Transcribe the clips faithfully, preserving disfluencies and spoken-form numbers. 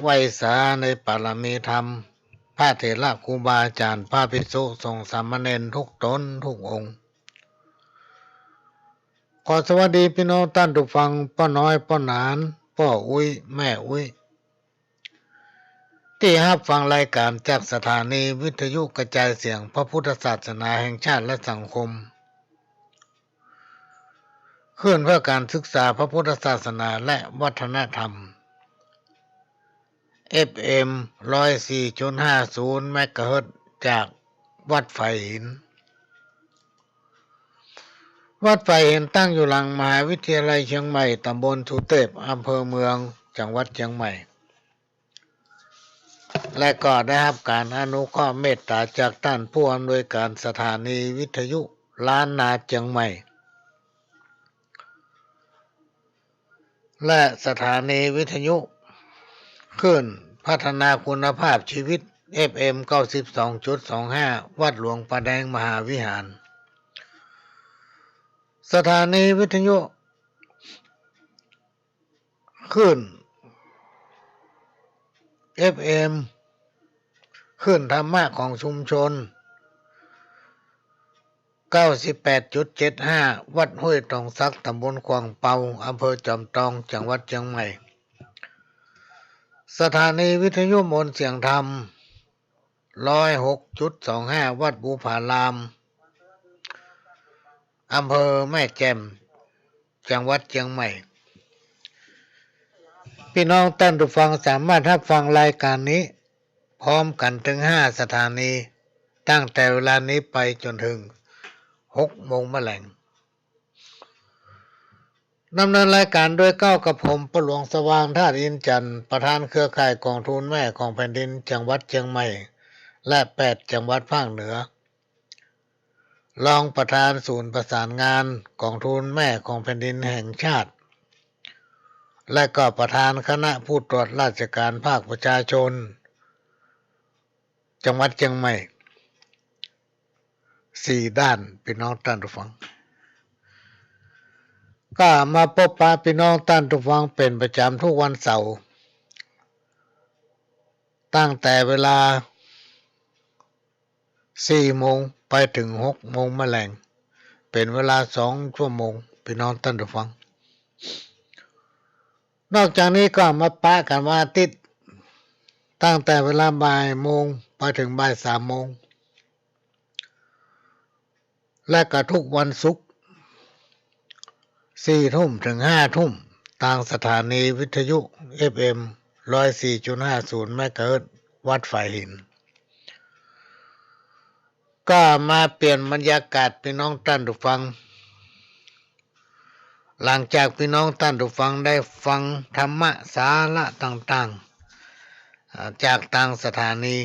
ไหว้สาในปารมีธรรม พระเถระครูบาอาจ๋ารย์ พระภิกษุสงฆ์สามเณรทุกต๋นทุกองค์ ขอสวัสดีปี้น้องต้านผู้ฟัง ป้อน้อย ป้อหนาน ป้ออุ๊ย แม่อุ๊ย ตี้ฮับฟังรายก๋านจากสถานีวิทยุกระจายเสียงพระพุทธศาสนาแห่งชาติและสังคม คลื่นเพื่อการศึกษาพระพุทธศาสนาและวัฒนธรรม เอฟเอ็ม ร้อยสี่จุดห้าศูนย์ เมกะเฮิรตซ์ จากวัดฝายหิน วัดฝายหินตั้งอยู่หลังมหาวิทยาลัยเชียงใหม่ ต๋ำบลสุเตพ อำเภอเมือง จังหวัดเชียงใหม่ และก็ได้ฮับก๋านอนุเคราะห์เมตต๋าจากต้านผู้อำนวยก๋านสถานีวิทยุล้านนาเชียงใหม่ และสถานีวิทยุคลื่นพัฒนาคุณภาพชีวิต เอฟเอ็ม เก้าสิบสองจุดสองห้า วัดหลวงป่าแดงมหาวิหาร สถานีวิทยุคลื่น เอฟเอ็ม คลื่นธรรมะของชุมชน เก้าสิบแปดจุดเจ็ดห้า วัดห้วยตองสัก ต๋ำบลขวางเปา อำเภอจอมตอง จังหวัดเชียงใหม่ สถานีวิทยุมนต์เสียงธรรม ร้อยหกจุดสองห้า วัดภูผาลาม อำเภอแม่แจ่ม จังหวัดเชียงใหม่ ปี้น้องต้านผู้ฟังสามารถฮับฟังรายก๋านนี้พร้อมกั๋นเถิงห้าสถานี ตั้งแต่เวลานี้ไปจ๋นเถิงหกโมงมะแลง ดำเนินรายก๋านโดยเก้ากับผม ป้อหลวงสว่าง ธาตุอินทร์จันทร์ ประธานเครือข่ายก๋องทุนแม่ของแผ่นดินจังหวัดเชียงใหม่ และแปดจังหวัดภาคเหนือ รองประธานศูนย์ประสานงานก๋องทุนแม่ของแผ่นดินแห่งชาติ และก็ประธานคณะผู้ตรวจราชการภาคประชาชน จังหวัดเชียงใหม่ สี่ด้าน ปี้น้องต้านผู้ฟัง ก็มาปบปะปี้น้องต้านผู้ฟังเป๋นประจ๋ำทุกวันเสาร์ ตั้งแต่เวลาสี่โมงไปเถิงหกโมงมะแลง เป๋นเวลาสองชั่วโมง ปี้น้องต้านผู้ฟัง นอกจากนี้ก็มาปะกั๋นวันอาทิตย์ ตั้งแต่เวลาบ่ายโมงไปเถิงบ่ายสามโมง และก็ทุกวันศุกร์ สี่ทุ่มเถิงห้าทุ่ม ตางสถานีวิทยุ เอฟเอ็ม ร้อยสี่จุดห้าศูนย์ เมกะเฮิรตซ์ วัดฝายหิน ก็มาเปลี่ยนบรรยากาศปี้น้องต้านผู้ฟัง หลังจากปี้น้องต้านผู้ฟังได้ฟังธรรมะสาระต่างๆ อ่า จากตางสถานี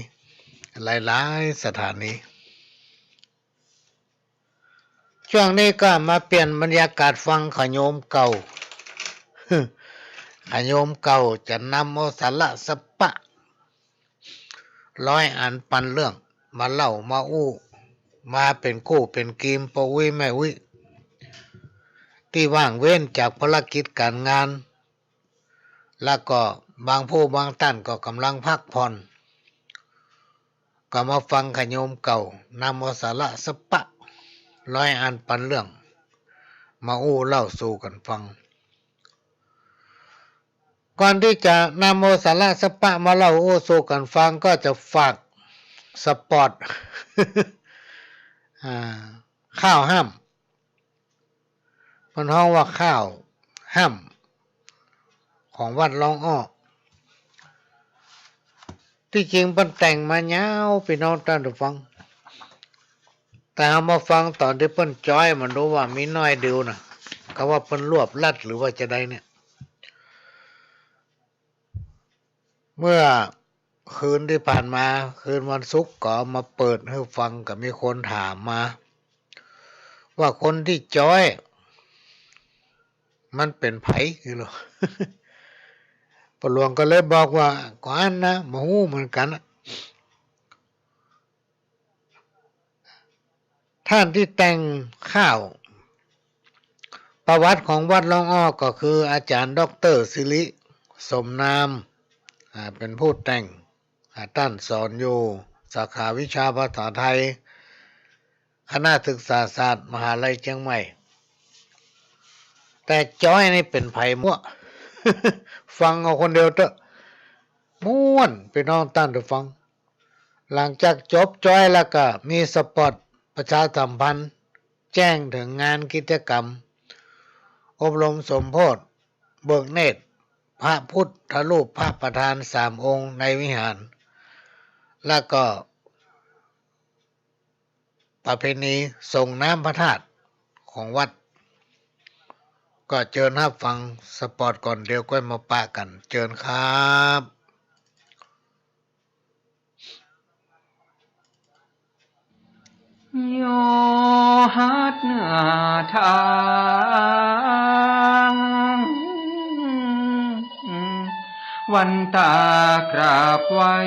หลายๆ สถานี ช่วงนี้ก็มาเปลี่ยนบรรยากาศฟังขะโยมเก่า ขะโยมเก่าจะนำเอาสาระสะปะ ร้อยอันปันเรื่อง มาเล่ามาอู้ มาเป๋นกู้เป๋นกีม ป้ออุ๊ยแม่อุ๊ย ตี้ว่างเว้นจากภารกิจก๋านงาน แล้วก็บางผู้บางต้านก็ก่ำลังพักผ่อน ก็มาฟังขะโยมเก่า นำเอาสาระสะปะ ร้อยอันปันเรื่อง มาอู้เล่าสู่กั๋นฟัง ก่อนตี้จะนำเอาสาระสะปะมาเล่าอู้สู่กั๋นฟัง ก็จะฝากสปอต อ่า ข้าวฮ่ำ เปิ้นฮ้องว่าข้าวฮ่ำ ของวัดร่องอ้อ ตี้จริงเปิ้นแต่งมายาว ปี้น้องต้านผู้ฟัง แต่เฮามาฟังต๋อนตี้เปิ้นจ๊อยมันดูว่ามีน้อยเดียวน่ะ เขาว่าเปิ้นรวบรัดหรือว่าจาใดเนี่ย เมื่อคืนตี้ผ่านมา คืนวันศุกร์ก็เอามาเปิดหื้อฟัง ก็มีคนถามมา ว่าคนตี้จ๊อย มันเป๋นใผ คือ ป้อหลวงก็เลยบอกว่า ก็อั้นนะ บ่ฮู้เหมือนกั๋นนะ ต้านตี้แต่งข้าว ประวัติของวัดร่องอ้อก็คืออาจ๋ารย์ด็อกเตอร์สิริ สมนาม อ่า เป๋นผู้แต่ง อ่า ต้านสอนอยู่สาขาวิชาภาษาไทย คณะศึกษาศาสตร์ มหาลัยเจียงใหม่ แต่จ้อยนี่เป๋นใผมั่ว ฟังเอาคนเดียวเต๊อะ ม่วน ปี้น้องต้านผู้ฟัง หลังจากจบจ้อยแล้วก็มีสปอตประชาสัมพันธ์ แจ้งเถิงงานกิจกรรม อบรมสมโภช เบิกเนตร พระพุทธรูปพระประธานสามองค์ในวิหาร แล้วก็ประเพณีส่งน้ำพระธาตุของวัด ก็เจิญฮับฟังสปอตก่อน เดี๋ยวก้อยมาปะกั๋น เจิญครับ ยอหัตถ์ทาง วันตากราบไหว้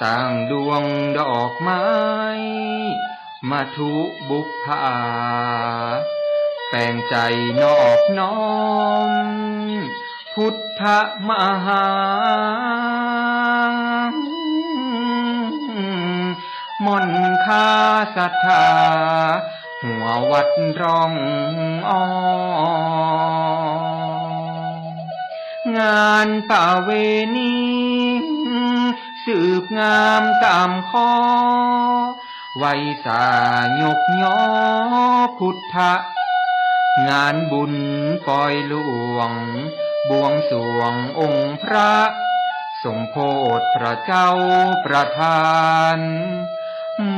ตั้งดวงดอกไม้ มัทธุบุปผา แป๋งใจ๋นอบน้อม พุทธมหา ม่อนคาศรัทธา หัววัดร่องอ้อ งานประเวณี สืบงามต๋ามคอ ไหว้สายกยอพุทธะ งานบุญปอยหลวง บวงสรวงองค์พระ สมโภชพระเจ้าประธาน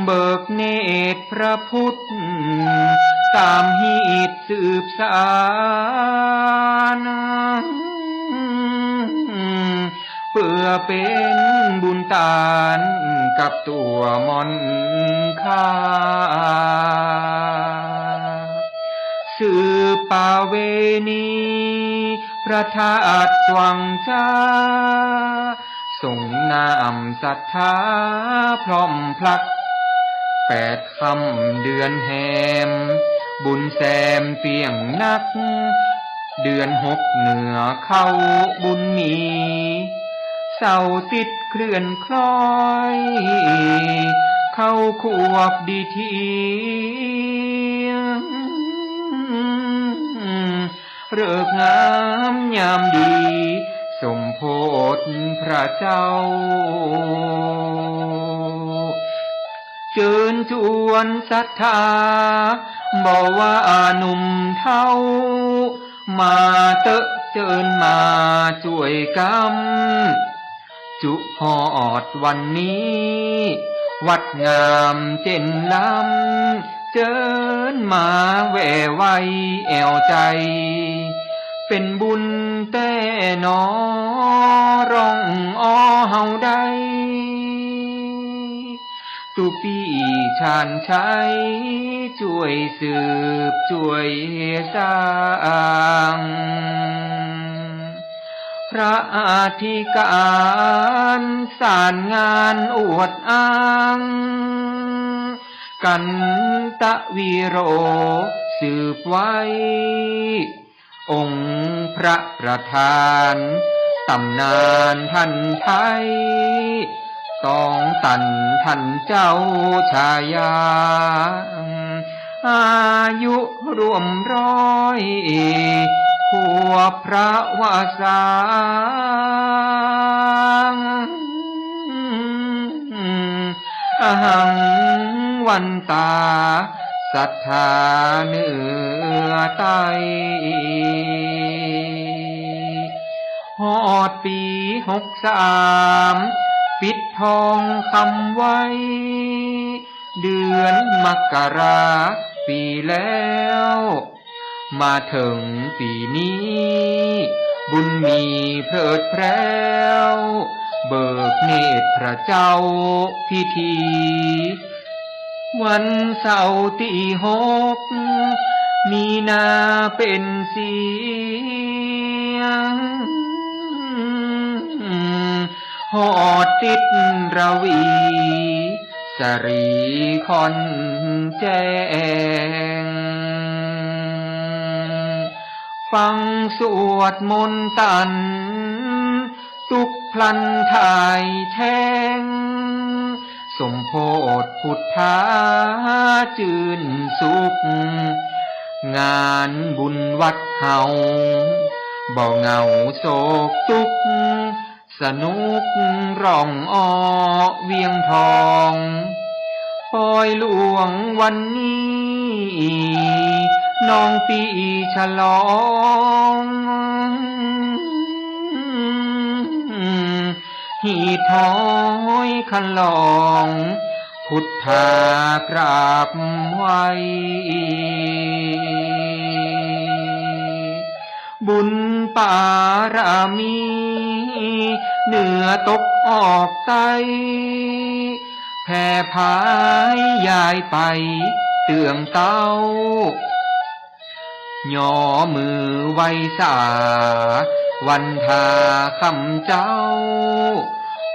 เบิกเนตรพระพุทธ ต๋ามฮีตสืบสาน เปื้อเป๋นบุญตานกับตั๋วม่อนคา สืบประเวณี พระธาตุวังจ้า ส่งน้ำศรัทธาพร้อมพลัก แปดค่ำเดือนแฮม บุญแซมเปียงนัก เดือนหกเหนือเข้าบุญมี เสาร์ติดเคลื่อนคล้อย เข้าควบดีที ฤกษ์งามยามดี สมโภชพระเจ้า เจิญจวนศรัทธา บ่ว่าหนุ่มเฒ่า มาเต๊อะเจิญมาจ้วยกั๋น จุฮอดวันนี้ วัดงามเจ๋นล้ำ เจิญมาแหว่ไหว้แอ่วใจ๋ เป๋นบุญแต๊หนอ ร่องอ้อเฮาได้ ตุ๊ปี้ชาญชัย จ้วยสืบจ้วยสร้าง พระอธิการสารงานอวดอ้าง กันตะวีโร สืบไว้ องค์พระประธาน ต๋ำนานต้านไท้ ตองตันต้านเจ้าชายา อายุร่วมร้อย ควบพระวสา อหังวันตา ศรัทธาเหนือใต้ ฮอดปี๋หกสาม ปิดทองคำไว้ เดือนมกราปี๋แล้ว มาเถิงปี๋นี้ บุญมีเพลิดแพร้ว เบิกเนตรพระเจ้าพิธี วันเสาร์ตี้หก มีนาเป๋นเสี้ยง ฮอดติดระวี สรีค่อนแจ้ง ฟังสวดมนต์ตัน ตุ๊กข์พลันถ่ายแท้ง สมโพธิพุทธาจื้นสุข งานบุญวัดเฮา บ่เหงาโศกตุ๊กข์ สนุกร้องอ้อเวียงทอง ปอยหลวงวันนี้ น้องปี้ฉลอง หีดถ้อยคันลอง พุทธากราบไหว้ บุญปารมี เหนือตกออกใต้ แผ่ผายยายไปเตื้องเต้า หยอมือไหว้สา วันทาคำเจ้า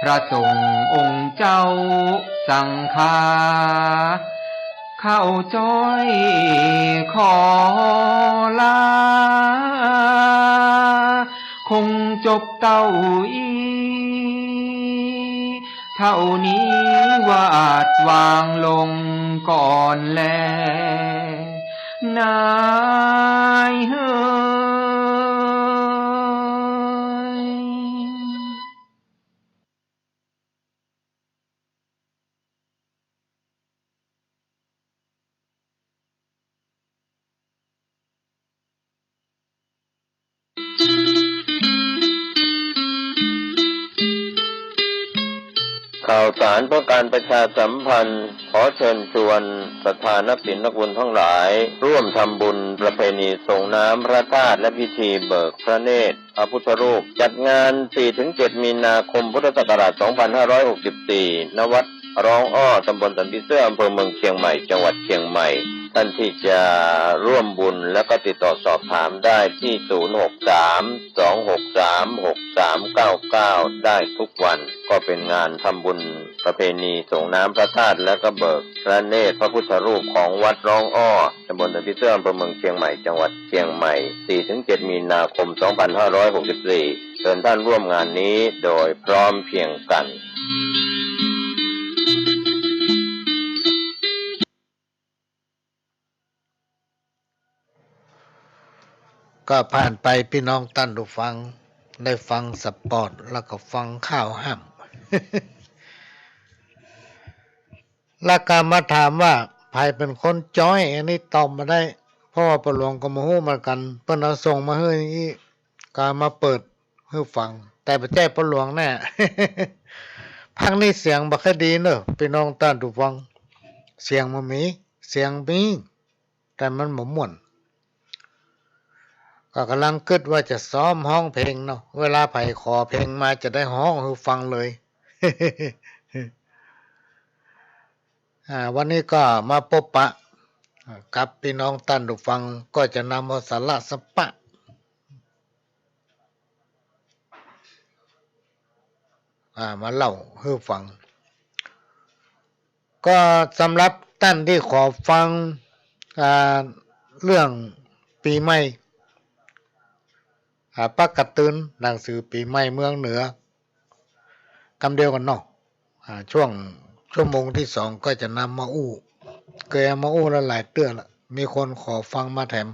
พระสงฆ์องค์เจ้าสังฆา เข้าจ้อยขอลา คงจบเต้าอี้ เท่านี้วาดวางลงก่อนแล นายเฮย ข่าวสารเพื่อการประชาสัมพันธ์ ขอเชิญชวนศรัทธานักศีลนักบุญทั้งหลาย ร่วมทำบุญประเพณีส่งน้ำพระธาตุและพิธีเบิกพระเนตรพระพุทธรูป จัดงานสี่ถึงเจ็ดมีนาคมพุทธศักราชสองพันห้าร้อยหกสิบสี่ ณ วัดร้องอ้อ ตำบลสันผีเสื้อ อำเภอเมืองเชียงใหม่ จังหวัดเชียงใหม่ ท่านที่จะร่วมบุญและก็ติดต่อสอบถามได้ที่ ศูนย์หกสาม สองหกสาม หกสามเก้าเก้า ได้ทุกวัน ก็เป็นงานทำบุญประเพณีส่งน้ำพระธาตุและก็เบิกพระเนตรพระพุทธรูปของวัดร้องอ้อ ตำบลสันผีเสื้อ อำเภอเมืองเชียงใหม่ จังหวัดเชียงใหม่ สี่ถึงเจ็ดมีนาคมสองพันห้าร้อยหกสิบสี่ เชิญท่านร่วมงานนี้โดยพร้อมเพรียงกัน ก็ผ่านไป ปี้น้องต้านผู้ฟังได้ฟังสปอต แล้วก็ฟังข่าวห้ำ แล้วก็มาถามว่าใผเป๋นคนจ้อย อันนี้ตอบบ่ได้ เพราะว่าป้อหลวงก็บ่ฮู้เหมือนกั๋น เปิ้นเอาส่งมาหื้ออี้ ก็มาเปิดหื้อฟัง แต่บ่ใจ้ป้อหลวงแน่ พักนี้เสียงบ่ค่อยดีเน่อ ปี้น้องต้านผู้ฟัง เสียงบ่มี เสียงมี แต่มันบ่ม่วน ก็ก่ำลังกึ๊ดว่าจะซ้อมฮ้องเพลงเนาะ เวลาใผขอเพลงมาจะได้ฮ้องหื้อฟังเลย อ่า วันนี้ก็มาปบปะ อ่า กับปี้น้องต้านผู้ฟัง ก็จะนำเอาสาระสาระ อ่า มาเล่าหื้อฟัง ก็สำหรับต้านตี้ขอฟัง อ่า เรื่องปี๋ใหม่ อ่า ปากก๋าตื้น หนังสือปี๋ใหม่เมืองเหนือ กำเดียวกั๋นเนาะ อ่า ช่วง ชั่วโมงตี้สองก็จะนำมาอู้ เกยเอามาอู้ละหลายเตื้อละ มีคนขอฟังมาแถม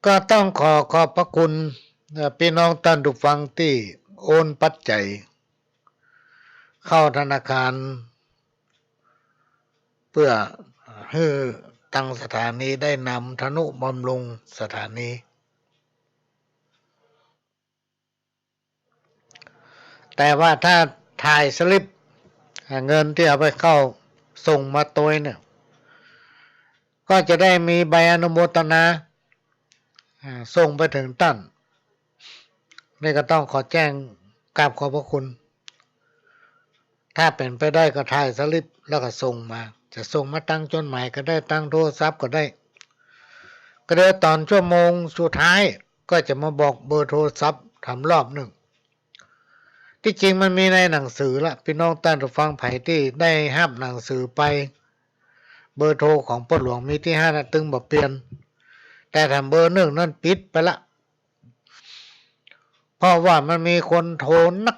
ก็ต้องขอขอบพระคุณ เอ่อ ปี้น้องต้านผู้ฟังตี้โอนปัจจัยเข้าธนาคาร เปื้อหื้อตังสถานีได้นำทนุบำรุงสถานี แต่ว่าถ้าถ่ายสลิป อ่า เงินตี้เอาไปเข้าส่งมาตวยเนี่ย ก็จะได้มีใบอนุโมทนา อ่า ส่งไปเถิงต้าน นี่ก็ต้องขอแจ้งกราบขอบพระคุณ ถ้าเป๋นไปได้ก็ถ่ายสลิปแล้วก็ส่งมา จะส่งมาตางจดหมายก็ได้ ตางโทรศัพท์ก็ได้ ก็เดี๋ยวตอนชั่วโมงสุดท้ายก็จะมาบอกเบอร์โทรศัพท์ถามรอบนึ่ง ตี้จริงมันมีในหนังสือละ ปี้น้องต้านผู้ฟังใผตี้ได้ฮับหนังสือไป เบอร์โทรของป้อหลวงมีตี้หั้นน่ะ ตึงบ่เปลี่ยน แต่ถามเบอร์นึ่งนั้นปิดไปละ เพราะว่ามันมีคนโทรนัก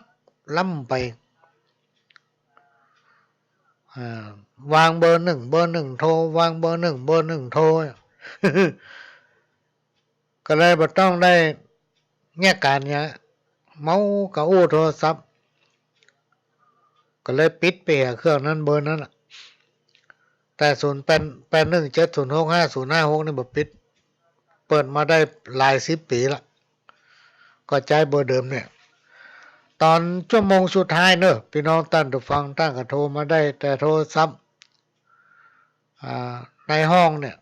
ล้ำไป อ่า วางเบอร์หนึ่ง เบอร์หนึ่งโทร วางเบอร์หนึ่ง เบอร์หนึ่งโทร ก็เลยบ่ต้องได้เยียะก๋านเยียะ เมาก็อู้โทรศัพท์ ก็เลยปิดไปเหียเครื่องนั้นเบอร์นั้นน่ะ แต่ศูนย์แปด แปดหนึ่งเจ็ดศูนย์หกห้าศูนย์ห้าหกนี่บ่ปิด เปิดมาได้หลายสิบปี๋ละ ก็ใจ๊เบอร์เดิมเนี่ย ต๋อนชั่วโมงสุดท้ายเน่อ ปี้น้องต้านผู้ฟัง ต้านก็โทรมาได้แต่โทรศัพท์ อ่า ในห้องเนี่ย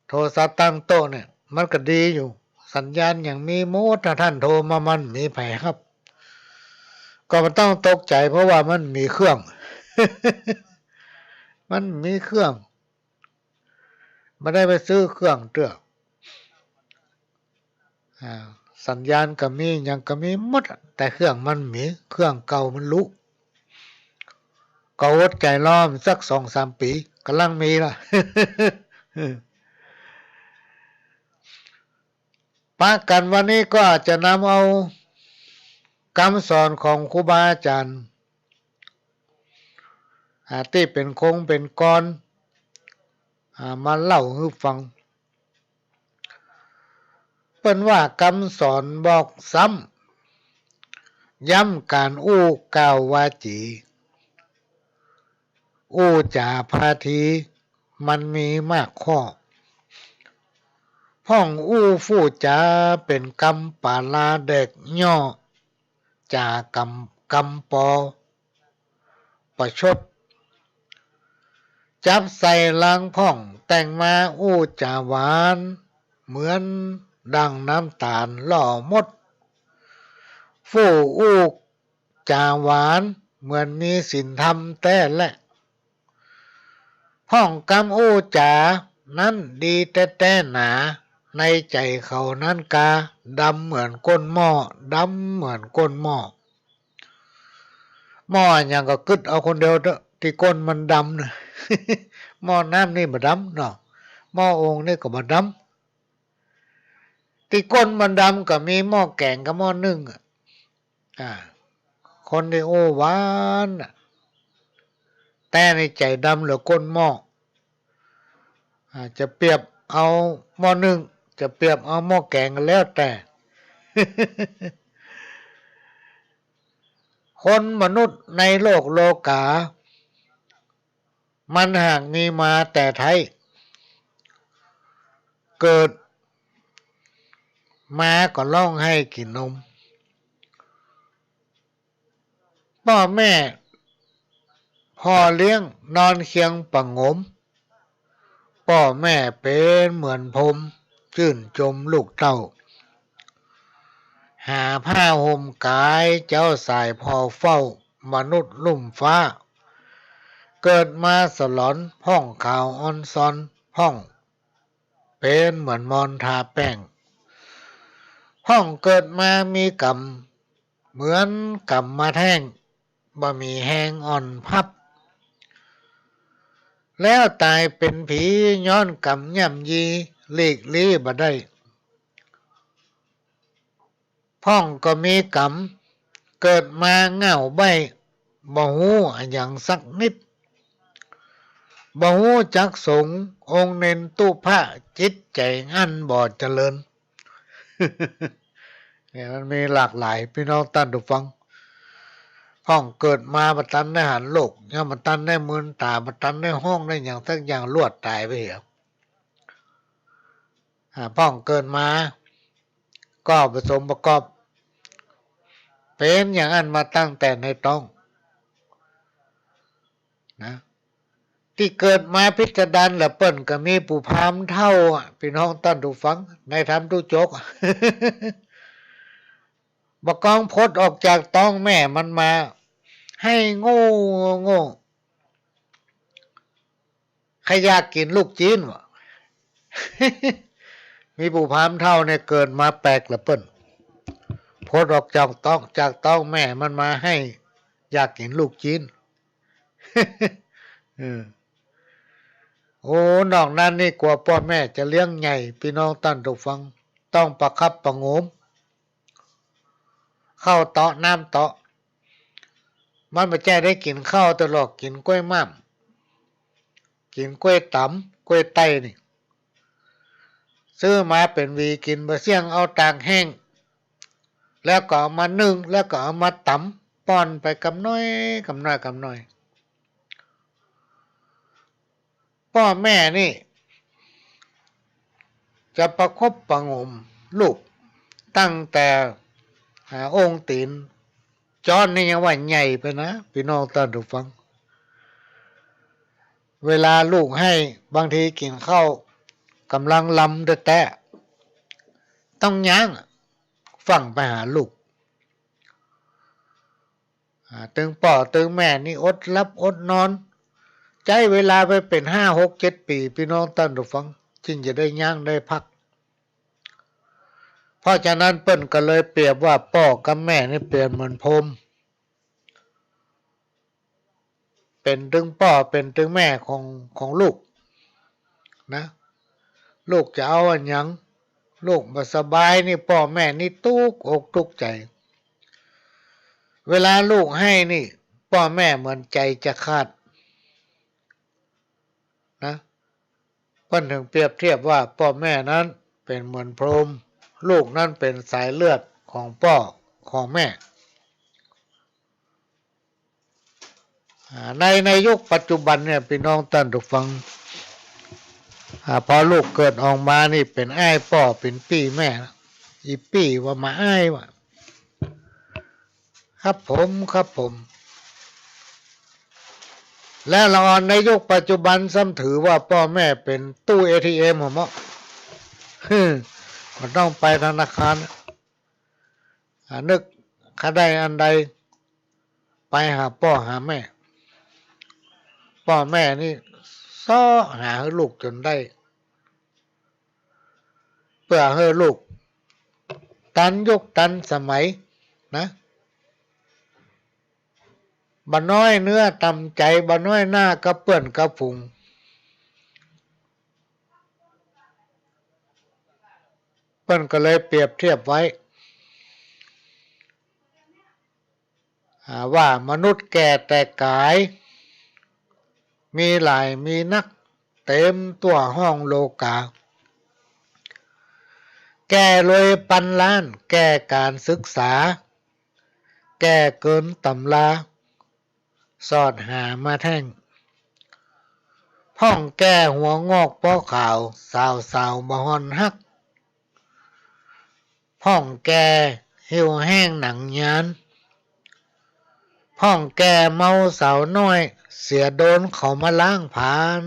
โทรศัพท์ตั้งโต๊ะเนี่ย มันก็ดีอยู่ สัญญาณหยังมีหมด ถ้าต้านโทรมามันบ่มีใผฮับ ก็บ่ต้องตกใจ๋ เพราะว่ามันบ่มีเครื่อง มันบ่มีเครื่อง บ่ได้ไปซื้อเครื่องเตื้อ อ่า สัญญาณก็มี หยังก็มีหมดอะ แต่เครื่องมันบ่มี เครื่องเก่ามันลุ ก็อดใจ๋รอมันสักสองสามปี๋ ก่ำลังมีละ ปะกั๋นวันนี้ก็จะนำเอากำสอนของครูบาอาจ๋ารย์ อ่า ตี้เป๋นคงเป๋นกร อ่า มาเล่าหื้อฟัง เปิ้นว่ากำสอนบอกซ้ำ ย้ำก๋านอู้กล่าววาจี อู้จ๋าพาที มันมีมากข้อ พ่องอู้ฟู่จ๋าเป๋นกำป๋าลาแดกย่อ จ๋ากำ กำปอประชด จับใส่ลางพ่องแต่งมาอู้จ๋าหวาน เหมือนดั่งน้ำต๋าลหล่อมด ฟู่อู้จ๋าหวานเหมือนมีศีลธรรมแต๊แล พ่องกำอู้จ๋านั้นดีแต๊ๆ หนา ในใจ๋เขานั้นกา ดำเหมือนก้นหม้อ ดำเหมือนก้นหม้อ หม้อหยังก็กึ๊ดเอาคนเดียวเต๊อะ ตี้ก้นมันดำน่ะ หม้อน้ำนี่บ่ดำเนาะ หม้อโอ่งนี่ก็บ่ดำ ตี้ก้นมันดำก็มีหม้อแกงกับหม้อนึ่งอะ อ่า คนตี้อู้หวานน่ะ แต่ในใจ๋ดำเหลือก้นหม้อ อ่า จะเปรียบเอาหม้อนึ่ง จะเปรียบเอาหม้อแกงก็แล้วแต่ คนมนุษย์ในโลกโลก๋า มันหากมีมาแต่ไท้ เกิดมาก็ฮ้องไห้กิ๋นนม ป้อแม่พ่อเลี้ยงนอนเคียงปะโงม ป้อแม่เป๋นเหมือนพรหมจื้นจมลูกเต้า หาผ้าห่มก๋ายเจ้าสายพ่อเฝ้า มนุษย์ลุ่มฟ้า เกิดมาสลอนพ่องขาวอ่อนซอน พ่องเป๋นเหมือนมอนทาแป้ง พ่องเกิดมามีก๋รรม เหมือนก๋รรมมาแท่ง บ่มีแฮงอ่อนพับ แล้วต๋ายเป๋นผีย้อนก๋รรมย่ำยี หลีกลี้บ่ได้ พ่องก็มีก๋รรม เกิดมาเหง้าใบ้ บ่ฮู้อะหยังสักนิด บ่ฮู้จักสงฆ์องค์เณรตุ๊พระ จิตใจ๋อั้นบ่เจริญ เนี่ยมันมีหลากหลาย ปี้น้องต้านผู้ฟัง พ่องเกิดมาบ่ตันได้หันโลก ยังบ่ตันได้มืนต๋า บ่ตันได้ฮ้องได้หยังสักอย่าง ลวดต๋ายไปเหีย อ่า พ่องเกิดมา ก็ผสมประกอบ เป๋นอย่างอั้นมาตั้งแต่ในต๊อง นะ ตี้เกิดมาพิสดารละเปิ้นก็มีปู่พราหมณ์เฒ่าอะ ปี้น้องต้านผู้ฟัง ในธรรมตู้จก บ่กองผดออกจากต๊องแม่มันมา ไห้โง่โง่ ใค่อยากกิ๋นลูกจิ๊นวะ มีปู่พราหมณ์เฒ่าเนี่ยเกิดมาแปลกละเปิ้น ผดออกจากต๊อง จากต๊องแม่มันมาไห้อยากกิ๋นลูกจิ๊น เออ โอ้ นอกนั้นนี่กว่าป้อแม่จะเลี้ยงใหญ่ ปี้น้องต้านผู้ฟัง ต้องประคับประโงม ข้าวเต๊าะน้ำเต๊าะ มันบ่ใจ้ได้กิ๋นข้าวตลอด กิ๋นก้วยม่าม กิ๋นก้วยต๋ำ ก้วยไต้นี่ ซื้อมาเป๋นหวีกิ๋นบ่เสี้ยง เอาตากแห้ง แล้วก็เอามานึ่ง แล้วก็เอามาต๋ำ ป้อนไปกำน้อย กำน้อย กำน้อย ป้อแม่นี่ จะประคบประหงมลูก ตั้งแต่ อ่า องค์ตี๋น จ๊อนนี่ยังว่าใหญ่ไปนะ ปี้น้องต้านผู้ฟัง เวลาลูกไห้ บางทีกิ๋นข้าวก่ำลังลำแต๊ๆ ต้องย้างฟั่งไปหาลูก อ่า ตึงป้อตึงแม่นี่อดหลับอดนอน ใจ๊เวลาไปเป๋นห้า หก เจ็ดปี๋ ปี้น้องต้านผู้ฟัง จึงจะได้ย้างได้พัก เพราะฉะนั้นเปิ้นก็เลยเปรียบว่าป้อกับแม่นี่เปรียบเหมือนพรหม เป๋นตึงป้อเป๋นตึงแม่ของ ของลูกนะ ลูกจะเอาอะหยัง ลูกบ่สบายนี่ ป้อแม่นี่ตุ๊กอกตุ๊กใจ๋ เวลาลูกไห้นี่ ป้อแม่เหมือนใจ๋จะขาดนะ เปิ้นถึงเปรียบเทียบว่าป้อแม่นั้นเป๋นเหมือนพรหม ลูกนั้นเป๋นสายเลือดของป้อของแม่ อ่า ใน ในยุคปัจจุบันเนี่ย ปี้น้องต้านผู้ฟัง อ่า พอลูกเกิดออกมานี่เป๋นอ้ายป้อ เป๋นปี้แม่ อีปี้ว่ามาอ้ายว่า ครับผม ครับผม และละอ่อนในยุคปัจจุบันซ้ำถือว่าป้อแม่เป๋นตู้เอทีเอ็ม หัวเมาะ บ่ต้องไปธนาคาร อ่า นึกใค่ได้อันใด ไปหาป้อหาแม่ ป้อแม่นี่เซาะหาหื้อลูกจ๋นได้ เปื้อหื้อลูกตันยุคตันสมัยนะ บ่น้อยเนื้อต่ำใจ๋ บ่น้อยหน้ากับเปื้อนกับฝูง เปิ้นก็เลยเปรียบเทียบไว้ อ่า ว่ามนุษย์แก่แต่ก๋าย มีหลายมีนัก เต๋มตั้วห้องโลก๋า แก่รวยปันล้าน แก่ก๋านศึกษา แก่เกินต๋ำรา สอดหามาแท่ง พ่องแก่หัวงอกป๊อขาว สาวๆ บ่ห่อนฮัก พ่องแก่เหี่ยวแห้งหนังยาน พ่องแก่เมาสาวน้อย เสียโดนเขามาล้างผลาญ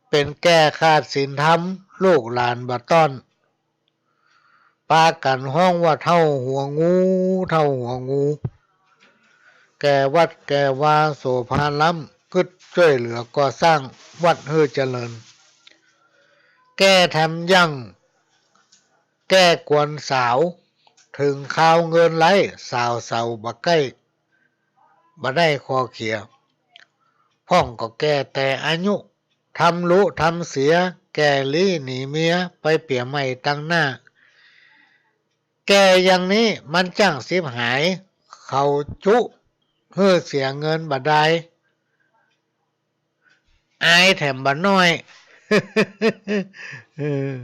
เป๋นแก่ขาดศีลธรรม ลูกหลานบ่ต้อน ปากั๋นฮ้องว่าเฒ่าหัวงู เฒ่าหัวงู แก่วัดแก่วาโสภาล้ำ กึ๊ดจ้วยเหลือก่อสร้างวัดหื้อเจริญ แก่แถมยังแก่กวนสาว เถิงคาวเงินไร้ สาวเสาบ่ใก้ บ่ได้คอเขีย พ่องก็แก่แต่อายุ ทำลุทำเสีย แก่ลี้หนีเมีย ไปเปียใหม่ตังหน้า แก่อย่างนี้มันจ้างสิบหาย เขาจุหื้อเสียเงินบ่ดาย อายแถมบ่น้อย เออ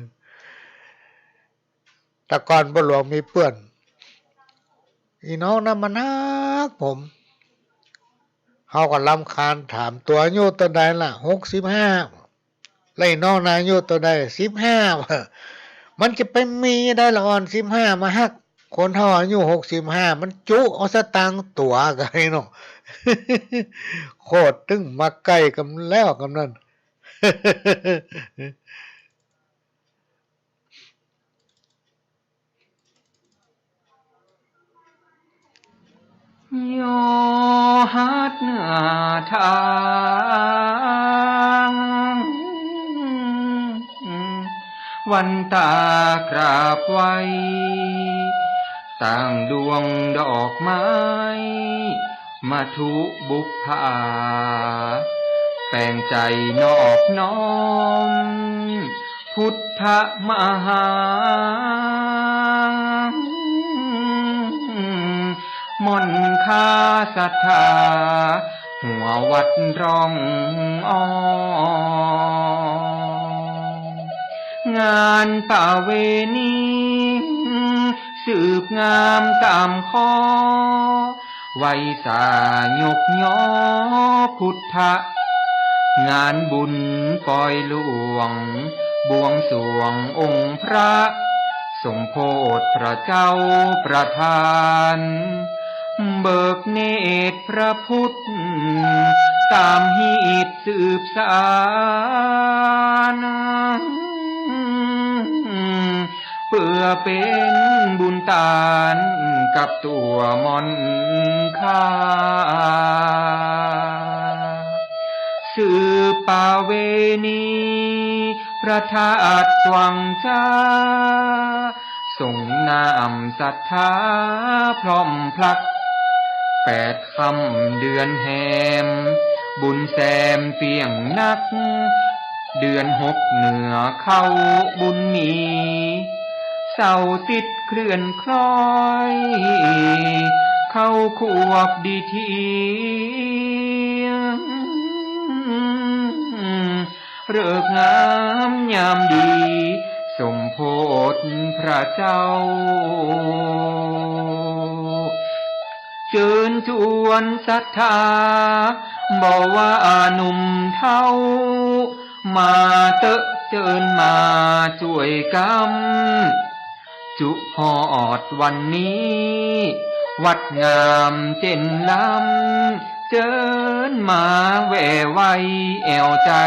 แต่ก่อนป้อหลวงมีเปื้อน อีน้องนั้นมันฮักผม เฮาก็รำคาญถาม ตั๋วอายุเต้าใดล่ะ หกสิบห้า แล้วอีน้องนั้นอายุเต้าใด สิบห้า มันจะไปมีได้ละอ่อน สิบห้า มาฮักคนเฒ่าอายุ หกสิบห้า มันจุเอาสตางค์ตั๋วกั๋นเนาะ โคตรตึงมาใก้กั๋นแล้วกำนั้น ยอหัดหน้าทาง วันตากราบไหว้ ตั้งดวงดอกไม้ มาธุบุพผา แปลงใจ๋นอบน้อม พุทธมหา ม่อนค่าศรัทธา หัววัดร่องอ้อ งานประเวณี สืบงามต๋ามคอ ไหว้สายกยอพุทธะ งานบุญปอยหลวง บวงสรวงองค์พระ สมโภชพระเจ้าประธาน เบิกเนตรพระพุทธ ต๋ามฮีตสืบสาน เปื้อเป๋นบุญตานกับตั๋วม่อนค่า สืบประเวณี พระธาตุวังจ้า สรงน้ำศรัทธาพร้อมพลัก แปดค่ำเดือนแฮม บุญแซมเปียงนัก เดือนหกเหนือเข้าบุญมี เสาร์ติดเคลื่อนคล้อย เข้าขวบดีที ฤกษ์งามยามดี สมโภชพระเจ้า เจิญจวนศรัทธา บ่ว่าหนุ่มเฒ่า มาเต๊อะเจิญมาจ้วยกำ จุฮอดวันนี้ วัดงามเจ๋นล้ำ เจิญมาแหว่ไหว้แอ่วใจ๋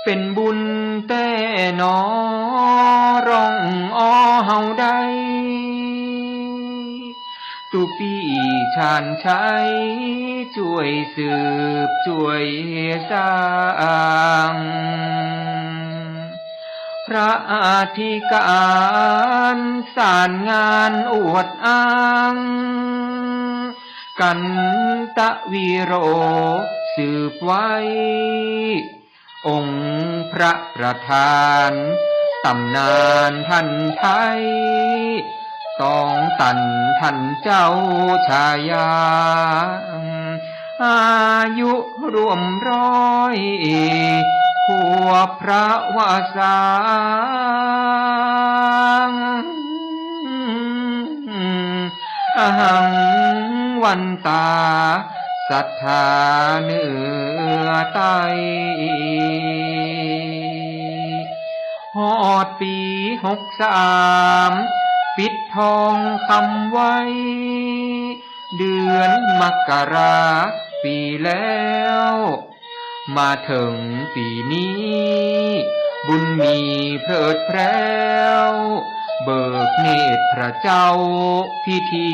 เป๋นบุญแต๊หนอ ร่องอ้อเฮาได้ ตุ๊ปี้ชาญชัย จ้วยสืบจ้วยสร้าง พระอธิการ สารงานอวดอ้าง กันตะวีโร สืบไว้ องค์พระประธาน ต๋ำนานท่านไท้ ต๋องตันท่านเจ้าชายา อายุร่วมร้อย ขวบพระวสา อหังวันตา ศรัทธาเหนือใต้ ฮอดปี๋หกสาม ปิดทองคำไว้ เดือนมกราปี๋แล้ว มาเถิงปี๋นี้ บุญมีเพลิดแพร้ว เบิกเนตรพระเจ้าพิธี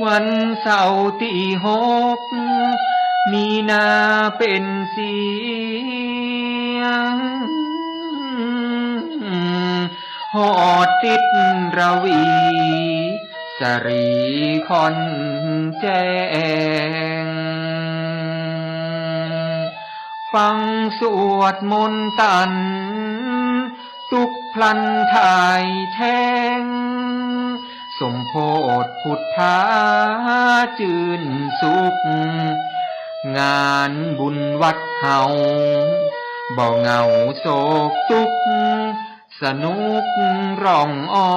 วันเสาร์ตี้หก มีนาเป๋นเสียง ฮอดติดระวี สะหลีค่อนแจ้ง ฟังสวดมนต์ตัน ตุ๊กข์พลันถ่ายแท้ง สมโภชพุทธาจื้นสุข งานบุญวัดเฮา บ่เหงาโศกตุ๊กข์ สนุกร่องอ้อ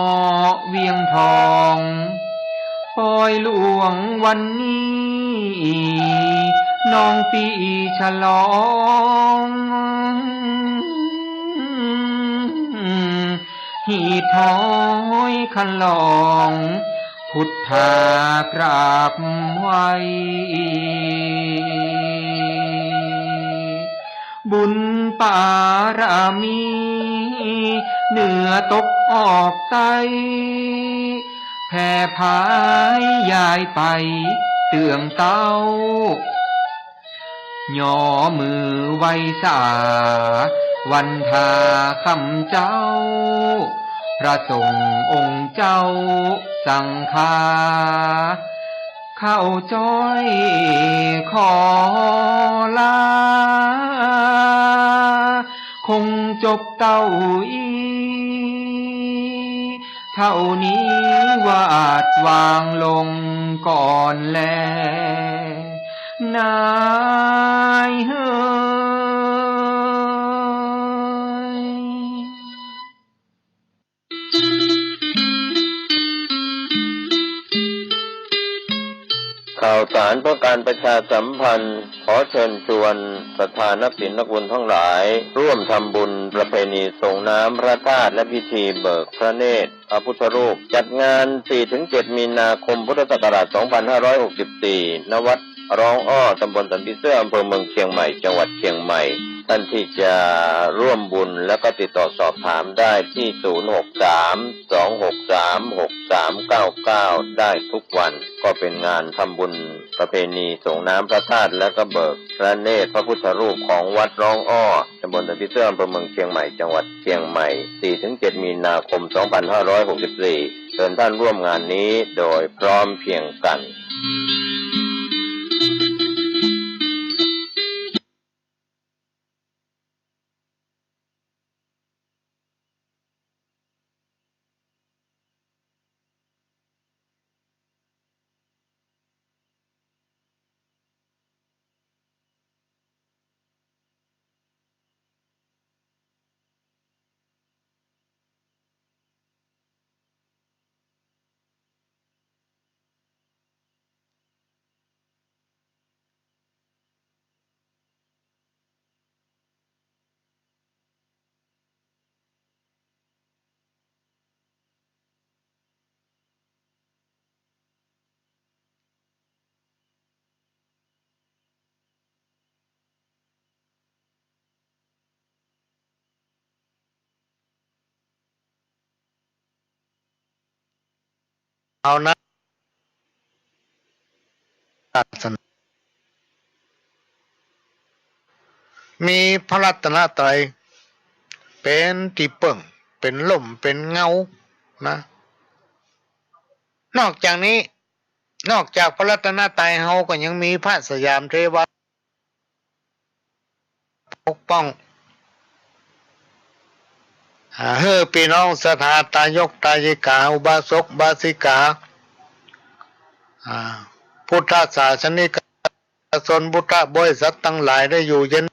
เวียงทอง ปอยหลวงวันนี้ น้องปี้ฉลอง ฮีตถอยคันลอง พุทธากราบไหว้ บุญปารมี เหนือตกออกใต้ แผ่ผายยายไปเตื้องเต้า ยอมือไหว้สา วันทาคำเจ้า พระสงฆ์องค์เจ้าสังฆา ข้าจ้อยขอลา คงจบเต้าอี้ เท่านี้วาดวางลงก่อนแล นายเฮย ข่าวสารเพื่อการประชาสัมพันธ์ ขอเชิญชวนศรัทธานักศีลนักบุญทั้งหลาย ร่วมทำบุญประเพณีส่งน้ำพระธาตุและพิธีเบิกพระเนตรพระพุทธรูป จัดงาน สี่ถึงเจ็ด มีนาคม พุทธศักราช สองพันห้าร้อยหกสิบสี่ ณ วัดร้องอ้อ ตำบลสันผีเสื้อ อำเภอเมืองเชียงใหม่ จังหวัดเชียงใหม่ ท่านที่จะร่วมบุญและก็ติดต่อสอบถามได้ที่ ศูนย์หกสาม สองหกสาม หกสามเก้าเก้า ได้ทุกวัน ก็เป็นงานทำบุญประเพณีส่งน้ำพระธาตุและก็เบิกพระเนตรพระพุทธรูปของวัดร้องอ้อ ตำบลสันผีเสื้อ อำเภอเมืองเชียงใหม่ จังหวัดเชียงใหม่ สี่ถึงเจ็ด มีนาคม สองพันห้าร้อยหกสิบสี่ เชิญท่านร่วมงานนี้โดยพร้อมเพรียงกัน เอานะ ศาสนา มีพระรัตนตรัยเป๋นตี้เปิ้ง เป๋นล่ม เป๋นเงานะ นอกจากนี้ นอกจากพระรัตนตรัย เฮาก็ยังมีพระสยามเทวา ปกป้อง อ่า หื้อปี้น้องศรัทธาตายกตายิกา อุบาสกอุบาสิกา อ่า พุทธศาสนิกชน พุทธบริษัทตังหลายได้อยู่เย็น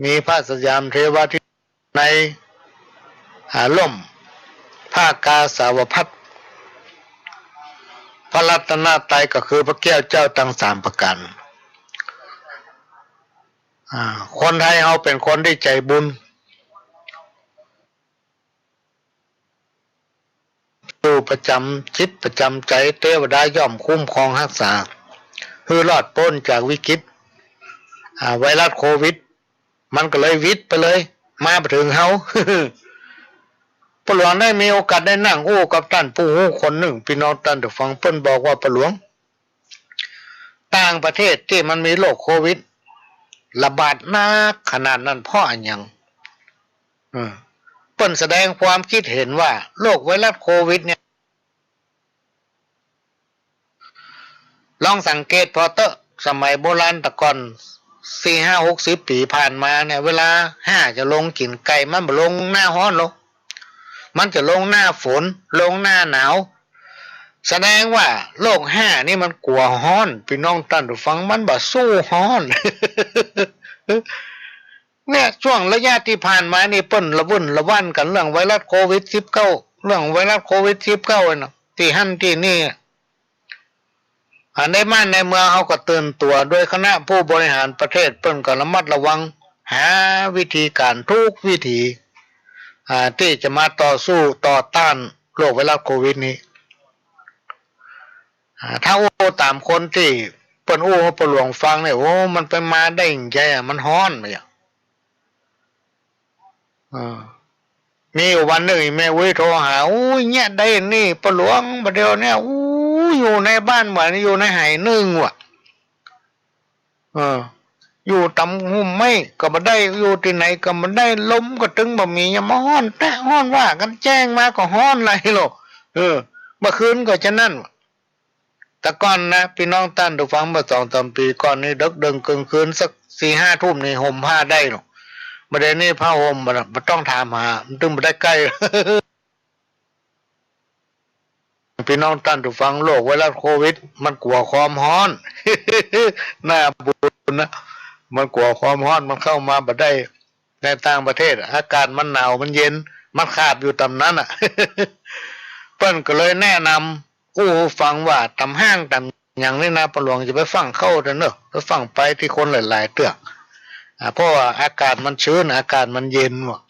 มีพระสยามเทวาธิราชใน อ่า ล่มผ้ากาสาวพัสตร์ พระรัตนตรัยก็คือพระแก้วเจ้าตังสามประก๋าน อ่า คนไทยเฮาเป๋นคนตี้ใจ๋บุญ อยู่ประจ๋ำจิตประจ๋ำใจ๋ เตวดาย่อมคุ้มครองฮักษา หื้อรอดป๊นจากวิกฤต อ่า ไวรัสโควิด มันก็เลยหวิดไปเลย มาบ่เถิงเฮา ป้อหลวงได้มีโอกาสได้นั่งอู้กับต้านผู้ฮู้คนนึ่ง ปี้น้องต้านผู้ฟัง เปิ้นบอกว่า ป้อหลวง ต่างประเทศตี้มันมีโรคโควิดระบาดหนักขนาดนั้นเพราะอะหยัง เออ เปิ้นแสดงความคิดเห็นว่าโรคไวรัสโควิดเนี่ย ลองสังเกตผ่อเต๊อะ สมัยโบราณแต่ก่อน สี่ห้าหกสิบปี๋ผ่านมาเนี่ย เวลาห่าจะลงกิ๋นไก่ มันบ่ลงหน้าฮ้อนหรอก มันจะลงหน้าฝน ลงหน้าหนาว แสดงว่าโรคห่านี่มันกั๋วฮ้อน ปี้น้องต้านผู้ฟัง มันบ่สู้ฮ้อน เนี่ย ช่วงระยะตี้ผ่านมานี่ เปิ้นระวุ่นระวั่นกั๋นเรื่องไวรัสโควิดสิบเก้า เรื่องไวรัสโควิดสิบเก้าน่ะ ตี้หั้นตี้นี่ อันในบ้านในเมืองเฮาก็ตื่นตั๋ว โดยคณะผู้บริหารประเทศเปิ้นก็ระมัดระวัง หาวิธีก๋านทุกวิธี อ่า ตี้จะมาต่อสู้ต่อต้านโรคไวรัสโควิดนี้ อ่า ถ้าอู้ต๋ามคนตี้เปิ้นอู้หื้อป้อหลวงฟังเนี่ย โอ้ มันไปมาได้จั่งใดอะ มันฮ้อนไปอะ อ่า มีอยู่วันนึ่ง อี่แม่อุ๊ยโทรหา อู้ย เยียะใดนี่ป้อหลวง บ่าเดี่ยวเนี่ย อู้ย อยู่ในบ้านเหมือนอยู่ในไหนึ่งว่ะ เออ อยู่ต๋ามหุ่มไม้ก็บ่ได้ อยู่ตี้ไหนก็บ่ได้ ลมก็ตึงบ่มี ยามฮ้อนแต๊ะฮ้อนว่ากั๋น แจ้งมาก็ฮ้อนไหลโล เออ เมื่อคืนก็จะนั้นว่ะ แต่ก่อนนะ ปี้น้องต้านผู้ฟัง เมื่อสองสามปี๋ก่อนนี่ เดิ็กเดินเกิ่งคืนสักสี่ห้าทุ่มนี่ ห่มผ้าได้หรอก บ่าเดี่ยวนี้ผ้าห่มบ่ บ่ต้องถามหา มันตึงบ่ได้ใก้ ปี้น้องต้านผู้ฟัง โรคไวรัสโควิด มันกั๋วความฮ้อน น่าบุญนะ มันกั๋วความฮ้อน มันเข้ามาบ่ได้ ในต่างประเทศ อากาศมันหนาวมันเย็น มันขาบอยู่ต๋ามนั้นน่ะ เปิ้นก็เลยแนะนำ อู้ฟังว่าต๋ามห้างต๋ามหยังนี่นะ ป้อหลวงจะไปฟั่งเข้าเต๊อะเน่อ ไปฟั่งไปตี้คนหลายๆ เตื้อ อ่า เพราะว่าอากาศมันชื้น อากาศมันเย็นว่ะ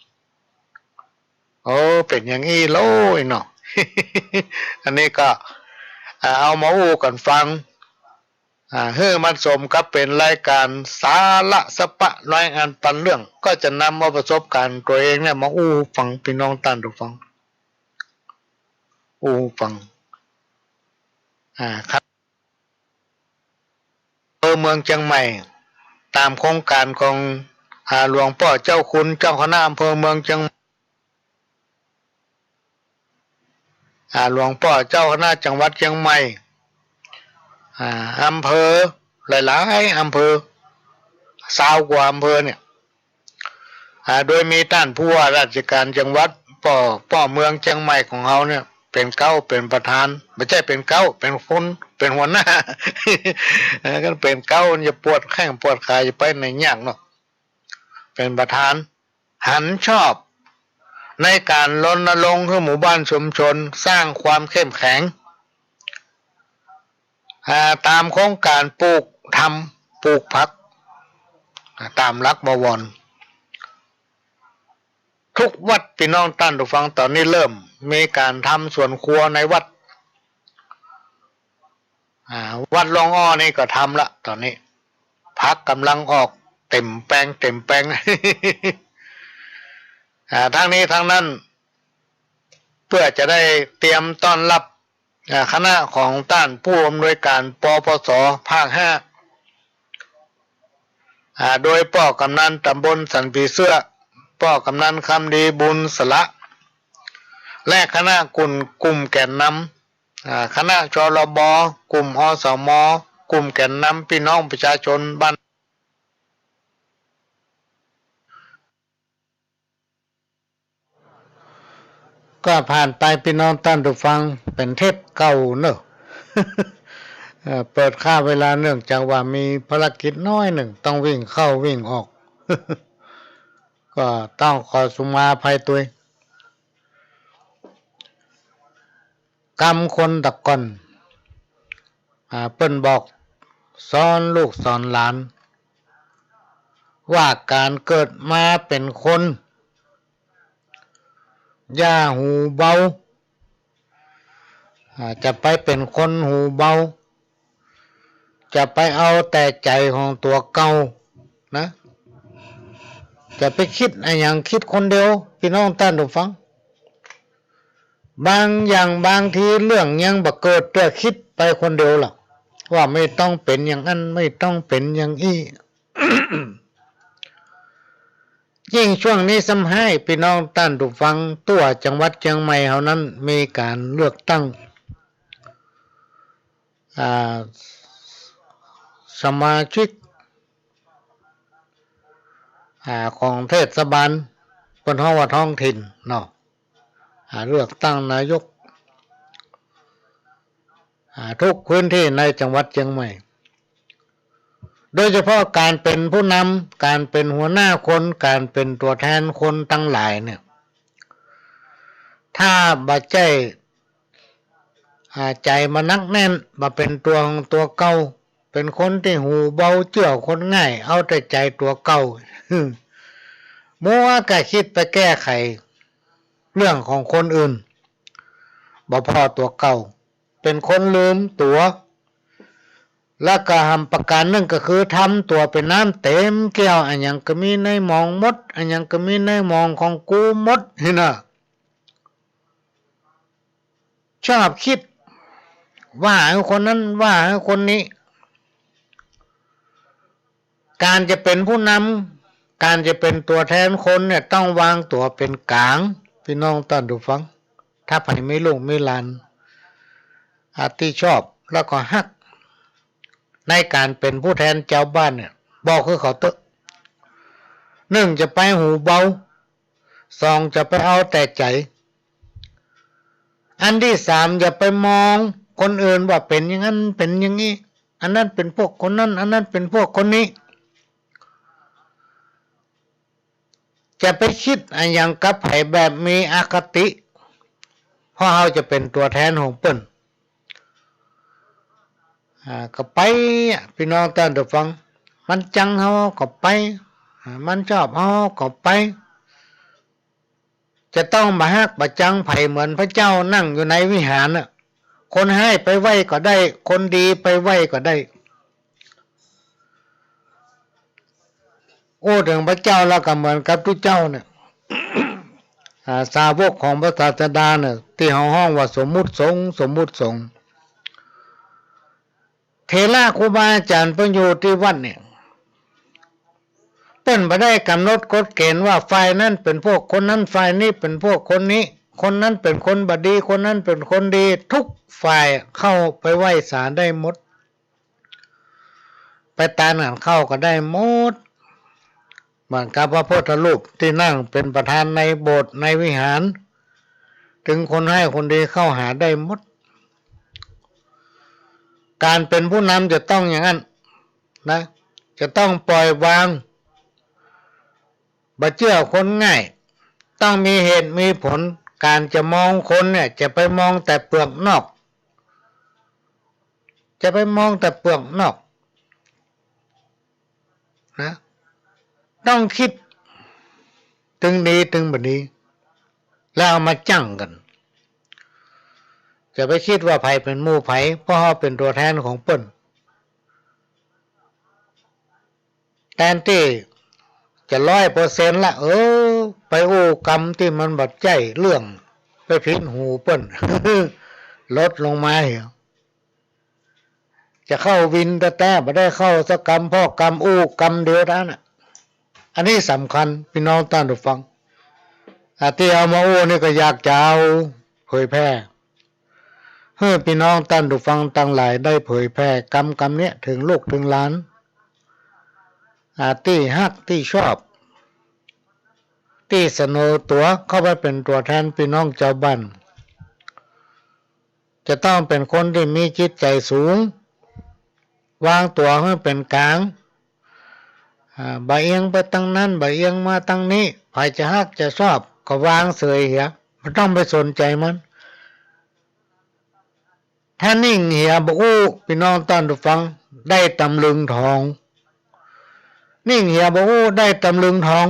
โอ้ เป๋นอย่างอี้โลยเนาะ อันนี้ก็ อ่า เอามาอู้กั๋นฟัง อ่า หื้อมันสมกับเป๋นรายก๋านสาระสะปะ รายก๋านปันเรื่อง ก็จะนำเอาประสบก๋ารณ์ตั๋วเองเนี่ยมาอู้ฟัง ปี้น้องต้านผู้ฟัง อู้ฟัง อ่า ครับ อำเภอเมืองเจียงใหม่ ต๋ามโครงก๋ารของ อ่า หลวงป้อเจ้าคุณ เจ้าคณะอำเภอเมืองเจียง อ่า หลวงป้อเจ้าคณะจังหวัดเจียงใหม่ อ่า อำเภอหลายๆ อำเภอ ซาวกว่าอำเภอเนี่ย อ่า โดยมีต้านผู้ว่าราชก๋านจังหวัด ป้อ ป้อเมืองเจียงใหม่ของเฮาเนี่ย เป๋นเก๊า เป๋นประธาน บ่ใจ้เป๋นเก๊า เป๋นคน เป๋นหัวหน้า เออ คันเป๋นเก๊ามันจะปวดแข้งปวดขา จะไปไหนยากเนาะ เป๋นประธาน หันชอบในก๋านรณรงค์หื้อหมู่บ้านชุมชนสร้างความเข้มแข็ง อ่า ต๋ามโครงก๋ารปลูกทำ ปลูกผัก อ่า ต๋ามหลักบวร ทุกวัด ปี้น้องต้านผู้ฟัง ต๋อนนี้เริ่มมีก๋านทำสวนครัวในวัด อ่า วัดหลวงอ้อนี่ก็ทำละ ต๋อนนี้ ผักก่ำลังออกเต๋มแปง เต๋มแปง อ่า ทั้งนี้ทั้งนั้น เพื่อจะได้เตรียมต้อนรับ อ่า คณะของต้านผู้อำนวยก๋าน ปปส ภาคห้า อ่า โดยป้อกำนันต๋ำบลสันผีเสื้อ ป้อกำนันคำดีบุญสละ และคณะกลุ่ม กลุ่มแก่นนำ อ่า คณะ ชลบ กลุ่ม อสม กลุ่มแก่นนำ ปี้น้องประชาชนบ้าน ก็ผ่านไป ปี้น้องต้านผู้ฟัง เป๋นเทปเก่าเน่อ เอ่อ เปิดฆ่าเวลา เนื่องจากว่ามีภารกิจน้อยนึ่ง ต้องวิ่งเข้าวิ่งออก ก็ต้องขอสุมาอภัยตวย กำคนตะก่อน อ่า เปิ้นบอกสอนลูกสอนหลาน ว่าก๋านเกิดมาเป๋นคน อย่าหูเบา อ่า จะไปเป๋นคนหูเบา จะไปเอาแต่ใจ๋ของตั๋วเก่านะ จะไปกึ๊ดอะหยังกึ๊ดคนเดียว ปี้น้องต้านผู้ฟัง บางอย่างบางทีเรื่องยังบ่เกิดเตื้อ กึ๊ดไปคนเดียวล่ะ ว่าไม่ต้องเป๋นอย่างอั้น ไม่ต้องเป๋นอย่างอี้ ยิ่งช่วงนี้ซ้ำฮ้าย ปี้น้องต้านผู้ฟัง ตั๋วจังหวัดเจียงใหม่เฮานั้นมีก๋านเลือกตั้ง อ่า สมาชิก อ่า ของเทศบาล เปิ้นฮ้องว่าท้องถิ่นเนาะ อ่า เลือกตั้งนายก อ่า ทุกพื้นที่ในจังหวัดเจียงใหม่ โดยเฉพาะก๋านเป๋นผู้นำ ก๋านเป๋นหัวหน้าคน ก๋านเป๋นตั๋วแทนคนตังหลายเนี่ย ถ้าบ่ใจ้ อ่า ใจ๋บ่หนักแน่น บ่เป๋นตั๋วของตั๋วเก่า เป๋นคนตี้หูเบา เจื้อคนง่าย เอาแต่ใจ๋ตั๋วเก่า มัวก้ากึ๊ดไปแก้ไขเรื่องของคนอื่น บ่ผ่อตั๋วเก่า เป๋นคนลืมตั๋ว แล้วก็หำประก๋านนึ่งก็คือทำตั๋วเป๋นน้ำเต๋มแก้ว อะหยังก็มีในหมองหมด อะหยังก็มีในหมองของกูหมด หั้นน่ะ ชอบกึ๊ดว่าหื้อคนนั้น ว่าหื้อคนนี้ ก๋านจะเป๋นผู้นำ ก๋านจะเป๋นตั๋วแทนคนเนี่ย ต้องวางตั๋วเป๋นก๋าง ปี้น้องต้านผู้ฟัง ถ้าใผมีลูกมีหลาน อ่า ตี้ชอบแล้วก็ฮัก ในก๋านเป๋นผู้แทนจาวบ้านเนี่ย บอกหื้อเขาเต๊อะ นึ่ง จะไปหูเบา สอง จะไปเอาแต่ใจ๋ อันตี้สาม อย่าไปมองคนอื่นว่าเป๋นอย่างนั้นเป๋นอย่างนี้ อันนั้นเป๋นพวกคนนั้น อันนั้นเป๋นพวกคนนี้ จะไปกึ๊ดอะหยังกับใผแบบมีอคติ เพราะเฮาจะเป๋นตั๋วแทนของเปิ้น อ่า ก็ไปอะ ปี้น้องต้านผู้ฟัง มันจังเฮาก็ไป อ่า มันจอบเฮาก็ไป จะต้องบ่ฮักบ่จังใผเหมือนพระเจ้านั่งอยู่ในวิหารน่ะ คนฮ้ายไปไหว้ก็ได้ คนดีไปไหว้ก็ได้ อู้เถิงพระเจ้าแล้วก็เหมือนกับตุ๊เจ้าเนี่ย อ่า สาวกของพระศาสดาเนี่ย ตี้เฮาฮ้องว่าสมมุติสงฆ์ สมมุติสงฆ์ เถระครูบาอาจ๋ารย์เปิ้นอยู่ตี้วัดเนี่ย เปิ้นบ่ได้ก๋ำหนดกฎเก๋ณฑ์ว่าฝ่ายนั้นเป๋นพวกคนนั้น ฝ่ายนี้เป๋นพวกคนนี้ คนนั้นเป๋นคนบ่ดี คนนั้นเป๋นคนดี กู้ฝ่ายเข้าไปไหว้สาได้หมด ไปตานกั๋นเข้าก็ได้หมด เหมือนกับพระพุทธรูปตี้นั่งเป๋นประธานในโบสถ์ในวิหาร เถิงคนฮ้ายคนดีเข้าหาได้หมด ก๋านเป๋นผู้นำจะต้องอย่างนั้นนะ จะต้องปล่อยวาง บ่เจื้อคนง่าย ต้องมีเหตุมีผล ก๋านจะมองคนเนี่ย จะไปมองแต่เปลือกนอก จะไปมองแต่เปลือกนอกนะ ต้องกึ๊ดเถิงดีเถิงบ่ดี แล้วเอามาจั่งกั๋น จะไปกึ๊ดว่าใผเป๋นหมู่ใผ เพราะเฮาเป๋นตั๋วแทนของเปิ้น แตนตี้จะร้อยเปอร์เซ็นต์ละ เออ ไปอู้กำตี้มันบ่ใจ้เรื่อง ไปผิดหูเปิ้น ลดลงมาเหีย จะเข้าวินแต๊ๆ บ่ได้เข้าสักกำ เพราะกำอู้กำเดียวเต้านั้นน่ะ อันนี้สำคัญ ปี้น้องต้านผู้ฟัง อ่า ตี้เอามาอู้นี่ก็อยากจะเอาเผยแผ่ หื้อปี้น้องต้านผู้ฟังตังหลายได้เผยแผ่กำกำเนี้ยเถิงลูกเถิงหลาน อ่า ตี้ฮักตี้ชอบ ตี้เสนอตั๋วเข้าไปเป๋นตั๋วแทนปี้น้องจาวบ้าน จะต้องเป๋นคนตี้มีจิตใจ๋สูง วางตั๋วหื้อเป๋นก๋าง อ่า บ่เอียงไปตังนั้น บ่เอียงมาตังนี้ ใผจะฮักจะชอบก็วางเสยเหีย บ่ต้องไปสนใจ๋มัน ถ้านิ่งเหียบ่อู้ ปี้น้องต้านผู้ฟัง ได้ตำลึงทอง นิ่งเหียบ่อู้ ได้ตำลึงทอง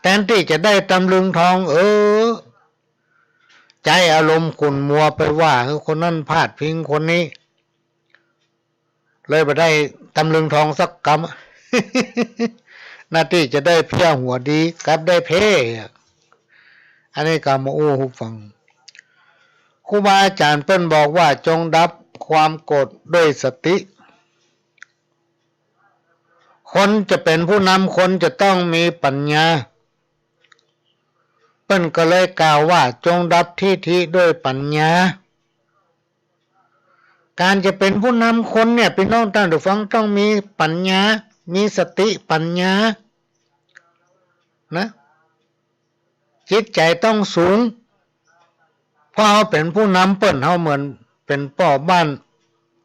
แตนตี้จะได้ตำลึงทอง เออ ใจ๊อารมณ์ขุ่นมัวไปว่า เออ คนนั้นพาดพิงคนนี้ เลยบ่ได้ตำลึงทองสักกำ นาตี้จะได้เพี้ยหัวดี กลับได้เพ้ อันนี้ก็มาอู้หื้อฟัง ครูบาอาจ๋ารย์เปิ้นบอกว่า จงดับความโกรธด้วยสติ คนจะเป๋นผู้นำ คนจะต้องมีปัญญา เปิ้นก็เลยกล่าวว่า จงดับทิฐิด้วยปัญญา ก๋านจะเป๋นผู้นำคนเนี่ย ปี้น้องต้านผู้ฟังต้องมีปัญญา มีสติปัญญา นะ จิตใจ๋ต้องสูง เพราะเฮาเป๋นผู้นำเปิ้น เฮาเหมือนเป๋นป้อบ้าน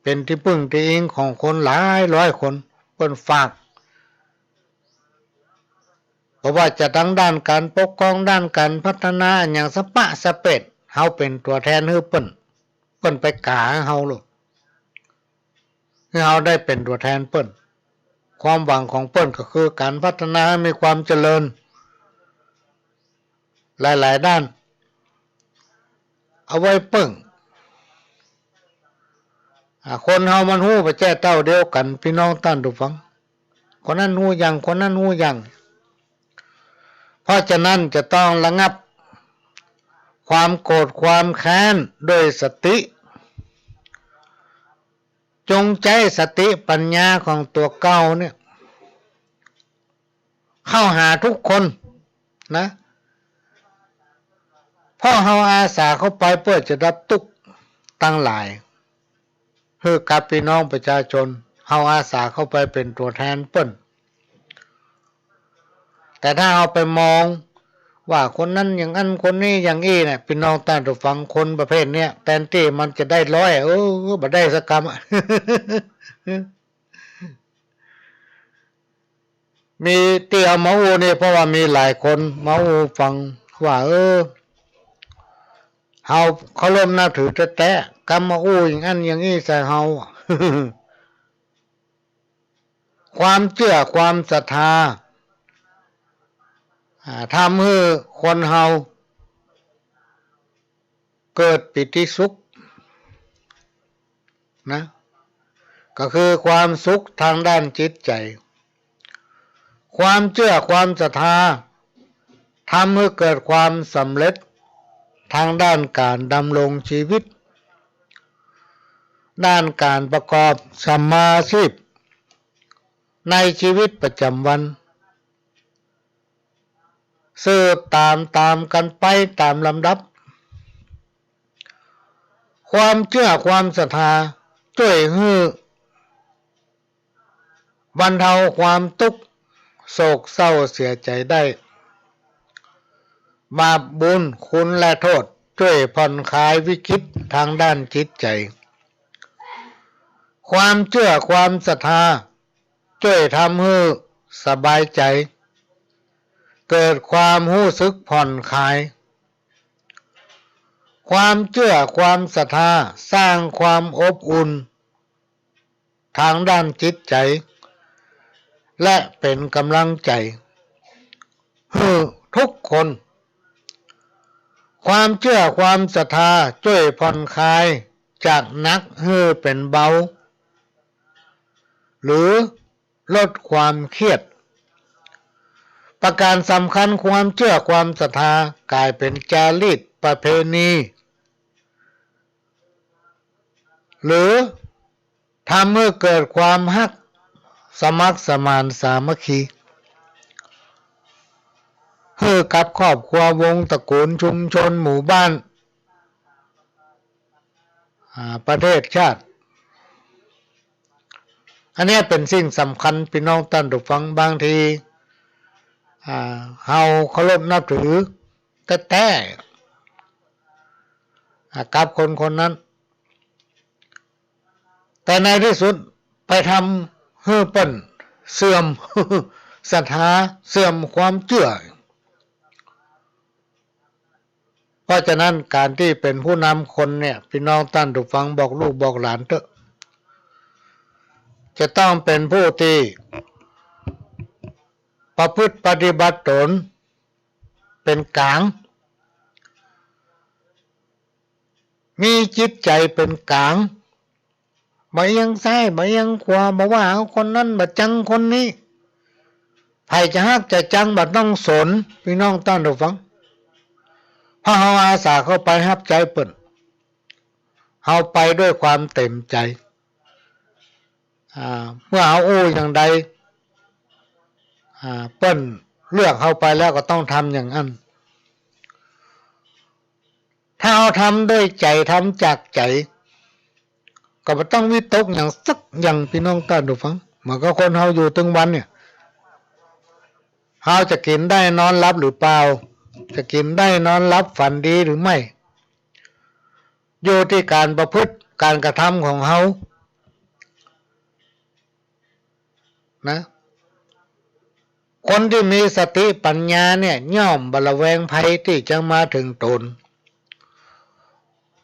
เป๋นตี้ปึ้งตี้อิงของคนหลายร้อยคน เปิ้นฝาก บ่ว่าจะตางด้านก๋านปกครอง ด้านก๋านพัฒนาอะหยังสะปะสะเปด เฮาเป๋นตั๋วแทนหื้อเปิ้น เปิ้นไปก๋าหื้อเฮาโลด หื้อเฮาได้เป๋นตั๋วแทนเปิ้น ความหวังของเปิ้นก็คือก๋านพัฒนาหื้อมีความเจริญ หลายๆ ด้าน เอาไว้เปิ้ง อ่า คนเฮามันฮู้บ่แจ้เต้าเดียวกั๋น ปี้น้องต้านผู้ฟัง คนนั้นฮู้หยัง คนนั้นฮู้หยัง เพราะฉะนั้นจะต้องระงับความโกรธความแค้นด้วยสติ จงใจ๊สติปัญญาของตั๋วเก่าเนี่ย เข้าหาทุกคนนะ เพราะเฮาอาสาเข้าไปเปื้อจะดับตุ๊กข์ตังหลาย หื้อกับปี้น้องประชาชน เฮาอาสาเข้าไปเป๋นตั๋วแทนเปิ้น แต่ถ้าเฮาไปมองว่าคนนั้นอย่างอั้น คนนี้อย่างอี้เนี่ย ปี้น้องต้านผู้ฟัง คนประเภทเนี้ย แตนตี้มันจะได้ร้อย เออ บ่ได้สักกำอะ มีตี้เอามาอู้นี่ เพราะว่ามีหลายคนมาอู้ฟังว่า เออ เฮาเคารพนับถือแต๊ๆ กำมาอู้อย่างอั้นอย่างอี้ใส่เฮา ความเจื้อความศรัทธา อ่า ทำหื้อคนเฮาเกิดปีติสุขนะ ก็คือความสุขทางด้านจิตใจ๋ ความเจื้อความศรัทธา ทำหื้อเกิดความสำเร็จทางด้านก๋านดำรงจีวิต ด้านก๋านประกอบสัมมาอาชีพในจีวิตประจ๋ำวัน สืบต๋ามต๋ามกั๋นไปต๋ามลำดับ ความเจื้อความศรัทธาจ้วยหื้อ บรรเทาความตุ๊กข์โศกเศร้าเสียใจ๋ได้ บาปบุญคุณและโต้ษจ้วยผ่อนคลายวิกฤตทางด้านจิตใจ๋ ความเจื้อความศรัทธาจ้วยทำหื้อสบายใจ๋ เกิดความฮู้สึกผ่อนคลาย ความเจื้อความศรัทธาสร้างความอบอุ่น ทางด้านจิตใจ๋ และเป๋นก๋ำลังใจ๋หื้อทุกคน ความเจื้อความศรัทธาจ้วยผ่อนคลายจากหนักหื้อเป๋นเบา หรือลดความเครียด ประก๋านสำคัญ ความเจื้อความศรัทธาก๋ายเป๋นจารีตประเพณี หรือทำหื้อเกิดความฮัก สมัครสมานสามัคคี หื้อกับครอบครัว วงศ์ตระกูล ชุมชน หมู่บ้าน อ่า ประเทศชาติ อันเนี้ยเป๋นสิ่งสำคัญ ปี้น้องต้านผู้ฟัง บางที อ่า เฮาเคารพนับถือแต๊ๆ อ่า กับคนคนนั้น แต่ในตี้สุดไปทำหื้อเปิ้นเสื่อมศรัทธา เสื่อมความเจื้อ เพราะฉะนั้นก๋านตี้เป๋นผู้นำคนเนี่ย ปี้น้องต้านผู้ฟัง บอกลูกบอกหลานเต๊อะ จะต้องเป๋นผู้ตี้ประพฤติปฏิบัติต๋นเป๋นก๋าง มีจิตใจ๋เป๋นก๋าง บ่เอียงซ้ายบ่เอียงขวา บ่ว่าเอาคนนั้น บ่จังคนนี้ ใผจะฮักจะจังบ่ต้องสน ปี้น้องต้านผู้ฟัง เพราะเฮาอาสาเข้าไปฮับใจ๊เปิ้น เฮาไปด้วยความเต๋มใจ๋ อ่า เมื่อเฮาอู้อย่างใด อ่า เปิ้นเลือกเฮาไปแล้วก็ต้องทำอย่างอั้น ถ้าเฮาทำด้วยใจ๋ ทำจากใจ๋ ก็บ่ต้องวิตกหยังสักอย่าง ปี้น้องต้านผู้ฟัง เหมือนกับคนเฮาอยู่ตึงวันเนี่ย เฮาจะกิ๋นได้นอนหลับหรือเปล่า จะกิ๋นได้นอนหลับฝันดีหรือไม่ อยู่ตี้ก๋านประพฤติก๋านกระทำของเฮา นะ คนตี้มีสติปัญญาเนี่ย ย่อมบ่ระแวงภัยตี้จะมาเถิงต๋น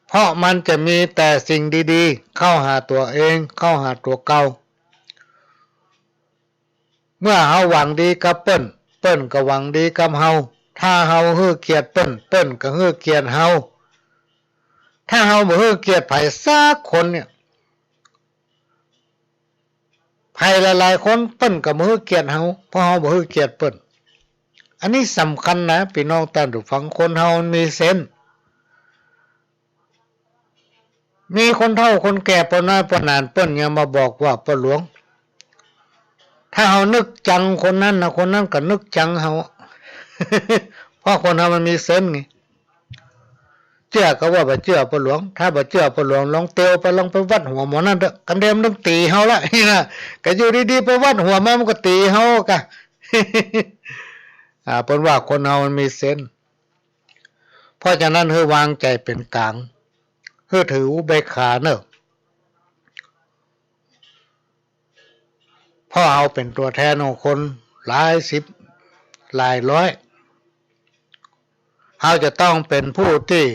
เพราะมันจะมีแต่สิ่งดีๆ เข้าหาตั๋วเอง เข้าหาตั๋วเก่า เมื่อเฮาหวังดีกับเปิ้น เปิ้นก็หวังดีกับเฮา ถ้าเฮาหื้อเกียรติเปิ้น เปิ้นก็หื้อเกียรติเฮา ถ้าเฮาบ่หื้อเกียรติใผสักคนเนี่ย ใผหลายๆ คนเปิ้นก็บ่หื้อเกียรติเฮา เพราะเฮาบ่หื้อเกียรติเปิ้น อันนี้สำคัญนะ ปี้น้องต้านผู้ฟัง คนเฮามันมีเซนส์ มีคนเฒ่าคนแก่ปอน้อยปอหนานเปิ้นยังมาบอกว่า ป้อหลวง ถ้าเฮานึกจังคนนั้นนะ คนนั้นก็นึกจังเฮา เพราะคนเฮามันมีเซนส์ไง เจื้อก็ว่าบ่เจื้อป้อหลวง ถ้าบ่เจื้อป้อหลวง ลองเตียวไป ลองไปวัดหัวหมอนั่นเต๊อะ กำเดิมมันต้องตี๋เฮาละ นี่นะ ก็อยู่ดีๆ ไปวัดหัวมา มันก็ตี๋เฮากะ อ่า เปิ้นว่าคนเฮามันมีเซนส์ เพราะฉะนั้นหื้อวางใจ๋เป๋นก๋าง หื้อถืออุเบกขาเน่อ เพราะเฮาเป๋นตั๋วแทนของคนหลายสิบหลายร้อย เฮาจะต้องเป๋นผู้ตี้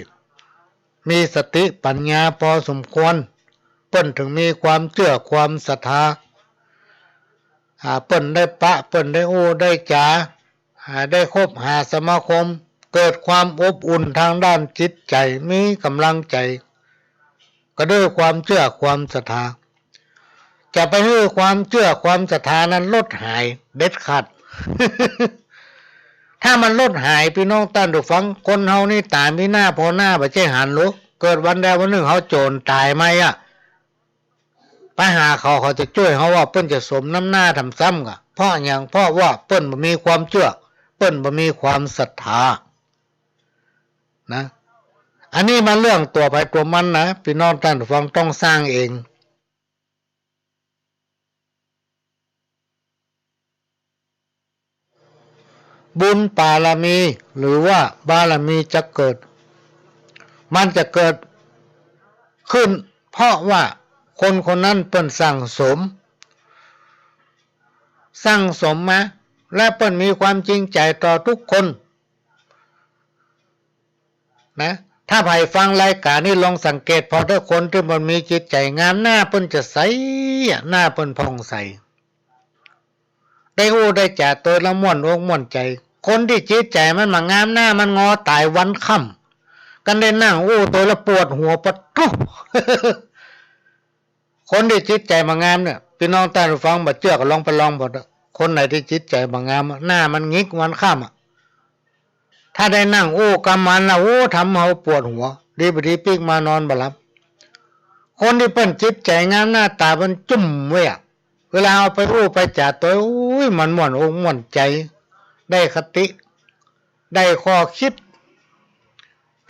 มีสติปัญญาปอสมควร เปิ้นเถิงมีความเจื้อความศรัทธา อ่า เปิ้นได้ปะ เปิ้นได้อู้ได้จ๋า อ่า ได้คบหาสมาคม เกิดความอบอุ่นตางด้านจิตใจ๋ มีก๋ำลังใจ๋ ก็ด้วยความเจื้อความศรัทธา จะไปหื้อความเจื้อความศรัทธานั้นลดหายเด็ดขาด ถ้ามันลดหาย ปี้น้องต้านผู้ฟัง คนเฮานี่ต๋ายมีหน้าผ่อหน้า บ่ใจ้หันหรอก เกิดวันใดวันนึ่งเฮาโจ๋นต๋ายไปอะ ไปหาเขา เขาจะจ้วยเฮาบ่ เปิ้นจะสมน้ำหน้าถามซ้ำก่า เพราะหยัง เพราะว่าเปิ้นบ่มีความเจื้อ เปิ้นบ่มีความศรัทธา นะ อันนี้มันเรื่องตั๋วใผตั๋วมันนะ ปี้น้องต้านผู้ฟังต้องสร้างเอง บุญบารมี หรือว่าบารมีจะเกิด มันจะเกิดขึ้น เพราะว่าคนคนนั้นเปิ้นสั่งสม สั่งสมมา และเปิ้นมีความจริงใจ๋ต่อทุกคน นะ ถ้าใผฟังรายก๋านนี้ลองสังเกตผ่อเต๊อะ คนตี้มันมีจิตใจ๋งาม หน้าเปิ้นจะใสอะ หน้าเปิ้นผ่องใส ได้อู้ได้จ๋าตวยละม่วนอกม่วนใจ๋ คนตี้จิตใจ๋มันบ่งาม หน้ามันงอต๋ายวันค่ำ กันได้นั่งอู้ตวยละปวดหัวปะโธ่ คนตี้จิตใจ๋บ่งามเนี่ย ปี้น้องต้านผู้ฟังบ่เจื้อก็ลองไปลองเบิ่งเต๊อะ คนไหนตี้จิตใจ๋บ่งามอะ หน้ามันหงิกวันค่ำอะ ถ้าได้นั่งอู้กำมันละ โอ้ ทำเฮาปวดหัว ดีบ่ดีปิ๊กมานอนบ่หลับ คนตี้เปิ้นจิตใจ๋งาม หน้าต๋าเปิ้นจุ้มไว้อะ เวลาเฮาไปอู้ไปจ๋าตวย โอ้ย มันม่วนอกม่วนใจ๋ ได้คติ ได้ข้อคิด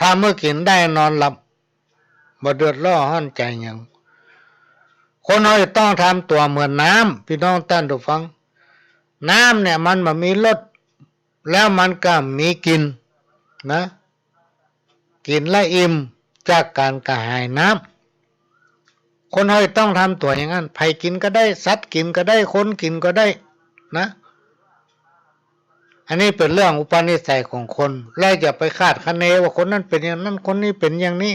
ทำหื้อกิ๋นได้นอนหลับ บ่เดือดร้อนฮ้อนใจ๋หยัง คนเฮาจะต้องทำตั๋วเหมือนน้ำ ปี้น้องต้านผู้ฟัง น้ำเนี่ยมันบ่มีรส แล้วมันก็มีกลิ่นนะ กิ๋นแล้วอิ่มจากก๋านกระหายน้ำ คนเฮาจะต้องทำตั๋วอย่างนั้น ใผกิ๋นก็ได้ สัตว์กิ๋นก็ได้ คนกิ๋นก็ได้นะ อันนี้เป๋นเรื่องอุปนิสัยของคน แล้วอย่าไปคาดคะเนว่าคนนั้นเป๋นอย่างนั้น คนนี้เป๋นอย่างนี้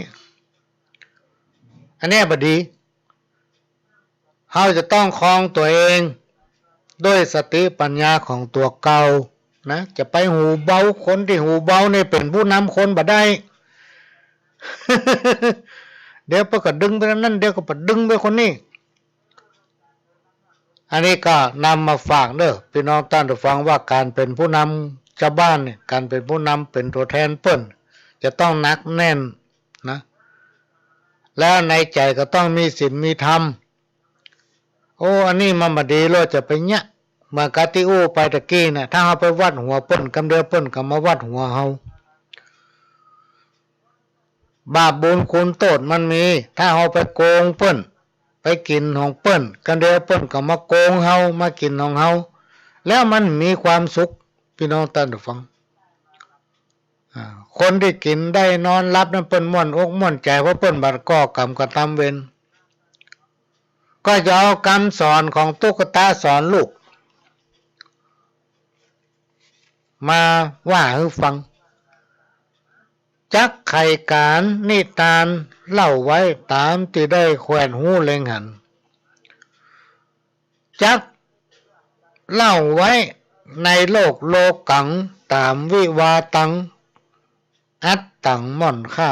อันเนี้ยบ่ดี เฮาจะต้องครองตั๋วเองด้วยสติปัญญาของตั๋วเก่านะ จะไปหูเบา คนตี้หูเบานี่เป๋นผู้นำคนบ่ได้ เดี๋ยวเปิ้นก็ดึงไปคนนั้น เดี๋ยวก็ไปดึงไปคนนี้ อันนี้ก็นำมาฝากเน่อ ปี้น้องต้านผู้ฟัง ว่าก๋านเป๋นผู้นำจาวบ้านเนี่ย ก๋านเป๋นผู้นำเป๋นตั๋วแทนเปิ้น จะต้องหนักแน่นนะ แล้วในใจ๋ก็ต้องมีศีลมีธรรม โอ้ อันนี้มันบ่ดี เฮาจะไปเยียะ เหมือนกับตี้อู้ไปตะกี้น่ะ ถ้าเฮาไปวัดหัวเปิ้น กำเดียวเปิ้นก็มาวัดหัวเฮา บาปบุญคุณโต้ษมันมี ถ้าเฮาไปโกงเปิ้น ไปกิ๋นของเปิ้น กำเดียวเปิ้นก็มาโกงเฮา มากิ๋นของเฮา แล้วมันมีความสุข ปี้น้องต้านผู้ฟัง อ่า คนตี้กิ๋นได้นอนหลับนั้นเปิ้นม่วนอกม่วนใจ๋ เพราะเปิ้นบ่ได้ก่อกรรมกระตำเวร ก็จะเอากำสอนของตุ๊กตาสอนลูก มาว่าหื้อฟัง จักไขก๋านนิตานเล่าไว้ต๋ามตี้ได้แขวนหูเล็งหัน จักเล่าไว้ในโลกโลกังต๋ามวิวาตัง อัตตังม่อนค่า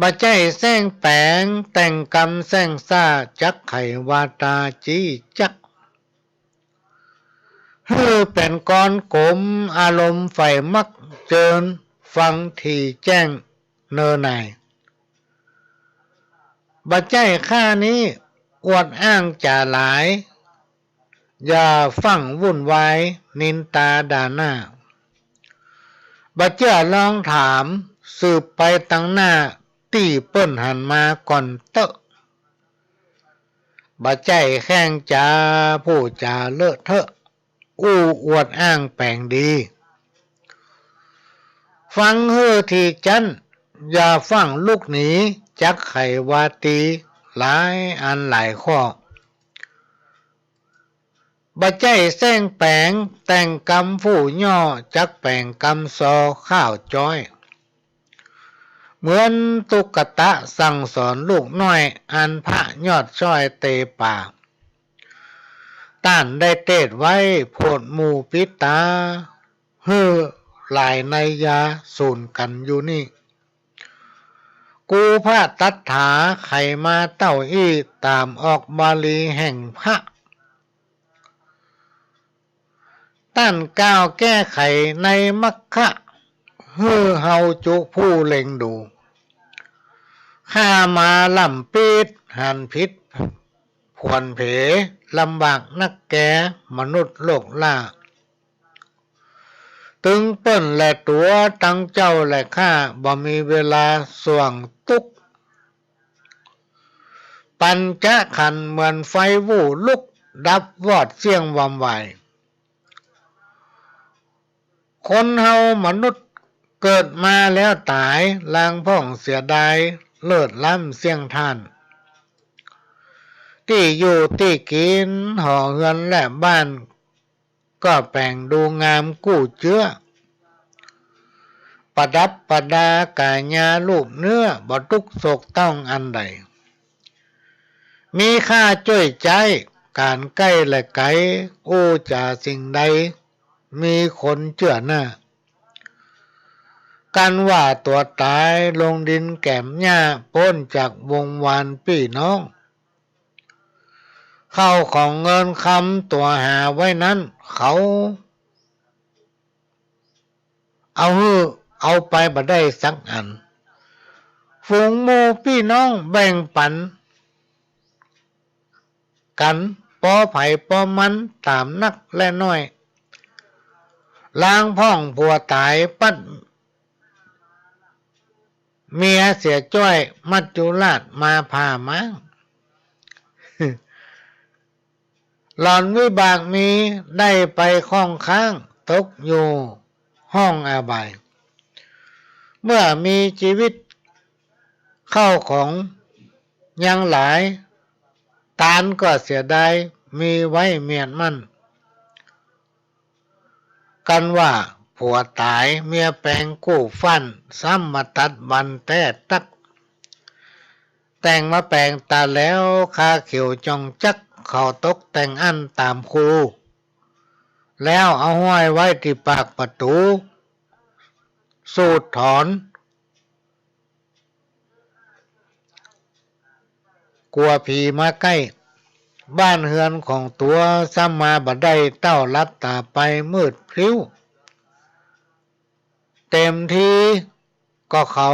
บ่ใจ้แส้งแป๋งแต่งกำแส้งซ่า จักไขวาตาจี้จัก หื้อเป๋นกรกลมอารมณ์ใฝ่มัก เจิญฟังถี่แจ้งเนอหน่าย บ่ใจ้ข้านี้อวดอ้างจ๋าหลาย อย่าฟั่งวุ่นวายนินตาด่าหน้า บ่เจื้อลองถามสืบไปตังหน้าตี้เปิ้นหันมาก่อนเต๊อะ บ่ใจ้แข้งจ๋าผู้จ๋าเลอะเทอะ อู้อวดอ้างแป๋งดี ฟังหื้อถี่จั๊น อย่าฟั่งลุกหนี จักใค่ว่าตี๋ หลายอันหลายข้อ บ่ใจ้แส้งแป๋ง แต่งกำฟู่ย่อ จักแป๋งกำซอข้าวจ้อย เหมือนตุ๊กตะสั่งสอนลูกน้อย อันพระยอดช้อยเตป่า ต้านได้เตศน์ไว้ โผดหมู่ปิดต๋า หื้อหลายนัยยะสูนกั๋นอยู่นี่ กูพระตัตถา ใค่มาเต้าอี้ ต๋ามออกบาลีแห่งพระ ต้านกล่าวแก้ไขในมัคคะ หื้อเฮาจุผู้เล็งดู ข้ามาล้ำปี๊ด หันผิด ผวนเผ ลำบากนักแก มนุษย์โลกล้า ตึงเปิ้นและตั๋ว ตึงเจ้าและข้า บ่มีเวลาส่วงตุ๊กข์ ปัญจขันธ์เหมือนไฟวู่ลุก ดับวอดเสี้ยงวำวาย คนเฮามนุษย์เกิดมาแล้วต๋าย ลางพ่องเสียดาย เลิศล้ำเสี้ยงท่าน ตี้อยู่ตี้กิ๋น หอเฮือนและบ้าน ก็แป๋งดูงามกู้เจื้อ ประดับประดากายารูปเนื้อ บ่ตุ๊กข์โศกต้องอันใด มีข้าจ้วยใจ๊ ก๋านใก้และไก๋ อู้จ๋าสิ่งใด มีคนเจื้อหน้า กั๋นว่าตั๋วต๋าย ลงดินแก๋มหญ้า ป๊นจากวงวานปี้น้อง ข้าวของเงินคำตั๋วหาไว้นั้น เขาเอาหื้อ เอาไปบ่ได้สักอัน ฝูงหมู่ปี้น้องแบ่งปั๋นกั๋น ปอใผปอมัน ต๋ามนักและน้อย ลางพ่องผัวต๋าย ปั๊ด เมียเสียจ้อย มัจจุราชมาผ่าม้าง หล่อนวิบากมี ได้ไปข้องค้าง ตกอยู่ห้องอบาย เมื่อมีจีวิต ข้าวของยังหลาย ต๋านก็เสียดาย มีไว้เมียดมั่น กั๋นว่าผัวต๋าย เมียแป๋งกู้ฟั่น ซ้ำมาตัดบั้นแต๊ตั๊ก แต่งมาแป๋งต๋าแล้ว คาเขียวจองจั๊ก เขาตกแต่งอั้นต๋ามครู แล้วเอาห้อยไว้ตี้ปากประตู๋ สูดถอน กั๋วผีมาใก้ บ้านเฮือนของตั๋ว ซ้ำมาบ่ได้เต้า หลับต๋าไปมืดพลิ้ว เต๋มทีก็เขา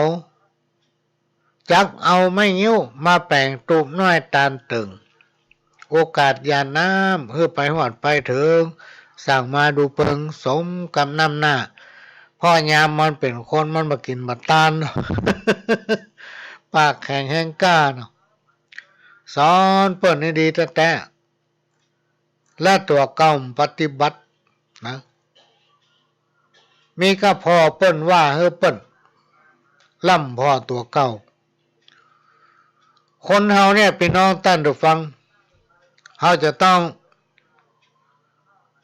จักเอาไม้งิ้ว มาแป๋งตูบน้อยต๋านเติ่ง โอกาสหยาดน้ำ หื้อไปฮอดไปเถิง สั่งมาดูเปิง สมกับน้ำหน้า เพราะยามมันเป๋นคน มันบ่กิ๋นบ่ตาน ปากแข็งแฮงกล้าเนาะ สอนเปิ้นนี่ดีแต๊ๆ และตั๋วเก่าปฏิบัตินะ มีก้าผ่อเปิ้นว่าหื้อเปิ้นล่ำผ่อตั๋วเก่า คนเฮาเนี่ย ปี้น้องต้านผู้ฟัง เฮาจะต้อง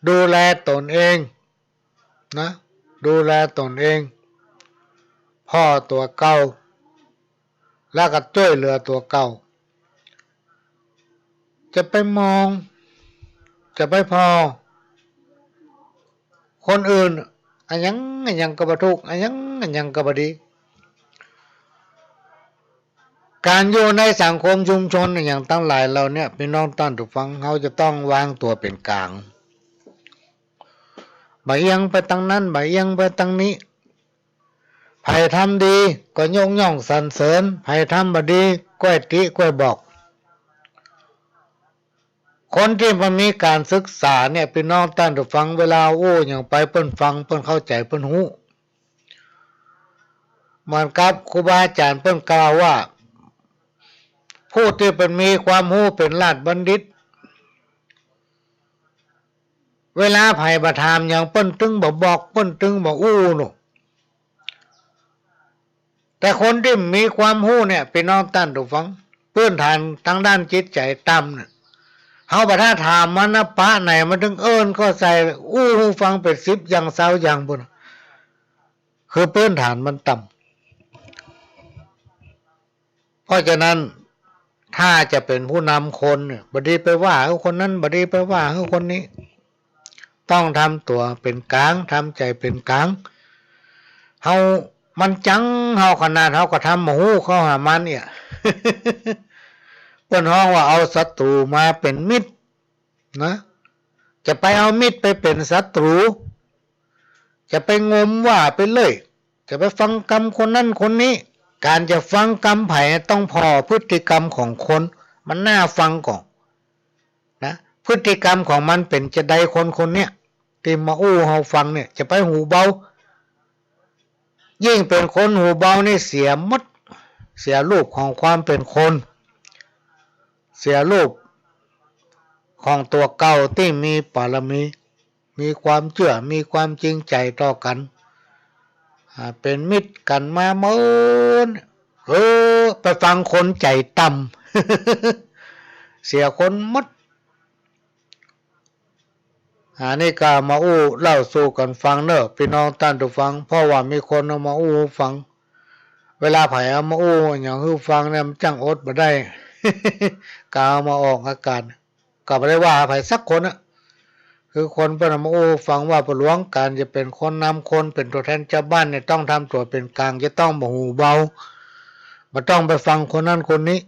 ดูแลตนเองนะ ดูแลตนเอง ผ่อตั๋วเก่า แล้วก็จ้วยเหลือตั๋วเก่า จะไปมอง จะไปผ่อคนอื่น อะหยังอะหยังก็บ่ถูก อะหยังอะหยังก็บ่ดี ก๋านอยู่ในสังคมชุมชนอะหยังตังหลายเหล่าเนี่ย ปี้น้องต้านผู้ฟัง เฮาจะต้องวางตั๋วเป๋นก๋าง บ่เอียงไปตังนั้น บ่เอียงไปตังนี้ ใผทำดีก็ยกย่องสรรเสริญ ใผทำบ่ดีก้อยติก้อยบอก คนตี้บ่มีก๋านศึกษาเนี่ย ปี้น้องต้านผู้ฟัง เวลาอู้หยังไปเปิ้นฟัง เปิ้นเข้าใจ๋ เปิ้นฮู้ เหมือนกับครูบาอาจ๋ารย์เปิ้นกล่าวว่า ผู้ตี้เปิ้นมีความฮู้เป๋นราชบัณฑิต เวลาใผบ่ถามหยังเปิ้นตึงบ่บอก เปิ้นตึงบ่อู้โน่ แต่คนตี้มีความฮู้เนี่ย ปี้น้องต้านผู้ฟัง พื้นฐานตางด้านจิตใจ๋ต่ำเนี่ย เฮาบ่ถ้าถามมันนะ ปะไหนมันตึงเอิ้นเข้าใส่ อู้หื้อฟังเป๋นสิบอย่างซาวอย่างปู้น คือพื้นฐานมันต่ำ เพราะฉะนั้น ถ้าจะเป๋นผู้นำคนเนี่ย บ่ดีไปว่าหื้อคนนั้น บ่ดีไปว่าหื้อคนนี้ ต้องทำตั๋วเป๋นก๋าง ทำใจ๋เป๋นก๋าง เฮา มันจังเฮาขนาดเฮาก็ทำบ่ฮู้เข้าหามันเนี่ย เปิ้นฮ้องว่าเอาศัตรู๋มาเป๋นมิตรนะ จะไปเอามิตรไปเป๋นศัตรู๋ จะไปงมว่าไปเรื่อย จะไปฟังกำคนนั้นคนนี้ ก๋านจะฟังกำใผต้องผ่อพฤติกรรมของคน มันน่าฟังก่อ นะ พฤติกรรมของมันเป๋นจาใด คนคนเนี้ย ตี้มาอู้เฮาฟังเนี่ย จะไปหูเบา ยิ่งเป๋นคนหูเบานี่เสียหมด เสียรูปของความเป๋นคน เสียรูปของตั๋วเก่าตี้มีปารมี มีความเจื้อ มีความจริงใจ๋ต่อกั๋น อ่า เป๋นมิตรกั๋นมาเมิน เออ ไปฟังคนใจ๋ต่ำ เสียคนหมด อันนี้ก็มาอู้เล่าสู่กั๋นฟังเน่อ ปี้น้องต้านผู้ฟัง เพราะว่ามีคนเอามาอู้หื้อฟัง เวลาใผเอามาอู้หยังหื้อฟังเนี่ย มันจั้งอดบ่ได้ ก็เอามาออกอากาศ ก็บ่ได้ว่าใผสักคนอะ คือคนเปิ้นเอามาอู้ฟังว่า ป้อหลวง ก๋านจะเป๋นคนนำคน เป๋นตั๋วแทนจาวบ้านเนี่ย ต้องทำตั๋วเป๋นก๋าง จะต้องบ่หูเบา บ่ต้องไปฟังคนนั้นคนนี้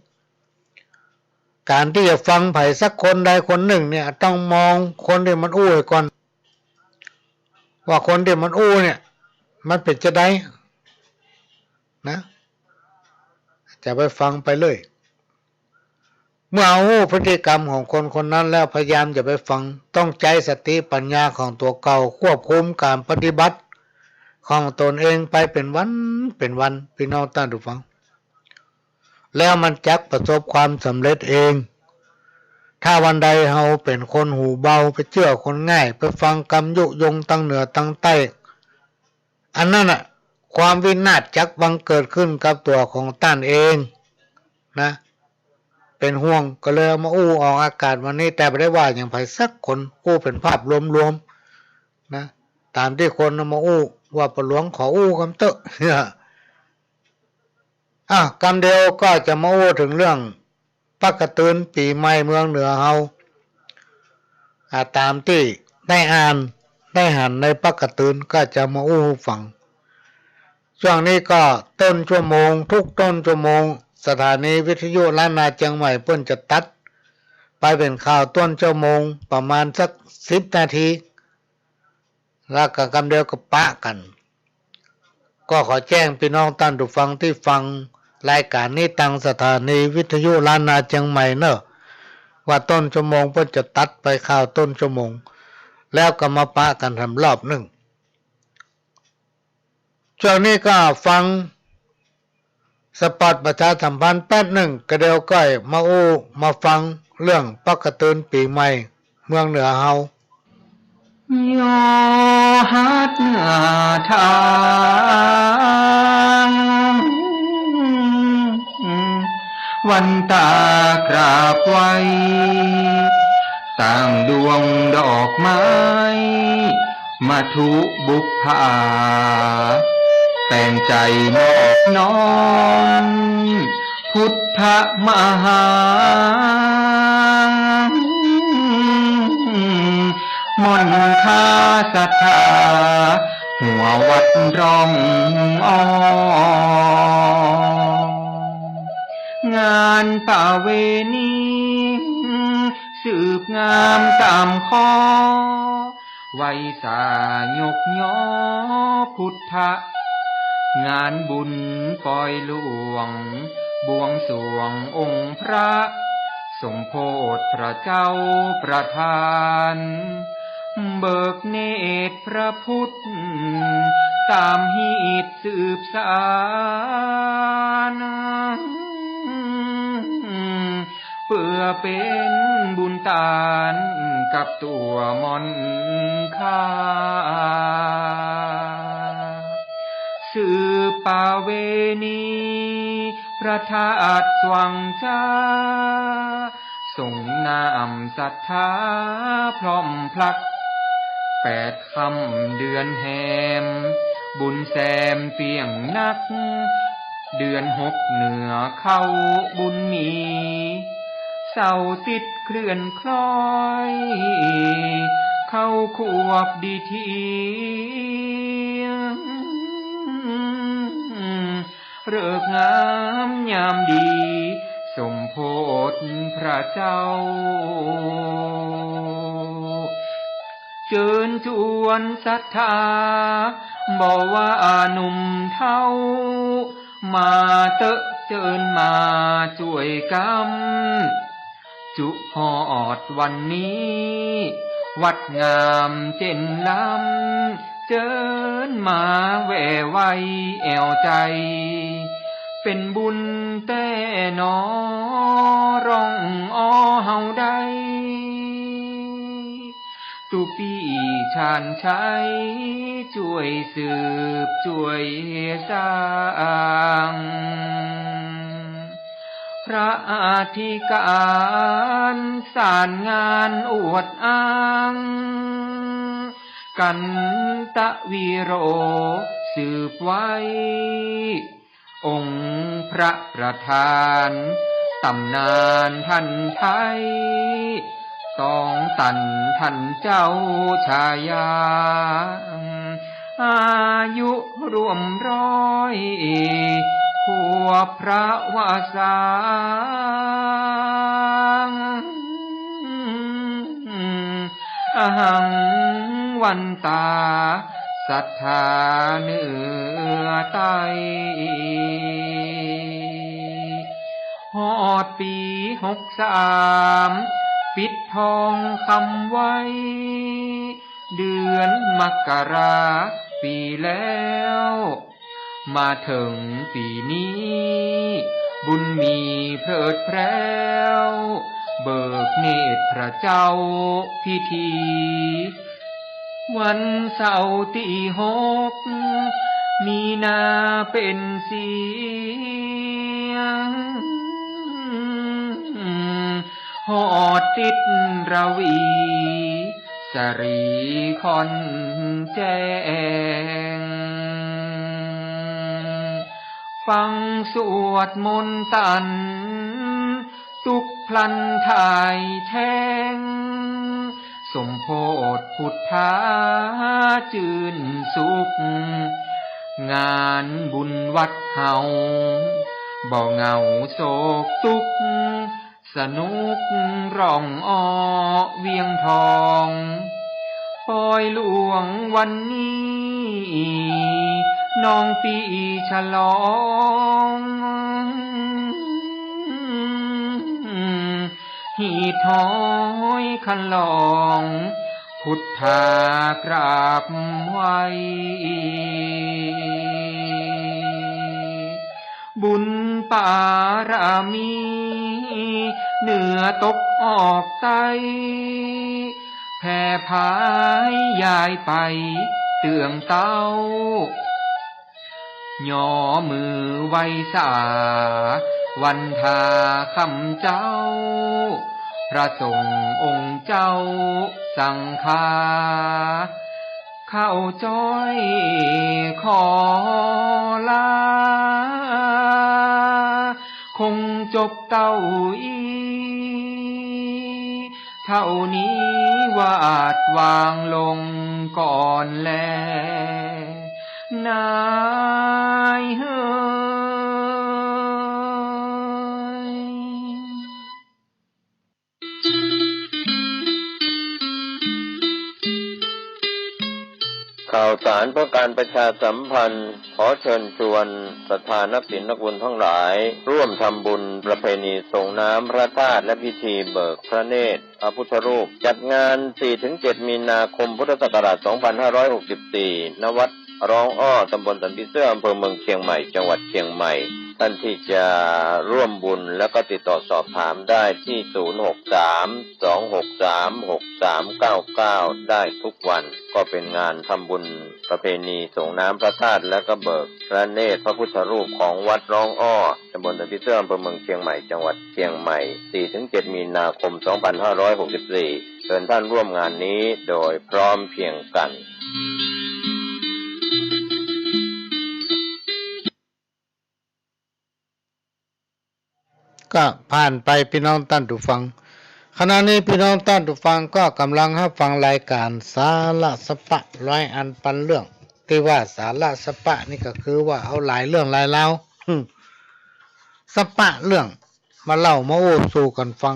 ก๋านตี้จะฟังใผสักคนใดคนนึ่งเนี่ย ต้องมองคนตี้มันอู้ก่อน ว่าคนตี้มันอู้เนี่ย มันเป๋นจาใดนะ จะไปฟังไปเรื่อย เมื่อเฮาฮู้พฤติกรรมของคนคนนั้นแล้ว พยายามจะไปฟัง ต้องใจ๊สติปัญญาของตั๋วเก่า ควบคุมก๋านปฏิบัติของตนเองไปเป๋นวันเป๋นวัน ปี้น้องต้านผู้ฟัง แล้วมันจักประสบความสำเร็จเอง ถ้าวันใดเฮาเป๋นคนหูเบา ไปเจื้อคนง่าย ไปฟังกำยุยงตางเหนือตางใต้ อันนั้นน่ะ ความวินาศจักบังเกิดขึ้นกับตั๋วของต้านเองนะ เป๋นห่วง ก็เลยเอามาอู้ออกอากาศวันนี้ แต่บ่ได้ว่าหยังใผสักคน อู้เป๋นภาพรวมๆ นะ ต๋ามตี้คนเอามาอู้ ว่าป้อหลวงขออู้กำเต๊อะ อ่ะ กำเดียวก็จะมาอู้เถิงเรื่อง ปักกะตือนปี๋ใหม่เมืองเหนือเฮา อ่า ต๋ามตี้ได้อ่านได้หันในปักกะตือนก็จะมาอู้หื้อฟัง ช่วงนี้ก็ต้นชั่วโมง ทุกต้นชั่วโมง สถานีวิทยุล้านนาเจียงใหม่เปิ้นจะตัดไปเป๋นข่าวต้นชั่วโมง ประมาณสักสิบนาที แล้วก็กำเดียวก็ปะกั๋น ก็ขอแจ้งปี้น้องต้านผู้ฟังตี้ฟังรายก๋านนี้ตางสถานีวิทยุล้านนาเจียงใหม่เน่อ ว่าต้นชั่วโมงเปิ้นจะตัดไปข่าวต้นชั่วโมง แล้วก็มาปะกั๋นแถมรอบนึ่ง ช่วงนี้ก็ฟัง สปอตประชาสัมพันธ์แป๊บนึ่ง กะเดียวก้อยมาอู้มาฟังเรื่องปักกะตือนปี๋ใหม่เมืองเหนือเฮา โยหัดทางวันตากราบไหว้ ตั้งดวงดอกไม้ มะทุบุพผา แปลงใจ๋นอบน้อม พุทธมหา ม่อนคาศรัทธา หัววัดร่องอ้อ งานประเวณี สืบงามต๋ามคอ ไหว้สายกยอพุทธะ งานบุญปอยหลวง บวงสรวงองค์พระ สมโภชพระเจ้าประทาน เบิกเนตรพระพุทธ ต๋ามฮีตสืบสาน เปื้อเป๋นบุญตานกับตั๋วหม่อนข้า สืบประเวณีพระธาตุสว่างจ้า ส่งน้ำศรัทธาพร้อมพลัก แปดค่ำเดือนแฮม บุญแซมเปียงนัก เดือนหกเหนือเข้าบุญมี เสาร์ติดเคลื่อนคล้อย เข้าขวบดีเที่ยง ฤกษ์งามยามดี สมโภชพระเจ้า เจิญจวนศรัทธา บ่ว่าหนุ่มเฒ่า มาเต๊อะเจิญมาจ้วยกั๋น จุฮอดวันนี้ วัดงามเจ๋นล้ำ เจิญมาแหว่ไหว้แอ่วใจ๋ เป๋นบุญแต๊หนอ ร้องอ้อเฮาได้ ตุ๊ปี้ชาญชัย จ้วยสืบจ้วยสร้าง พระอธิก๋านสารงานอวดอ้าง กันตะวีโร สืบไว้ องค์พระประธาน ต๋ำนานท่านไท้ ตองตันท่านเจ้าชายา อายุร่วมร้อย ขวบพระวสา อหังวันตา ศรัทธาเหนือใต้ ฮอดปี๋หกสาม ปิดทองคำไว้ เดือนมกราปี๋แล้ว มาเถิงปี๋นี้ บุญมีเพลิดแพร้ว เบิกเนตรพระเจ้าพิธี วันเสาร์ตี้หก มีนาเป๋นเสียง ฮอดติดระวี สะหรี่ค่อนแจ้ง ฟังสวดมนต์ตัน ตุ๊กข์พลันถ่ายแท้ง สมโภชพุทธาจื้นสุข งานบุญวัดเฮา บ่เหงาโศกตุ๊กข์ สนุกร้องอ้อเวียงทอง ปอยหลวงวันนี้ น้องปี้ฉลอง หีดฮ้อยคันลอง พุทธากราบไหว้ บุญปารมี เหนือตกออกใต้ แผ่ผายยายไปเตื้องเต้า ยอมือไหว้สา วันทาคำเจ้า พระสงฆ์องค์เจ้าสังฆา ข้าจ้อยขอลา คงจบเต้าอี้ เต้านี้วาดวางลงก่อนแล นายเฮย ข่าวสารเพื่อการประชาสัมพันธ์ ขอเชิญชวนศรัทธานักศีลนักบุญทั้งหลาย ร่วมทำบุญประเพณีส่งน้ำพระธาตุและพิธีเบิกพระเนตรพระพุทธรูป จัดงาน สี่ถึงเจ็ด มีนาคม พุทธศักราช สองพันห้าร้อยหกสิบสี่ ณ วัดร้องอ้อ ตำบลสันผีเสื้อ อำเภอเมืองเชียงใหม่ จังหวัดเชียงใหม่ ท่านที่จะร่วมบุญแล้วก็ติดต่อสอบถามได้ที่ ศูนย์ หก สาม สอง หก สาม หก สาม เก้า เก้า ได้ทุกวัน ก็เป็นงานทำบุญประเพณีส่งน้ำพระธาตุและก็เบิกพระเนตรพระพุทธรูปของวัดร้องอ้อ ตำบลตะพิเตื้อ อำเภอเมืองเชียงใหม่ จังหวัดเชียงใหม่ สี่ถึงเจ็ด มีนาคม สองพันห้าร้อยหกสิบสี่ เชิญท่านร่วมงานนี้โดยพร้อมเพรียงกัน ก็ผ่านไปปี้น้องต้านผู้ฟัง ขณะนี้ปี้น้องต้านผู้ฟังก็ก่ำลังฮับฟังรายก๋านสาระสะปะร้อยอันปันเรื่อง ตี้ว่าสาระสะปะนี่ก็คือว่าเอาหลายเรื่องหลายราว สะปะเรื่องมาเล่ามาอู้สู่กั๋นฟัง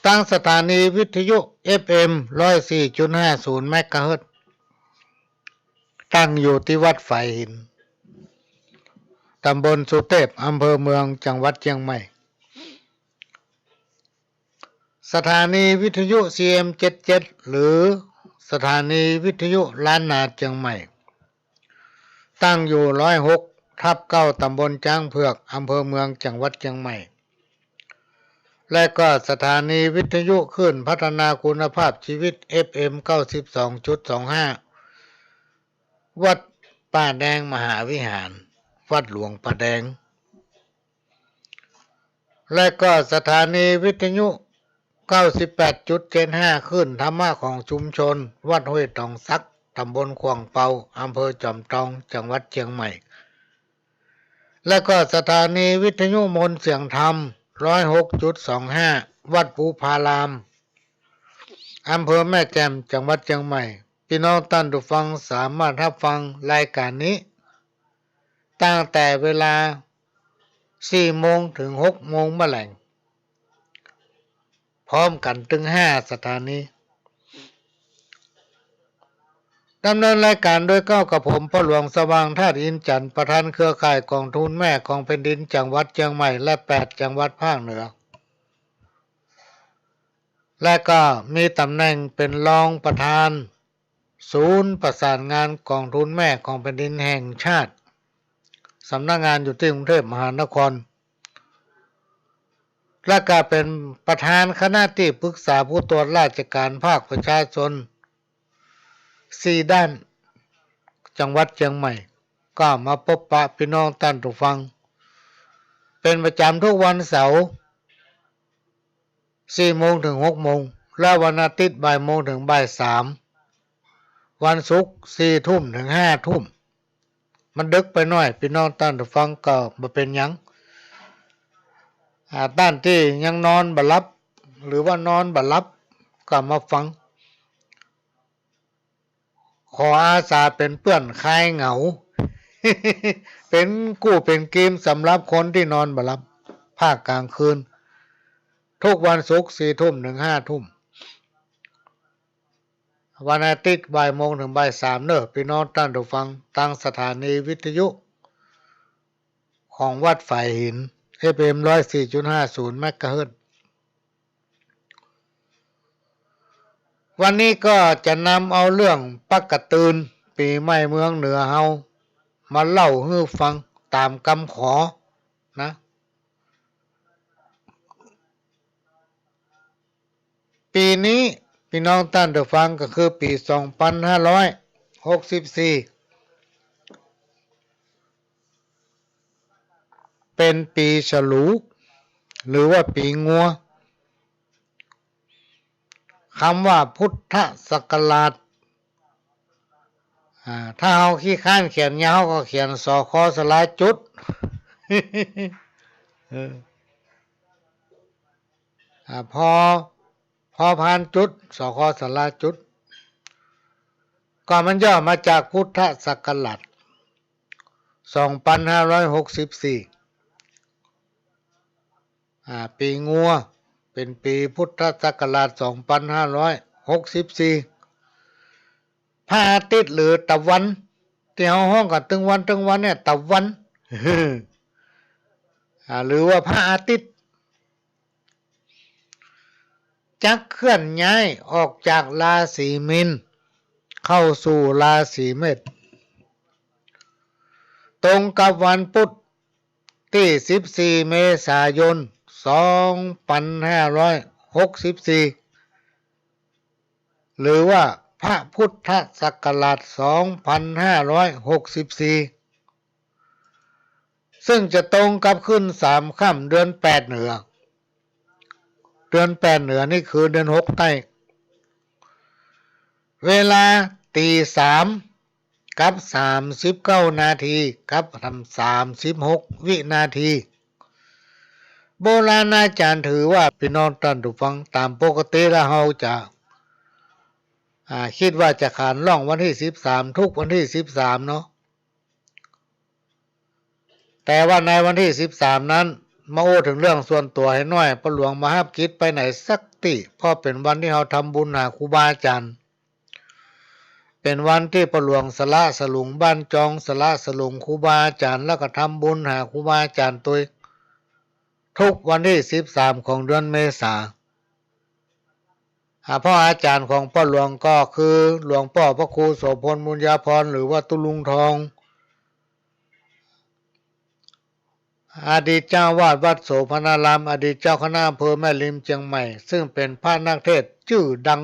ตางสถานีวิทยุ เอฟเอ็ม ร้อยสี่จุดห้าศูนย์ เมกะเฮิรตซ์ ตั้งอยู่ตี้วัดฝายหิน ตำบลสุเตพ อำเภอเมือง จังหวัดเจียงใหม่ สถานีวิทยุ ซีเอ็ม เจ็ดเจ็ด หรือสถานีวิทยุล้านนาเจียงใหม่ ตั้งอยู่ ร้อยหกทับเก้า ตำบลจ๊างเผือก อำเภอเมือง จังหวัดเจียงใหม่ และก็สถานีวิทยุคลื่นพัฒนาคุณภาพชีวิต เอฟเอ็ม เก้าสิบสองจุดสองห้า วัดป่าแดงมหาวิหาร วัดหลวงป่าแดง และก็สถานีวิทยุ เก้าสิบแปดจุดเจ็ดห้า คลื่นธรรมะของชุมชน วัดห้วยตองสัก ตำบลข่วงเปา อำเภอจอมตอง จังหวัดเจียงใหม่ และก็สถานีวิทยุมนต์เสียงธรรม ร้อยหกจุดสองห้า วัดภูผาราม อำเภอแม่แจ่ม จังหวัดเจียงใหม่ ปี้น้องต้านผู้ฟังสามารถฮับฟังรายก๋านนี้ ตั้งแต่เวลา สี่โมงเถิง หกโมงเมื่อแลง พร้อมกั๋นตึงห้าสถานี ดำเนินรายก๋านโดยเก้ากับผม พ่อหลวงสว่าง ธาตุอินทร์จันทร์ ประธานเครือข่ายก๋องทุนแม่ของแผ่นดินจังหวัดเจียงใหม่ และแปดจังหวัดภาคเหนือ และก็มีต๋ำแหน่งเป๋นรองประธานศูนย์ประสานงานก๋องทุนแม่ของแผ่นดินแห่งชาติ สำนักงานอยู่ตี้กรุงเทพมหานคร และก็เป๋นประธานคณะตี้ปรึกษาผู้ตรวจราชการภาคประชาชน สี่ด้าน จังหวัดเจียงใหม่ ก็มาปบปะปี้น้องต้านผู้ฟัง เป๋นประจ๋ำทุกวันเสาร์ สี่โมงเถิง หกโมง และวันอาทิตย์บ่ายโมงเถิงบ่ายสาม วันศุกร์ สี่ทุ่มเถิง ห้าทุ่ม มันดึกไปหน้อย ปี้น้องต้านผู้ฟังก็บ่เป๋นหยัง อ่า ต้านตี้ยังนอนบ่หลับ หรือว่านอนบ่หลับ ก็มาฟัง ขออาสาเป๋นเปื้อนคลายเหงา เป๋นกู้เป๋นเกมสำหรับคนตี้นอนบ่หลับ ภาคกลางคืน ทุกวันศุกร์ สี่ทุ่มเถิง ห้าทุ่ม วันอาทิตย์บ่ายโมงเถิงบ่ายสามเน่อ ปี้น้องต้านผู้ฟัง ตางสถานีวิทยุของวัดฝายหิน เอฟเอ็ม ร้อยสี่จุดห้าศูนย์ เมกะเฮิรตซ์ วันนี้ก็จะนำเอาเรื่องปักกะตืน ปี๋ใหม่เมืองเหนือเฮา มาเล่าหื้อฟังต๋ามกำขอนะ ปี๋นี้ ปี้น้องต้านผู้ฟัง ก็คือปี๋ สองปันห้าร้อยหกสิบสี่ เป๋นปี๋ฉลู หรือว่าปี๋งัว กำว่าพุทธศักราช อ่า ถ้าเฮาขี้ค้านเขียนยาวก็เขียน สค สระจุด เออ อ่า พ พ พานจุด สค สระจุด ก็มันย่อมาจากพุทธศักราช สองปันห้าร้อยหกสิบสี่ อ่า ปี๋งัว เป๋นปี๋พุทธศักราช สองปันห้าร้อยหกสิบสี่ พระอาทิตย์หรือตะวัน ตี้เฮาฮ้องกั๋นตึงวันตึงวันเนี่ย ตะวัน อ่า หรือว่าพระอาทิตย์ จักเคลื่อนย้ายออกจากราศีมีน เข้าสู่ราศีเมษ เป๋น ตรงกับวันพุธตี้สิบสี่เมษายนสองปันห้าร้อยหกสิบสี่ หรือว่าพระพุทธศักราชสองปันห้าร้อยหกสิบสี่ ซึ่งจะตรงกับขึ้นสามค่ำเดือนแปดเหนือ เดือนแปดเหนือนี่คือเดือนหกใต้ เวลาตีสามกับสามสิบเก้านาทีกับสามสิบหกวินาที โบราณอาจารย์ถือว่า ปี้น้องต้านผู้ฟัง ต๋ามปกติแล้วเฮาจะ อ่า กึ๊ดว่าจะขานล่องวันตี้สิบสาม ทุกวันตี้สิบสามเนาะ แต่ว่าในวันตี้สิบสามนั้น มาอู้เถิงเรื่องส่วนตั๋วหื้อน้อย ป้อหลวงบ่ฮับกิจไปไหนสักตี้ เพราะเป๋นวันตี้เฮาทำบุญหาครูบาอาจ๋ารย์ เป๋นวันตี้ป้อหลวงสละสลุงบ้านจอง สละสลุงครูบาอาจ๋ารย์ แล้วก็ทำบุญหาครูบาอาจ๋ารย์ตวย ทุกวันตี้สิบสามของเดือนเมษา อ่า พ่ออาจ๋ารย์ของป้อหลวงก็คือหลวงป้อพระครูโสภณ บุญญาภรณ์ หรือว่าตุ๊ลุงทอง อดีตเจ้าอาวาสวัดโสภณาราม อดีตเจ้าคณะอำเภอแม่ริมเจียงใหม่ ซึ่งเป๋นพระนักเทศน์จื้อดัง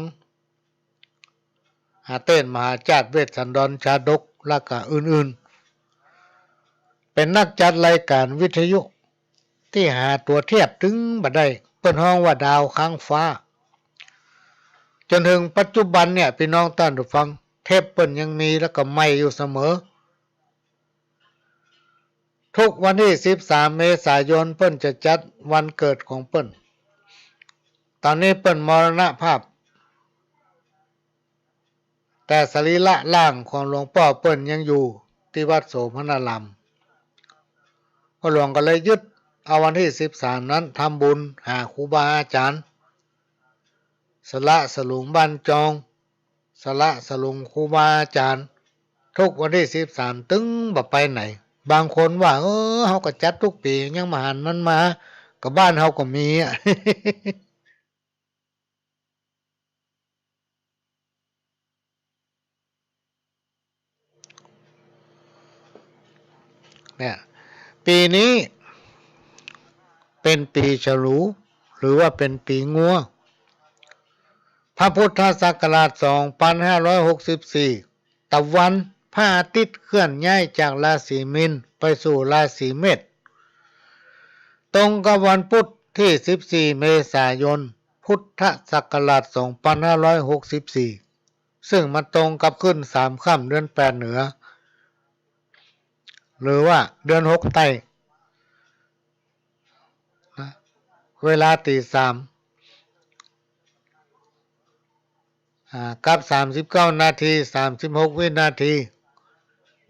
อาเต้นมหาชาติ เวสสันดรชาดก และก็อื่นๆ เป๋นนักจัดรายการวิทยุตี้หาตั๋วเทปตึงบ่ได้ เปิ้นฮ้องว่าดาวค้างฟ้า จ๋นเถิงปัจจุบันเนี่ย ปี้น้องต้านผู้ฟัง เทปเปิ้นยังมีและก็ใหม่อยู่เสมอ ทุกวันตี้สิบสามเมษายนเปิ้นจะจัดวันเกิดของเปิ้น ต๋อนนี้เปิ้นมรณภาพ แต่สรีระร่างของหลวงป้อเปิ้นยังอยู่ตี้วัดโสภณาราม ป้อหลวงก็เลยยึดเอาวันตี้สิบสามนั้นทำบุญหาครูบาอาจ๋ารย์ สละสลุงบ้านจอง สละสลุงครูบาอาจ๋ารย์ ทุกวันตี้สิบสาม ตึงบ่ไปไหน บางคนว่า เออ เฮาก็จัดทุกปี๋ ยังบ่หันมันมา ก็บ้านเฮาก็มีอะ เนี่ย ปี๋นี้เป๋นปี๋ฉลู หรือว่าเป๋นปี๋งัว พระพุทธศักราชสองปันห้าร้อยหกสิบสี่ ตะวันพระอาทิตย์เคลื่อนย้ายจากราศีมีนไปสู่ราศีเมษ ตรงกับวันพุธตี้สิบสี่เมษายน พุทธศักราชสองปันห้าร้อยหกสิบสี่ ซึ่งมันตรงกับขึ้นสามค่ำเดือนแปดเหนือ หรือว่าเดือนหกใต้ นะ เวลาตีสาม อ่า กับสามสิบเก้านาที สามสิบหกวินาที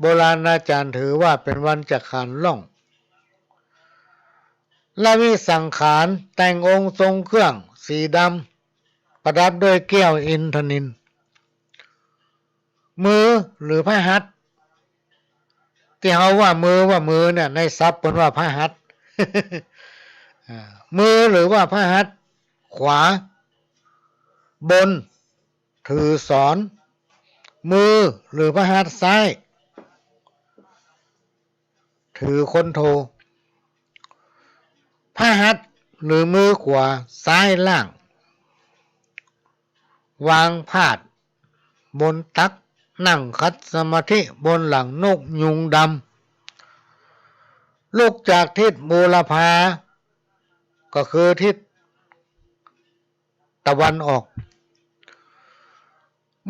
โบราณอาจ๋ารย์ถือว่าเป๋นวันจะขานล่อง ละวิสังขาร แต่งองค์ทรงเครื่องสีดำ ประดับด้วยแก้วอินทนิล มือหรือพฤหัส ตี้เฮาว่ามือ ว่ามือเนี่ย ในศัพท์เปิ้นว่าพฤหัส อ่า มือหรือว่าพฤหัสขวา บน ถือสอน มือหรือพฤหัสซ้าย ถือคนโท พฤหัสหรือมือขวาซ้ายล่าง วางพาดบนตัก นั่งขัดสมาธิบนหลังนกยูงดำ ลุกจากทิศบูรพา ก็คือทิศ ตะวันออก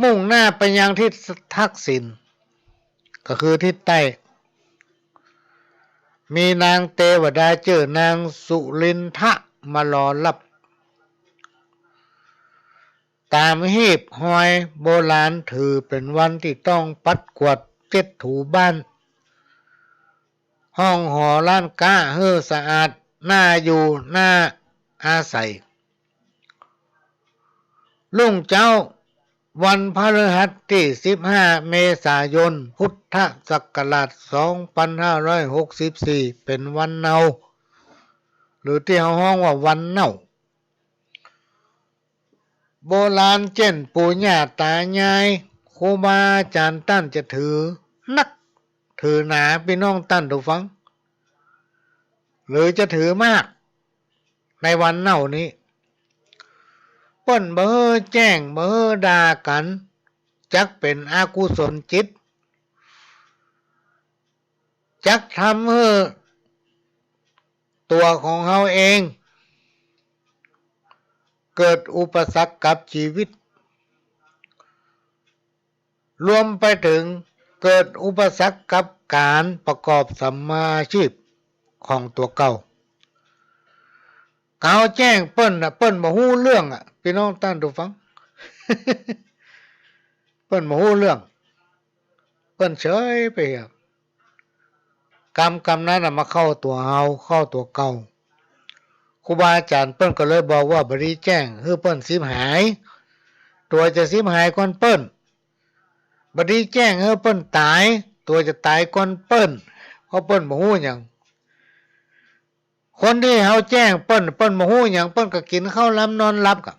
มุ่งหน้าไปยังทิศทักษิณ ก็คือทิศใต้ มีนางเตวดาจื้อนางสุรินทะมารอฮับ ต๋ามฮีบฮอยโบราณถือเป๋นวันตี้ต้องปัดกวาดเจ็ดถูบ้าน ห้องหอร้านก๊าหื้อสะอาด น่าอยู่น่าอาศัย รุ่งเจ๊าวันพฤหัสตี้สิบห้าเมษายน พุทธศักราชสองปันห้าร้อยหกสิบสี่ เป๋นวันเนา หรือตี้เฮาฮ้องว่าวันเนา โบราณเจ้นปู่ย่าต๋ายาย ครูบาอาจ๋ารย์ต้านจะถือนัก ถือหนา ปี้น้องต้านผู้ฟัง หรือจะถือมาก ในวันเน่านี้ เปิ้นบ่หื้อแจ้ง บ่หื้อด่ากั๋น จักเป๋นอกุศลจิต จักทำหื้อตั๋วของเฮาเอง เกิดอุปสรรคกับจีวิต รวมไปเถิงเกิดอุปสรรคกับก๋านประกอบสัมมาอาชีพของตั๋วเก่า เฮาแจ้งเปิ้นน่ะ เปิ้นบ่ฮู้เรื่องอะ ปี้น้องต้านผู้ฟัง เปิ้นบ่ฮู้เรื่อง เปิ้นเฉยไปเหีย กรรม กรรมนั้นน่ะมาเข้าตั๋วเฮา เข้าตั๋วเก่า ครูบาอาจ๋ารย์เปิ้นก็เลยบอกว่า บ่ดีแจ้งหื้อเปิ้นฉิบหาย ตั๋วจะฉิบหายก่อนเปิ้น บ่ดีแจ้งหื้อเปิ้นต๋าย ตั๋วจะต๋ายก่อนเปิ้น เพราะเปิ้นบ่ฮู้หยัง คนตี้เฮาแจ้งเปิ้น เปิ้นบ่ฮู้หยัง เปิ้นก็กิ๋นข้าวหลามนอนหลับก่ะ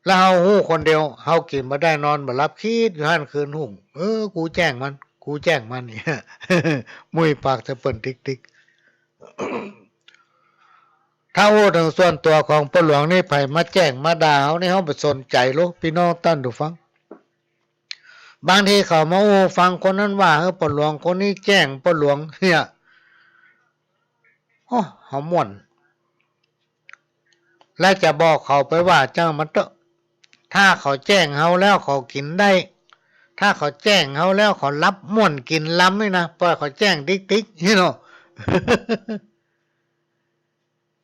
แล้วเฮาฮู้คนเดียว เฮากิ๋นบ่ได้นอนบ่หลับ กึ๊ดอยู่หั้นคืนฮุ่ง เออ กูแจ้งมัน กูแจ้งมัน เนี่ย มุยปากใส่เปิ้นติ๊กๆ ถ้าอู้เถิงส่วนตั๋วของป้อหลวงนี่ ใผมาแจ้งมาด่าเฮานี่ เฮาบ่สนใจ๋หรอก ปี้น้องต้านผู้ฟัง บางทีเขามาอู้ฟังคนนั้นว่า เออ ป้อหลวงคนนี้แจ้งป้อหลวงเนี่ย โอ้ เฮาม่วน และจะบอกเขาไปว่าจ้างมันเต๊อะ ถ้าเขาแจ้งเฮาแล้วเขากิ๋นได้ ถ้าเขาแจ้งเฮาแล้วเขาหลับม่วนกิ๋นลำนี่นะ ปล่อยเขาแจ้งติ๊กๆ นี่เนาะ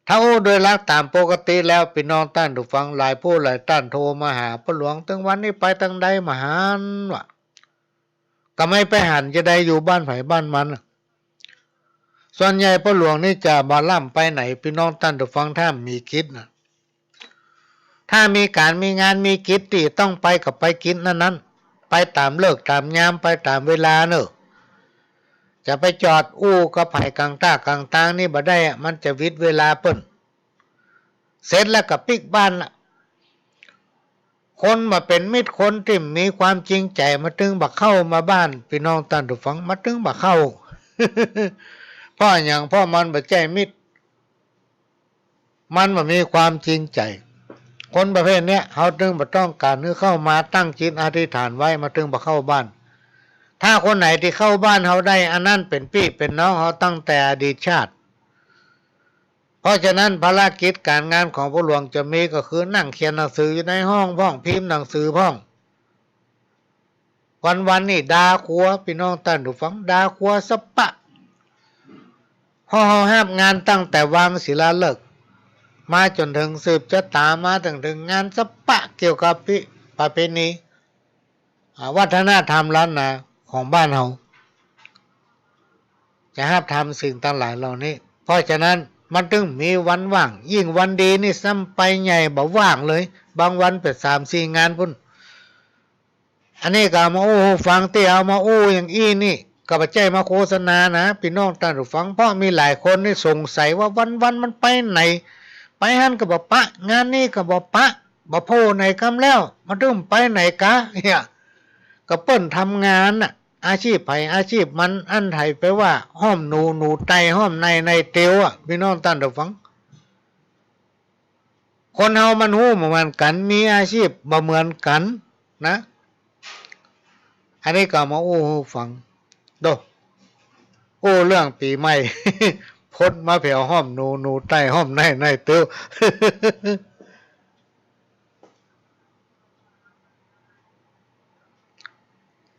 ถ้าอู้โดยหลักต๋ามปกติแล้ว ปี้น้องต้านผู้ฟังหลายผู้หลายต้านโทรมาหาป้อหลวง ตึงวันนี้ไปตังใดบ่หันวะ ก็ไม่ไปหันจะใด อยู่บ้านใผบ้านมันน่ะ ส่วนใหญ่ป้อหลวงนี่จะบ่ล่ำไปไหน ปี้น้องต้านผู้ฟัง ถ้ามีกิจน่ะ ถ้ามีก๋านมีงานมีกิจตี้ต้องไปก็ไปกิจนั้นๆ ไปต๋ามฤกษ์ต๋ามยาม ไปต๋ามเวลาเนาะ จะไปจอดอู้กับใผก๋างต้าก๋างตางนี่บ่ได้อะ มันจะหวิดเวลาเปิ้น เสร็จแล้วก็ปิ๊กบ้านละ คนบ่เป๋นมิตร คนตี้มีความจริงใจ๋ มันตึงบ่เข้ามาบ้าน ปี้น้องต้านผู้ฟัง มันตึงบ่เข้า เพราะหยัง เพราะมันบ่ใจ้มิตร มันบ่มีความจริงใจ๋ คนประเภทเนี้ย เฮาตึงบ่ต้องก๋านหื้อเข้ามา ตั้งจิตอธิษฐานไว้ มันตึงบ่เข้าบ้าน ถ้าคนไหนตี้เข้าบ้านเฮาได้ อันนั้นเป๋นปี้เป๋นน้องเฮาตั้งแต่อดีตชาติ เพราะฉะนั้นภารกิจก๋านงานของป้อหลวงจะมีก็คือนั่งเขียนหนังสืออยู่ในห้องพ่อง พิมพ์หนังสือพ่อง วันๆ นี่ด่าครัว ปี้น้องต้านผู้ฟัง ด่าครัวสะปะ เฮา เฮาฮับงานตั้งแต่วางศิลาฤกษ์ มาจ๋นเถิงสืบจะต๋า มาเถิง เถิงงานสะปะเกี่ยวกับพิ ประเพณี อ่า วัฒนธรรมล้านนาของบ้านเฮา จะฮับทำสิ่งตังหลายเหล่านี้ เพราะฉะนั้นมันตึงมีวันว่าง ยิ่งวันดีนี่ซ้ำไปใหญ่ บ่ว่างเลย บางวันเป๋นสามสี่งานปู้น อันนี้ก็เอามาอู้หื้อฟัง ตี้เอามาอู้อย่างอี้นี่ ก็บ่ใจ้มาโฆษณานะ ปี้น้องต้านผู้ฟัง เพราะมีหลายคนนี่สงสัยว่าวันๆ มันไปไหน ไปหั้นก็บ่ปะ งานนี้ก็บ่ปะ บ่โผล่ไหนกำแล้ว มันตึงไปไหนกา เนี่ย ก็เปิ้นทำงานน่ะ อาชีพใผอาชีพมัน อั้นใผไปว่าห้อมหนู หนูไต่ห้อมใน ในเตียวอะ ปี้น้องต้านผู้ฟัง คนเฮามันฮู้บ่เหมือนกั๋น มีอาชีพบ่เหมือนกั๋นนะ อันนี้ก็เอามาอู้หื้อฟัง โด อู้เรื่องปี๋ใหม่ พดมาแผวห้อมหนู หนูไต่ห้อมใน ในเตียว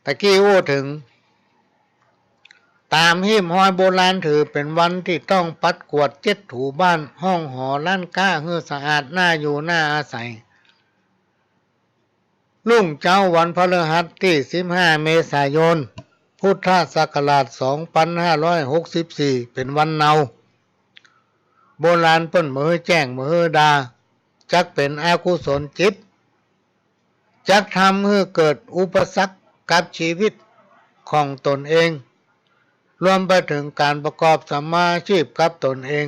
ตะกี้อู้เถิง ต๋ามฮีบฮอยโบราณถือเป๋นวันตี้ต้องปัดกวาดเจ็ดถูบ้าน ห้องหอ ร้านก๊า หื้อสะอาด น่าอยู่ น่าอาศัย รุ่งเจ๊าวันพฤหัสตี้สิบห้าเมษายน พุทธศักราชสองพันห้าร้อยหกสิบสี่ เป๋นวันเนา โบราณเปิ้นบ่หื้อแจ้ง บ่หื้อด่า จักเป๋นอกุศลจิต จักทำหื้อเกิดอุปสรรคกับจีวิตของตนเอง รวมไปเถิงก๋านประกอบสัมมาอาชีพกับตนเอง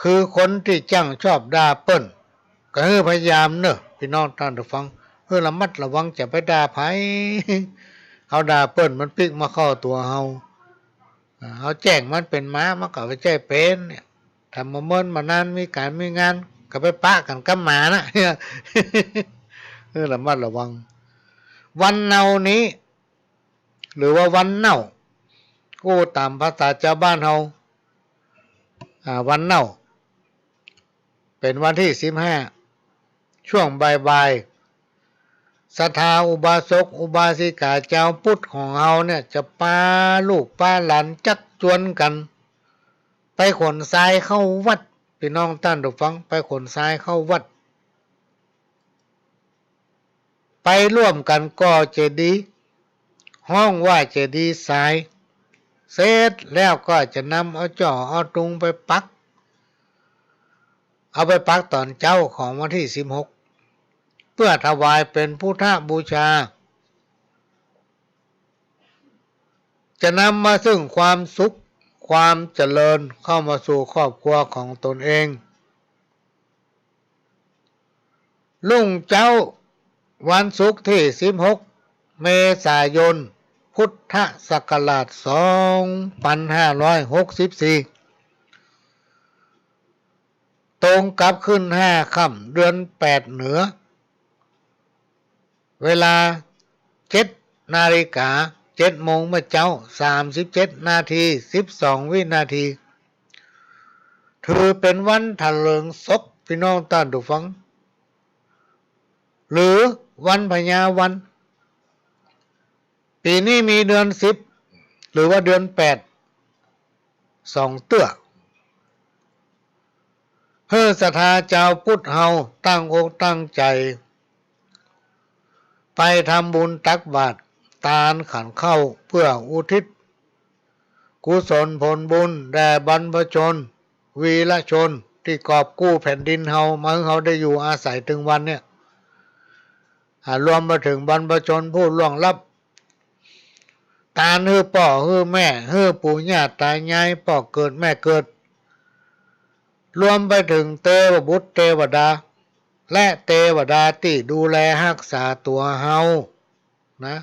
คือคนตี้จ้างชอบด่าเปิ้น ก็หื้อพยายามเน่อ ปี้น้องต้านผู้ฟัง หื้อระมัดระวัง จะไปด่าใผ ฮาด่าเปิ้นมันปิ๊กมาเข้าตั๋วเฮา อ่า เฮาแจ้งมันเป๋นหมา มันก็บ่ใจ้เป๋นเนี่ย ถ้าบ่เมินบ่นานมีก๋านมีงาน ก็ไปปะกั๋นกับหมานะ เออ ระมัดระวัง วันเนานี้ หรือว่าวันเน่า อู้ต๋ามภาษาจาวบ้านเฮา อ่า วันเน่า เป๋นวันตี้สิบห้า ช่วงบ่ายๆ ศรัทธาอุบาสกอุบาสิกาจาวพุทธของเฮาเนี่ย จะปาลูกปาหลานจักจวนกั๋น ไปขนทรายเข้าวัด ปี้น้องต้านผู้ฟัง ไปขนทรายเข้าวัด ไปร่วมกั๋นก่อเจดีย์ ฮ้องว่าเจดีย์ทราย เสร็จแล้วก็จะนำเอาจ้อเอาตุงไปปัก เอาไปปักต๋อนเจ๊าของวันตี้สิบหก เปื้อถวายเป๋นพุทธบูชา จะนำมาซึ่งความสุข ความเจริญเข้ามาสู่ครอบครัวของตนเอง รุ่งเจ๊าวันศุกร์ตี้สิบหก เมษายน พุทธศักราชสองปันห้าร้อยหกสิบสี่ ตรงกับขึ้นห้าค่ำเดือนแปดเหนือ เวลาเจ็ดนาฬิกา เจ็ดโมงเมื่อเจ๊า สามสิบเจ็ดนาที สิบสองวินาที ถือเป๋นวันถะเลิงศก ปี้น้องต้านผู้ฟัง หรือวันพญาวัน ปี๋นี้มีเดือนสิบ หรือว่าเดือนแปด สองเตื้อ หื้อศรัทธาจาวพุทธเฮาตั้งอกตั้งใจ๋ ไปทำบุญตักบาตร ตานขันข้าว เปื้ออุทิศกุศลผลบุญแด่บรรพชน วีรชน ตี้กอบกู้แผ่นดินเฮา มาหื้อเฮาได้อยู่อาศัยเถิงวันเนี่ย อ่า รวมไปเถิงบรรพชนผู้ล่วงลับ ตานหื้อป้อหื้อแม่ หื้อปู่ย่าต๋ายาย ป้อเกิดแม่เกิด รวมไปเถิงเตวบุตรเตวดา และเตวดาตี้ดูแลฮักษาตั๋วเฮา นะ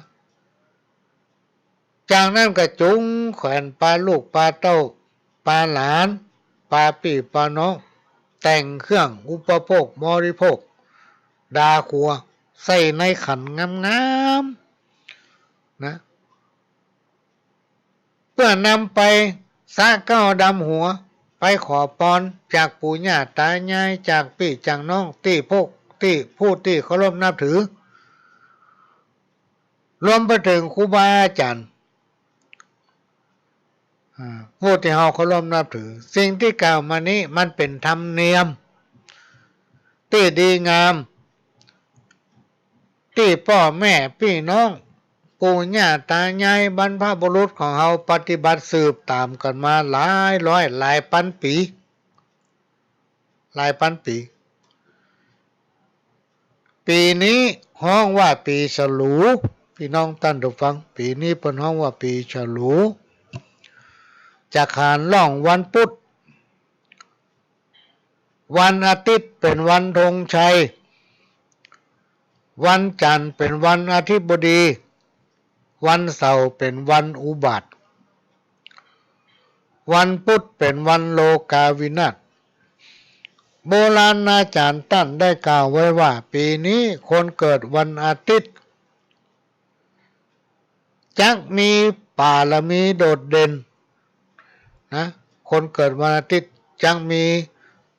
จากนั้นก็จุงแขวนปาลูกปาเต้า ปาหลาน ปาปี้ปาน้อง แต่งเครื่องอุปโภคบริโภค ดาครัว ใส่ในขันงามๆ นะ เปื้อนำไปสระเก๊าดำหัว ไปขอปอนจากปู่ย่าต๋ายาย จากปี้จากน้อง ตี้พวก ตี้ผู้ตี้เคารพนับถือ รวมไปเถิงครูบาอาจ๋ารย์ อ่า ผู้ตี้เฮาเคารพนับถือ สิ่งตี้กล่าวมานี้มันเป๋นธรรมเนียมตี้ดีงาม ตี้ป้อแม่ปี้น้อง ปู่ย่าต๋ายาย บรรพบุรุษของเฮาปฏิบัติสืบต๋ามกั๋นมาหลายร้อย หลายปันปี๋ หลายปันปี๋ ปี๋นี้ฮ้องว่าปี๋ฉลู ปี้น้องต้านผู้ฟัง ปี๋นี้เปิ้นฮ้องว่าปี๋ฉลู จะขานล่องวันปุ๊ด วันอาทิตย์เป๋นวันธงชัย วันจันทร์เป๋นวันอธิบดี วันเสาร์เป๋นวันอุบาท วันปุ๊ดเป๋นวันโลกาวินาศ โบราณอาจ๋ารย์ต้านได้กล่าวไว้ว่า ปี๋นี้คนเกิดวันอาทิตย์ จักมีปารมีโดดเด่น นะ คนเกิดวันอาทิตย์จักมี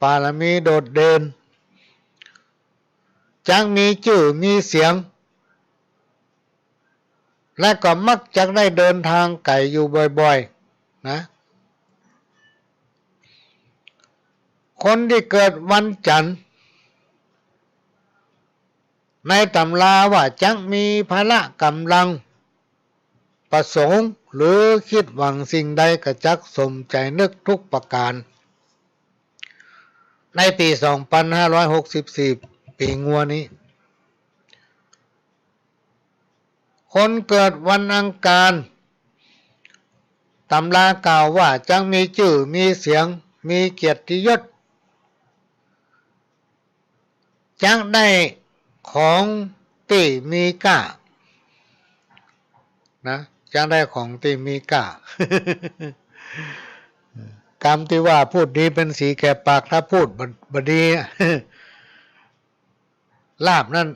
ปารมีโดดเด่น จักมีจื้อมีเสียง และก็มักจักได้เดินตางไก๋อยู่บ่อยๆ นะ คนตี้เกิดวันจันทร์ ในต๋ำราว่าจักมีพละก๋ำลัง ประสงค์หรือคิดหวังสิ่งใดก็จักสมใจ๋นึกทุกประก๋าน ในปี๋สองปันห้าร้อยหกสิบสี่ ปี๋งัวนี้ คนเกิดวันอังคาร ต๋ำรากล่าวว่าจักมีจื้อมีเสียง มีเกียรติยศ จักได้ของตี้มีก้า นะ จักได้ของตี้มีก้า กำตี้ว่าพูดดีเป๋นสีแก่ปาก ถ้าพูดบ่ บ่ดี ลาภนั้น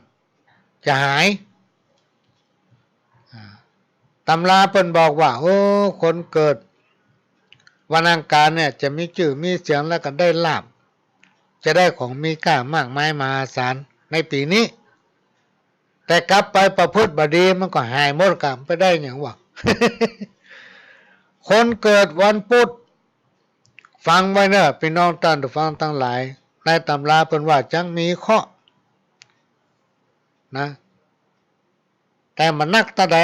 จะหาย อ่า ตำราเปิ้นบอกว่า โอ้ คนเกิดวันอังคารเนี่ย จะมีจื้อมีเสียง แล้วก็ได้ลาภ จะได้ของมีก้ามากมายมหาศาลในปี๋นี้ แต่กลับไปประพฤติบ่ดี มันก็หายหมด ก็ไปได้หยังวะ คนเกิดวันพุธ ฟังไว้เน่อ ปี้น้องต้านผู้ฟังตังหลาย ในตำราเปิ้นว่าจักมีเคราะห์นะ แต่บ่นักเต้าใด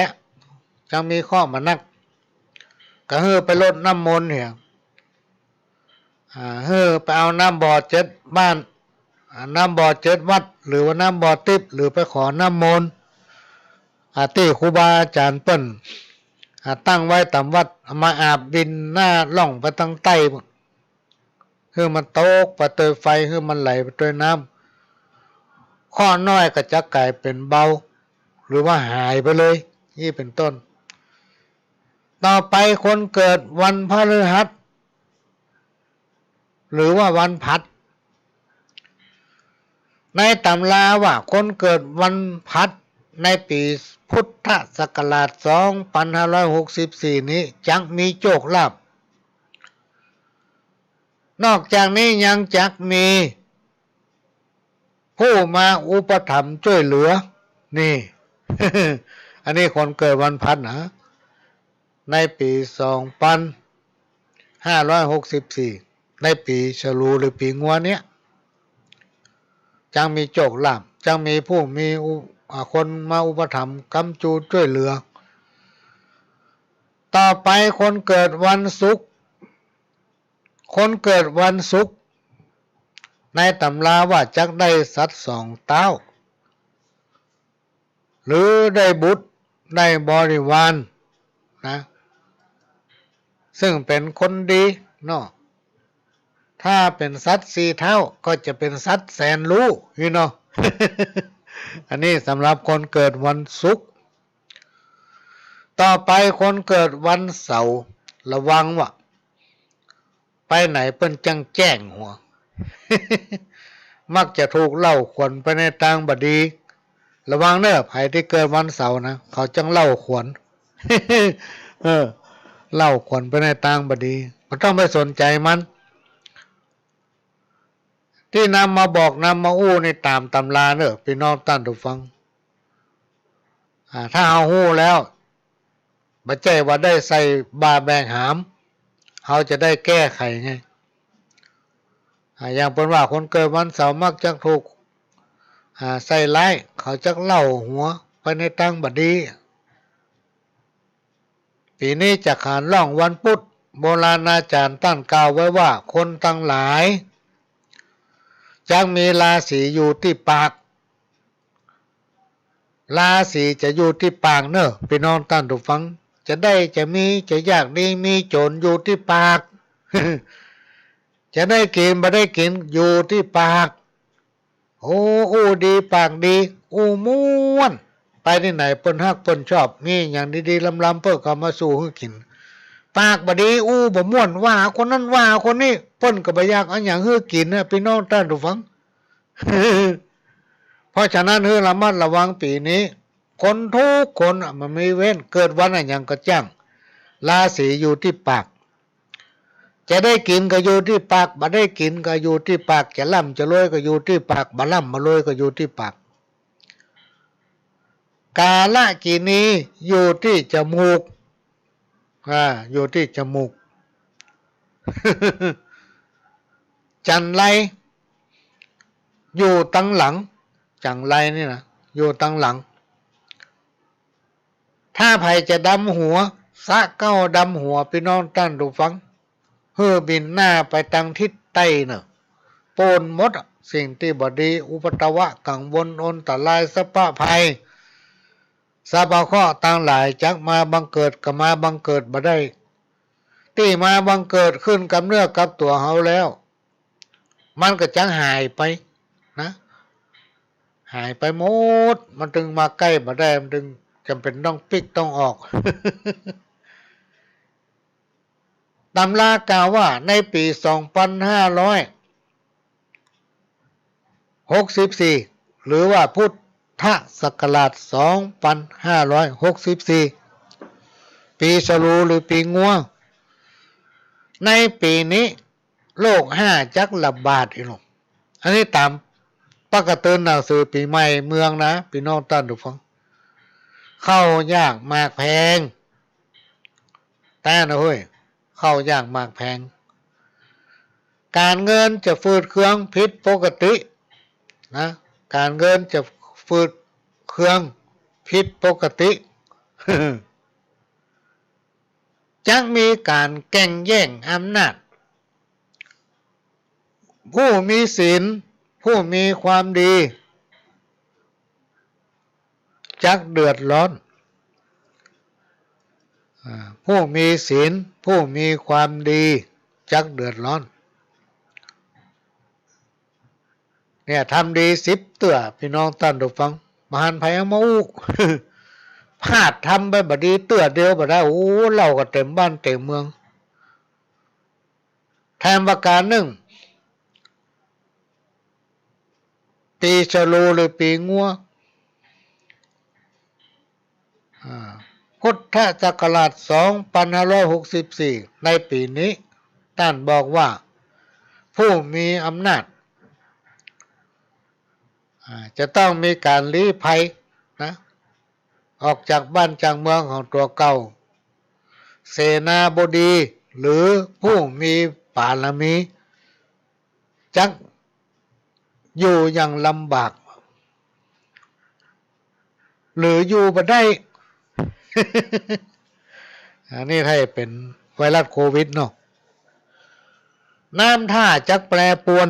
จักมีเคราะห์บ่นัก ก็หื้อไปรดน้ำมนต์เหีย อ่า หื้อไปเอาน้ำบ่อเจ็ดบ้าน อ่า น้ำบ่อเจ็ดวัด หรือว่าน้ำบ่อติ๊บ หรือไปขอน้ำมนต์ อ่า ตี้ครูบาอาจ๋ารย์เปิ้น อ่า ตั้งไว้ต๋ามวัด เอามาอาบบิณฑบาต ล่องไปตางใต้ หื้อมันตกไปตวยไฟ หื้อมันไหลไปตวยน้ำ เคราะห์น้อยก็จะก๋ายเป๋นเบา หรือว่าหายไปเลย อี้เป๋นต้น ต่อไปคนเกิดวันพฤหัส หรือว่าวันผัด ในตำราว่าคนเกิดวันผัดในปี๋พุทธศักราชสองปันห้าร้อยหกสิบสี่นี้จักมีโจคลาภ นอกจากนี้ยังจักมีผู้มาอุปถัมภ์จ้วยเหลือ นี่ อันนี้คนเกิดวันผัดนะ ในปี๋สองปันห้าร้อยหกสิบสี่ ในปี๋ฉลูหรือปี๋งัวเนี่ย จักมีโจคลาภ จักมีผู้มีอุ อ่า คนมาอุปถัมภ์ก๊ำจูจ้วยเหลือ ต่อไปคนเกิดวันศุกร์ คนเกิดวันศุกร์ ในตำราว่าจักได้สัตว์สองเต๊า หรือได้บุตร ได้บริวารนะ ซึ่งเป๋นคนดีเนาะ ถ้าเป๋นสัตว์สี่เต๊าก็จะเป๋นสัตว์แสนรู้ นี่เนาะ อันนี้สำหรับคนเกิดวันศุกร์ ต่อไปคนเกิดวันเสาร์ ระวังว่า ไปไหนเปิ้นจั้งแจ้งหัว มักจะถูกเล่าขวัญไปในตางบ่ดี ระวังเน่อ ใผตี้เกิดวันเสาร์นะ เขาจั้งเล่าขวัญ เออ เล่าขวัญไปในตางบ่ดี บ่ต้องไปสนใจ๋มัน ตี้นำมาบอกนำมาอู้นี่ต๋ามตำราเน่อ ปี้น้องต้านผู้ฟัง อ่า ถ้าเฮาฮู้แล้ว บ่ใจ้ว่าได้ใส่บ่าแบกหาม เฮาจะได้แก้ไขไง อ่า อย่างเปิ้นว่าคนเกิดวันเสาร์มักจะถูก อ่า ใส่ร้าย เขาจักเล่าหัวไปในตางบ่ดี ปี๋นี้จะขานล่องวันพุธ โบราณอาจ๋ารย์ต้านกล่าวไว้ว่าคนตังหลาย จักมีราศีอยู่ตี้ปาก ราศีจะอยู่ตี้ปากเน่อ ปี้น้องต้านผู้ฟัง จะได้จะมี จะยากดีมีจ๋นอยู่ตี้ปาก จะได้กิ๋นบ่ได้กิ๋นอยู่ตี้ปาก โอ้ อู้ดีปากดี อู้ม่วน ไปตี้ไหนเปิ้นฮักเปิ้นชอบ มีหยังดีๆ ล้ำๆ เปิ้นก็เอามาสู่หื้อกิ๋น ปากบ่ดี อู้บ่ม่วน ว่าคนนั้นว่าคนนี้ เปิ้นก็บ่อยากเอาหยังหื้อกิ๋นนะ ปี้น้องต้านผู้ฟัง เพราะฉะนั้นหื้อระมัดระวังปี๋นี้ คนกู้คนอะ บ่มีเว้น เกิดวันอะหยังก็จ้าง ราศีอยู่ตี้ปาก จะได้กิ๋นก็อยู่ตี้ปาก บ่ได้กิ๋นก็อยู่ตี้ปาก จะร่ำจะรวยก็อยู่ตี้ปาก บ่ร่ำบ่รวยก็อยู่ตี้ปาก กาลกิณีอยู่ตี้จมูก อ่า อยู่ตี้จมูก จันไรอยู่ตังหลัง จันไรนี่นะ อยู่ตังหลัง ถ้าใผจะดำหัว สะเก๊าดำหัว ปี้น้องต้านผู้ฟัง หื้อบินหน้าไปตางทิศใต้เน่อ ป๊นหมดอะ สิ่งตี้บ่ดี อุปัตตวะ กังวล อันตราย สรรพภัย สรรพเคราะห์ตังหลาย จักมาบังเกิดก็มาบังเกิดบ่ได้ ตี้มาบังเกิดขึ้นกับเนื้อกับตั๋วเฮาแล้ว มันก็จักหายไปนะ หายไปหมด มันตึงมาใก้บ่ได้ มันตึง จำเป๋นต้องปิ๊กต้องออก ตำรากล่าวว่าในปี๋สองปันห้าร้อยหกสิบสี่ หรือว่าพุทธศักราชสองปันห้าร้อยหกสิบสี่ ปี๋ฉลูหรือปี๋งัว ในปี๋นี้โรคฮ้าจักระบาดอีกเนาะ อันนี้ต๋ามปะกะเตือนหนังสือปี๋ใหม่เมืองนะ ปี้น้องต้านผู้ฟัง ข้าวยากหมากแพง แต๊นะเฮ้ย ข้าวยากหมากแพง ก๋านเงินจะฝืดเคืองผิดปกตินะ ก๋านเงินจะฝืดเคืองผิดปกติ จักมีก๋านแก่งแย่งอำนาจ ผู้มีศีล ผู้มีความดี จักเดือดร้อน อ่า ผู้มีศีล ผู้มีความดี จักเดือดร้อน เนี่ย ทำดีสิบเตื้อ ปี้น้องต้านผู้ฟัง บ่หันใผเอามาอู้ พลาดทำไปบ่ดีเตื้อเดียวบ่ได้ โอ้ เล่ากั๋นเต็มบ้านเต็มเมือง แถมประก๋านนึ่ง ปี๋ฉลูหรือปี๋งัว อ่า พุทธศักราชสองปันห้าร้อยหกสิบสี่ ในปี๋นี้ ต้านบอกว่า ผู้มีอำนาจ อ่า จะต้องมีก๋านลี้ภัยนะ ออกจากบ้านจากเมืองของตั๋วเก่า เสนาบดีหรือผู้มีบารมี จักอยู่อย่างลำบาก หรืออยู่บ่ได้ อันนี้ถ้าเป๋นไวรัสโควิดเนาะ น้ำท่าจักแปรปรวน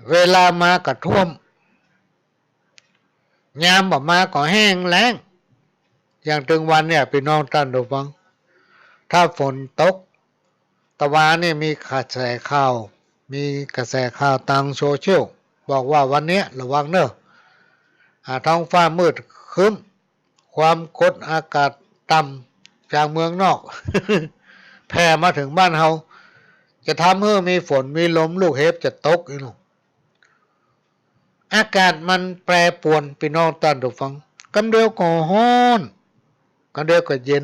เวลามาก็ท่วม ยามบ่มาก็แห้งแล้ง อย่างตึงวันเนี่ย ปี้น้องต้านผู้ฟัง ถ้าฝนตก ตะวาเนี่ยมีกระแสข่าว มีกระแสข่าวตางโซเชียล บอกว่าวันเนี้ยระวังเน่อ อ่า ท้องฟ้ามืดครึ้ม ความกดอากาศต่ำจากเมืองนอก แผ่มาเถิงบ้านเฮา จะทำหื้อมีฝนมีลม ลูกเห็บจะตกอีกเนาะ อากาศมันแปรปรวน ปี้น้องต้านผู้ฟัง กำเดียวก็ฮ้อน กำเดียวก็เย็น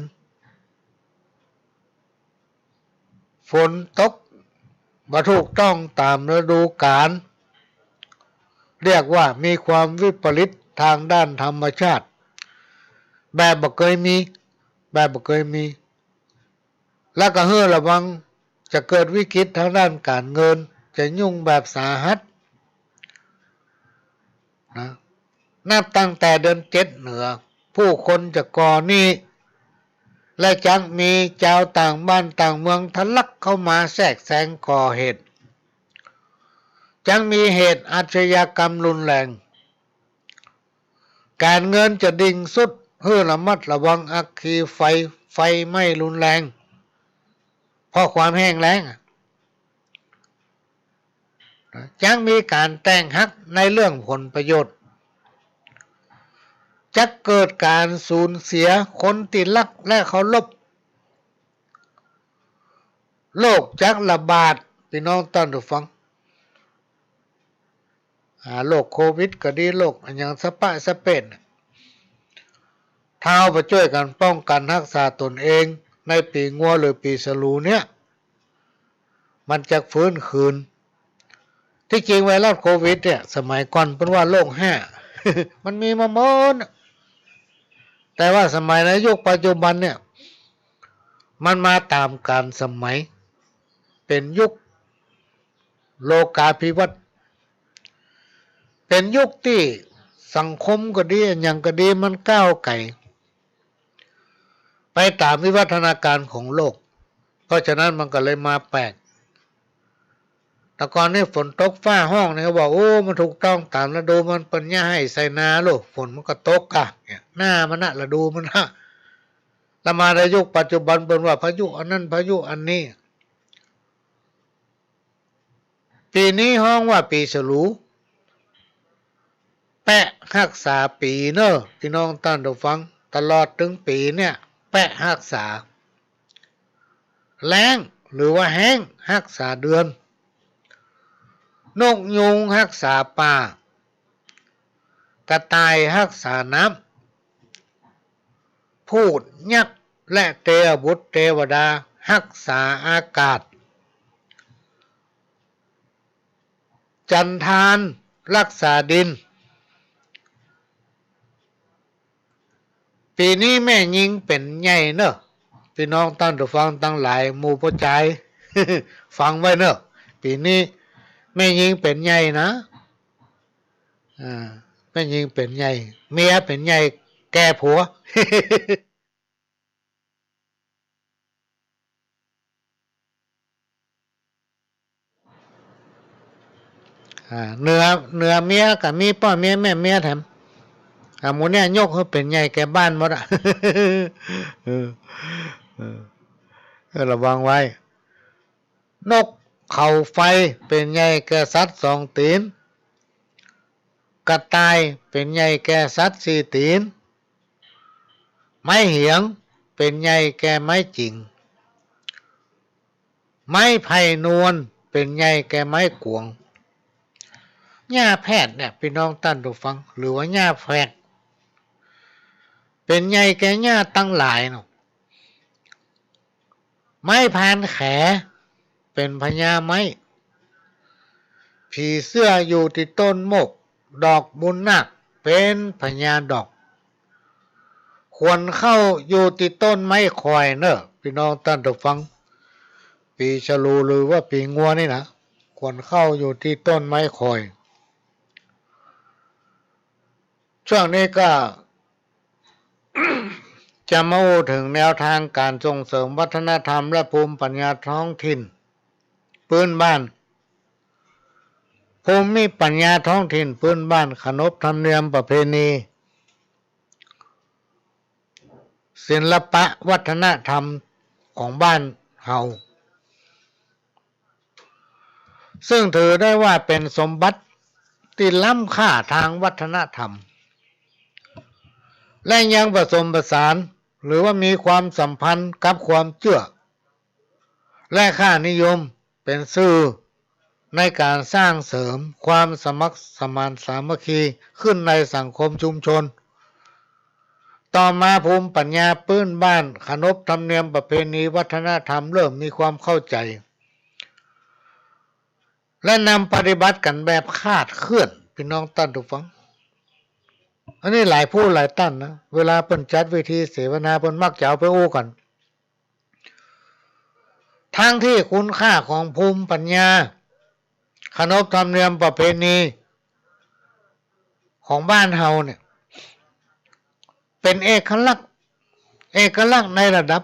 ฝนตกบ่ถูกต้องต๋ามฤดูกาล เรียกว่ามีความวิปริตทางด้านธรรมชาติ แบบบ่เกยมี แบบบ่เกยมี แล้วก็หื้อระวังจะเกิดวิกฤตทางด้านก๋านเงิน จะยุ่งแบบสาหัส นะ นับตั้งแต่เดือนเจ็ดเนื้อ ผู้คนจะก่อหนี้ และจักมีจาวต่างบ้านต่างเมืองทะลักเข้ามาแทรกแซงก่อเหตุ จักมีเหตุอาชญากรรมรุนแรง ก๋านเงินจะดิ่งสุด หื้อระมัดระวังอัคคีไฟ ไฟไหม้รุนแรง เพราะความแห้งแล้ง จักมีก๋านแตกหักในเรื่องผลประโยชน์ จักเกิดก๋านสูญเสียคนตี้ฮักและเคารพ โรคจักระบาด ปี้น้องต้านผู้ฟัง อ่า โรคโควิดก็ดี โรคอะหยังสะปะสะเปะ ถ้าเฮาบ่จ้วยกั๋นป้องกั๋นฮักษาต๋นเอง ในปี๋งัวหรือปี๋ฉลูเนี่ย มันจักฟื้นคืน ตี้จริงไวรัสโควิดเนี่ย สมัยก่อนเปิ้นว่าโรคฮ้า มันมีมาเมินน่ะ แต่ว่าสมัยในยุคปัจจุบันเนี่ย มันมาต๋ามกาลสมัย เป๋นยุคโลกาภิวัตน์ เป๋นยุคตี้สังคมก็ดี อะหยังก็ดี มันก้าวไก๋ ไปต๋ามวิวัฒนาการของโลก เพราะฉะนั้นมันก็เลยมาแปลก แต่ก่อนนี่ฝนตกฟ้าฮ้องนี่ เขาบอก โอ้ มันถูกต้องต๋ามฤดูมัน เปิ้นเยียะไฮ่ไถนาลูก ฝนมันก็ตกกะ เนี่ย หน้ามันนะ ฤดูมันนะ แล้วมาในยุคปัจจุบันเปิ้นว่าพายุอันนั้นพายุอันนี้ ปี๋นี้ฮ้องว่าปี๋ฉลู แปะ ฮักษาปี๋เน่อ ปี้น้องต้านผู้ฟัง ตลอดเถิงปี๋เนี่ย แป๊ะฮักษา แล้งหรือว่าแฮ้งฮักษาเดือน นกยูงฮักษาป่า กระต่ายฮักษาน้ำ พูดยักษ์และเตวบุตรเตวดาฮักษาอากาศ จันทานฮักษาดิน ปี๋นี้แม่ญิงเป๋นใหญ่เน่อ ปี้น้องต้านผู้ฟังตังหลาย หมู่ป้อจาย ฟังไว้เน่อ ปี๋นี้แม่ญิงเป๋นใหญ่นะ อ่า แม่ญิงเป๋นใหญ่ เมียเป๋นใหญ่แก่ผัว อ่า เหนือ เหนือเมียก็มีป้อเมียแม่เมียแถม อ่า หมู่เนี่ยยกหื้อเป๋นใหญ่แก่บ้านหมดอะ เออ เออ เออ ระวังไว้ นกเขาไฟเป๋นใหญ่แก่สัตว์สองตี๋น กระต่ายเป๋นใหญ่แก่สัตว์สี่ตี๋น ไม้เหียงเป๋นใหญ่แก่ไม้จิ่ง ไม้ไผ่นวลเป๋นใหญ่แก่ไม้กวง หญ้าแพดเนี่ย ปี้น้องต้านผู้ฟัง หรือว่าหญ้าแพด เป๋นใหญ่แก่หญ้าตังหลายเนาะ ไม้พานแขเป๋นพญาไม้ ผีเสื้ออยู่ตี้ต้นโมก ดอกบุญนาคเป๋นพญาดอก ขวัญเข้าอยู่ตี้ต้นไม้ข่อยเน่อ ปี้น้องต้านผู้ฟัง ปี๋ฉลูหรือว่าปี๋งัวนี่นะ ขวัญเข้าอยู่ตี้ต้นไม้ข่อย ช่วงนี้ก็ จะมาอู้เถิงแนวทางก๋านส่งเสริมวัฒนธรรมและภูมิปัญญาท้องถิ่นปื๊นบ้าน ภูมิปัญญาท้องถิ่นปื๊นบ้าน ขนบธรรมเนียมประเพณี ศิลปะวัฒนธรรมของบ้านเฮา ซึ่งถือได้ว่าเป๋นสมบัติตี้ล้ำค่าตางวัฒนธรรม และยังผสมผสาน หรือว่ามีความสัมพันธ์กับความเจื้อ และค่านิยม เป๋นสื่อในก๋านสร้างเสริมความสมัครสมานสามัคคีขึ้นในสังคมชุมชน ต่อมาภูมิปัญญาปื๊นบ้าน ขนบธรรมเนียมประเพณีวัฒนธรรมเริ่มมีความเข้าใจ๋ และนำปฏิบัติกั๋นแบบคลาดเคลื่อน ปี้น้องต้านผู้ฟัง อันนี้หลายผู้หลายต้านนะ เวลาเปิ้นจัดเวทีเสวนาเปิ้นมักจะเอาไปอู้กั๋น ทั้งตี้คุณค่าของภูมิปัญญา ขนบธรรมเนียมประเพณีของบ้านเฮาเนี่ย เป๋นเอกลักษณ์ เอกลักษณ์ในระดับ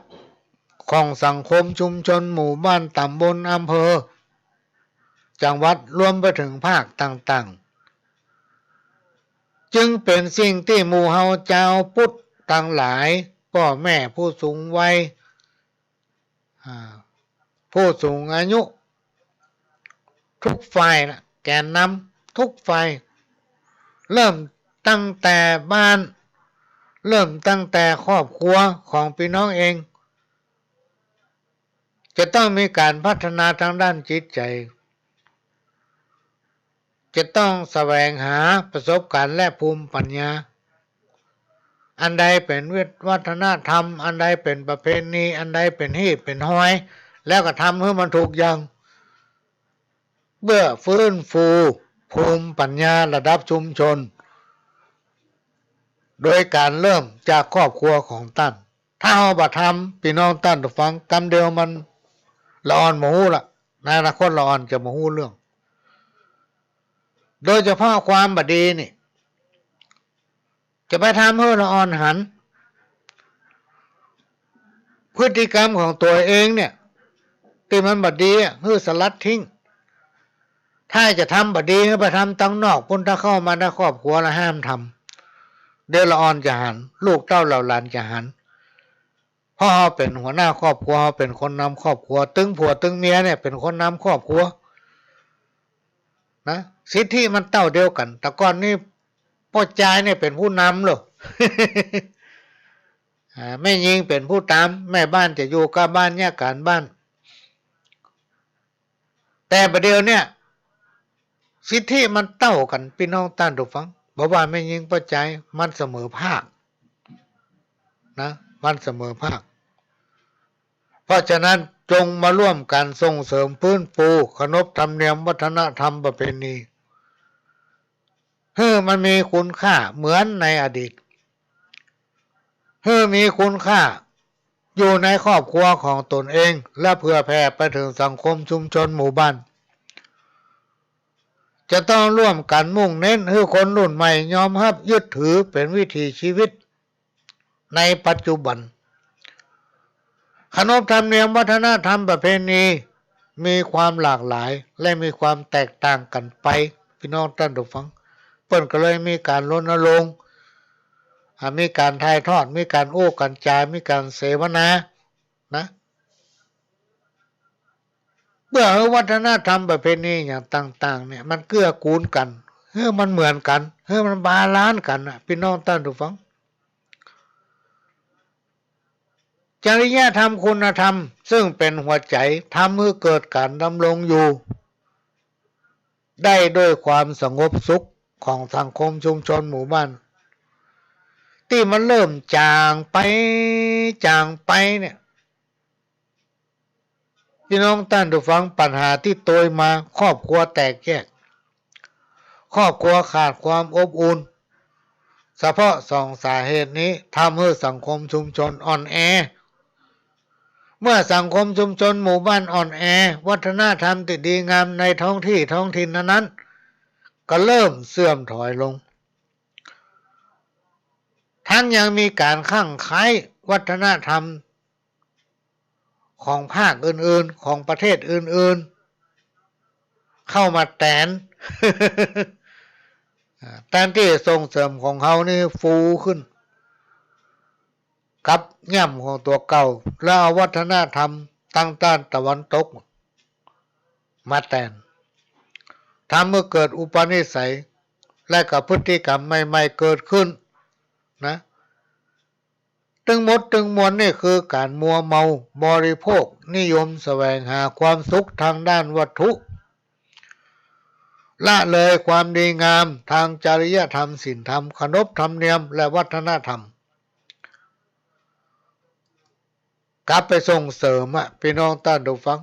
ของสังคมชุมชน หมู่บ้าน ต๋ำบล อำเภอ จังหวัด รวมไปเถิงภาคต่างๆ จึงเป๋นสิ่งตี้หมู่เฮาจาวพุทธตังหลาย ป้อแม่ผู้สูงวัย อ่า ผู้สูงอายุ ทุกฝ่ายนะ แกนนำทุกฝ่าย เริ่มตั้งแต่บ้าน เริ่มตั้งแต่ครอบครัวของปี้น้องเอง จะต้องมีก๋านพัฒนาตางด้านจิตใจ๋ จะต้องแสวงหาประสบก๋ารณ์และภูมิปัญญา อันใดเป๋นวิ วัฒนธรรม อันใดเป๋นประเพณี อันใดเป๋นฮี่เป๋นฮอย แล้วก็ทำหื้อมันถูกอย่าง เปื้อฟื้นฟูภูมิปัญญาระดับชุมชน โดยก๋านเริ่มจากครอบครัวของต้าน ถ้าเฮาบ่ทำ ปี้น้องต้านผู้ฟัง กำเดียวมัน ละอ่อนบ่ฮู้ละ ในอนาคตละอ่อนจะบ่ฮู้เรื่อง โดยเฉพาะความบ่ดีนี่ จะไปทำหื้อละอ่อนหัน พฤติกรรมของตั๋วเองเนี่ย ตี้มันบ่ดีอะ หื้อสลัดทิ้ง ถ้าจะทำบ่ดี หื้อไปทำตังนอกปู๊น ถ้าเข้ามาในครอบครัวแล้วห้ามทำ เดี๋ยวละอ่อนจะหัน ลูกเต้าเหล่าหลานจะหัน เพราะเฮาเป๋นหัวหน้าครอบครัว เฮาเป๋นคนนำครอบครัว ตึงผัวตึงเมียเนี่ยเป๋นคนนำครอบครัว นะ สิทธิมันเต้าเดียวกั๋น แต่ก่อนนี้ ป้อจายเนี่ยเป๋นผู้นำโลด อ่า แม่ญิงเป๋นผู้ต๋าม แม่บ้านจะอยู่ก้าบ้านเยียะก๋านบ้าน แต่บ่าเดี่ยวเนี่ย สิทธิมันเต้ากั๋น ปี้น้องต้านผู้ฟัง บ่ว่าแม่ญิงป้อจาย มันเสมอภาคนะ มันเสมอภาค เพราะฉะนั้นจงมาร่วมกั๋นส่งเสริมฟื้นฟู ขนบธรรมเนียมวัฒนธรรมประเพณี หื้อมันมีคุณค่าเหมือนในอดีต หื้อมีคุณค่าอยู่ในครอบครัวของตนเอง และเผื่อแผ่ไปเถิงสังคมชุมชนหมู่บ้าน จะต้องร่วมกั๋นมุ่งเน้นหื้อคนรุ่นใหม่ยอมฮับยึดถือเป๋นวิถีชีวิตในปัจจุบัน ขนบธรรมเนียมวัฒนธรรมประเพณีมีความหลากหลายและมีความแตกต่างกั๋นไป ปี้น้องต้านผู้ฟัง เปิ้นก็เลยมีก๋านรณรงค์ อ่า มีก๋านถ่ายทอด มีก๋านอู้ก๋านจ๋า มีก๋านเสวนา นะ เปื้อหื้อวัฒนธรรมประเพณีอย่างต่างๆ เนี่ย มันเกื้อกูลกั๋น หื้อมันเหมือนกั๋น หื้อมันบาลานซ์กั๋นนะ ปี้น้องต้านผู้ฟัง จริยธรรมคุณธรรมซึ่งเป๋นหัวใจ๋ ทำหื้อเกิดก๋านดำรงอยู่ได้ด้วยความสงบสุขของสังคมชุมชนหมู่บ้าน ตี้มันเริ่มจ๋างไป จ๋างไปเนี่ย ปี้น้องต้านผู้ฟัง ปัญหาตี้โตยมา ครอบครัวแตกแยก ครอบครัวขาดความอบอุ่น เฉพาะสองสาเหตุนี้ทำหื้อสังคมชุมชนอ่อนแอ เมื่อสังคมชุมชนหมู่บ้านอ่อนแอ วัฒนธรรมตี้ดีงามในท้องที่ท้องถิ่นนั้นๆ ก็เริ่มเสื่อมถอยลง ทั้งยังมีก๋านคลั่งไคล้วัฒนธรรม ของภาคอื่นๆ ของประเทศอื่นๆ เข้ามาแตน อ่า แตนตี้ส่งเสริมของเฮานี่ฟูขึ้น กับย่ำของตั๋วเก่า แล้วเอาวัฒนธรรมตางต้านตะวันตกมาแตน ทำหื้อเกิดอุปนิสัย และก็พฤติกรรมใหม่ๆ เกิดขึ้นนะ ตึงหมดตึงมวลนี่คือก๋านมัวเมาบริโภค นิยมแสวงหาความสุขทางด้านวัตถุ ละเลยความดีงามทางจริยธรรม ศีลธรรม ขนบธรรมเนียม และวัฒนธรรม กลับไปส่งเสริมอะ ปี้น้องต้านผู้ฟัง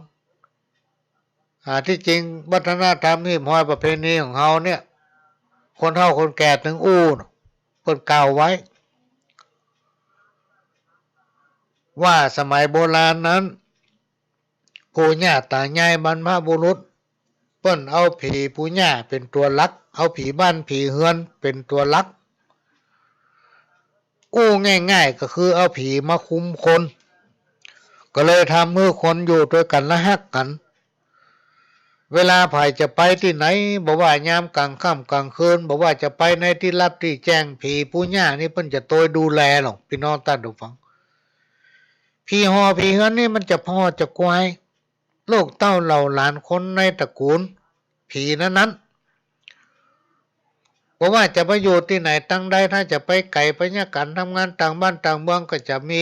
อ่า ตี้จริงวัฒนธรรม ฮีบฮอยประเพณีของเฮาเนี่ย คนเฒ่าคนแก่ตึงอู้เปิ้นกล่าวไว้ ว่าสมัยโบราณนั้น ปู่ย่าต๋ายายบรรพบุรุษ เปิ้นเอาผีปู่ย่าเป๋นตั๋วหลัก เอาผีบ้านผีเฮือนเป๋นตั๋วหลัก อู้ง่ายๆ ก็คือเอาผีมาคุมคน ก็เลยทำหื้อคนอยู่ตวยกั๋นและฮักกั๋น เวลาใผจะไปตี้ไหน บ่ว่ายามก๋างค่ำก๋างคืน บ่ว่าจะไปในตี้ลับตี้แจ้ง ผีปู่ย่านี่เปิ้นจะตวยดูแลลอ ปี้น้องต้านผู้ฟัง ผีหอผีเฮือนนี่มันจะผ่อจะกวาย ลูกเต้าเหล่าหลานคนในตระกูลผีนั้นๆ บ่ว่าจะไปอยู่ตี้ไหนตังใด ถ้าจะไปไก๋ไปเยียะก๋านทำงานต่างบ้านต่างเมือง ก็จะมี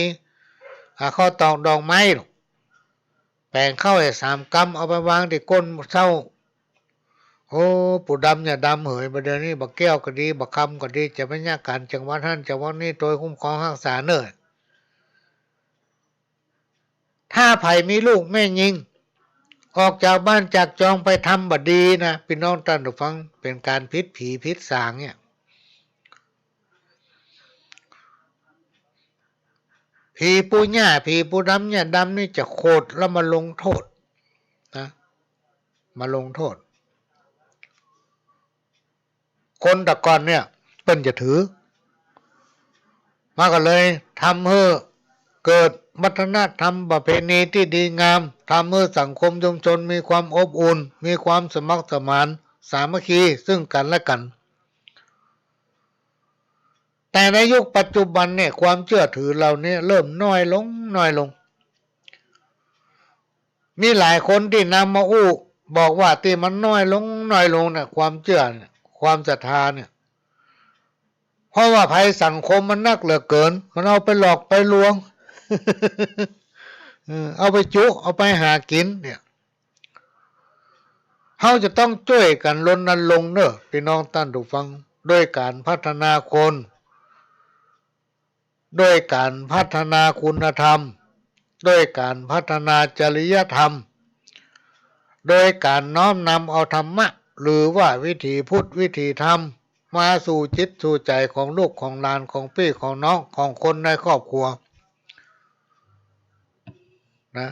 อ่า ข้าวตอกดอกไม้ แป๋งข้าวให้สามกำ เอาไปวางตี้ก้นเซ้า โอ้ ปู่ดำย่าดำเหย บ่าเดี่ยวนี้บ่าแก้วก็ดี บ่าคำก็ดี จะไปเยียะก๋านจังหวัดหั้นจังหวัดนี้ ตวยคุ้มครองฮักษาเน่อ ถ้าใผมีลูกแม่ญิง ออกจากบ้านจากจองไปทำบ่ดีนะ ปี้น้องต้านผู้ฟัง เป๋นก๋านผิดผีผิดสางเนี่ย ผีปู่ย่า ผีปู่ดำย่าดำนี่จะโขดแล้วมาลงโต้ษนะ มาลงโต้ษ คนแต่ก่อนเนี่ยเปิ้นจะถือ มาก็เลยทำหื้อเกิดวัฒนธรรมประเพณีตี้ดีงาม ทำหื้อสังคมชุมชนมีความอบอุ่น มีความสมัครสมานสามัคคีซึ่งกั๋นและกั๋น แต่ในยุคปัจจุบันเนี่ย ความเจื้อถือเหล่านี้เริ่มน้อยลง น้อยลง มีหลายคนตี้นำมาอู้บอกว่าตี้มันน้อยลง น้อยลงเนี่ย ความเจื้อเนี่ย ความศรัทธาเนี่ย เพราะว่าภัยสังคมมันนักเหลือเกิน มันเอาไปหลอกไปลวง เออ เอาไปจุ เอาไปหากิ๋นเนี่ย เฮาจะต้องจ้วยกั๋นรณรงค์เน่อ ปี้น้องต้านผู้ฟัง โดยก๋านพัฒนาคน โดยก๋านพัฒนาคุณธรรม โดยก๋านพัฒนาจริยธรรม โดยก๋านน้อมนำเอาธรรมะ หรือว่าวิถีพุทธ วิถีธรรม มาสู่จิตสู่ใจ๋ของลูกของหลาน ของปี้ของน้อง ของคนในครอบครัว นะ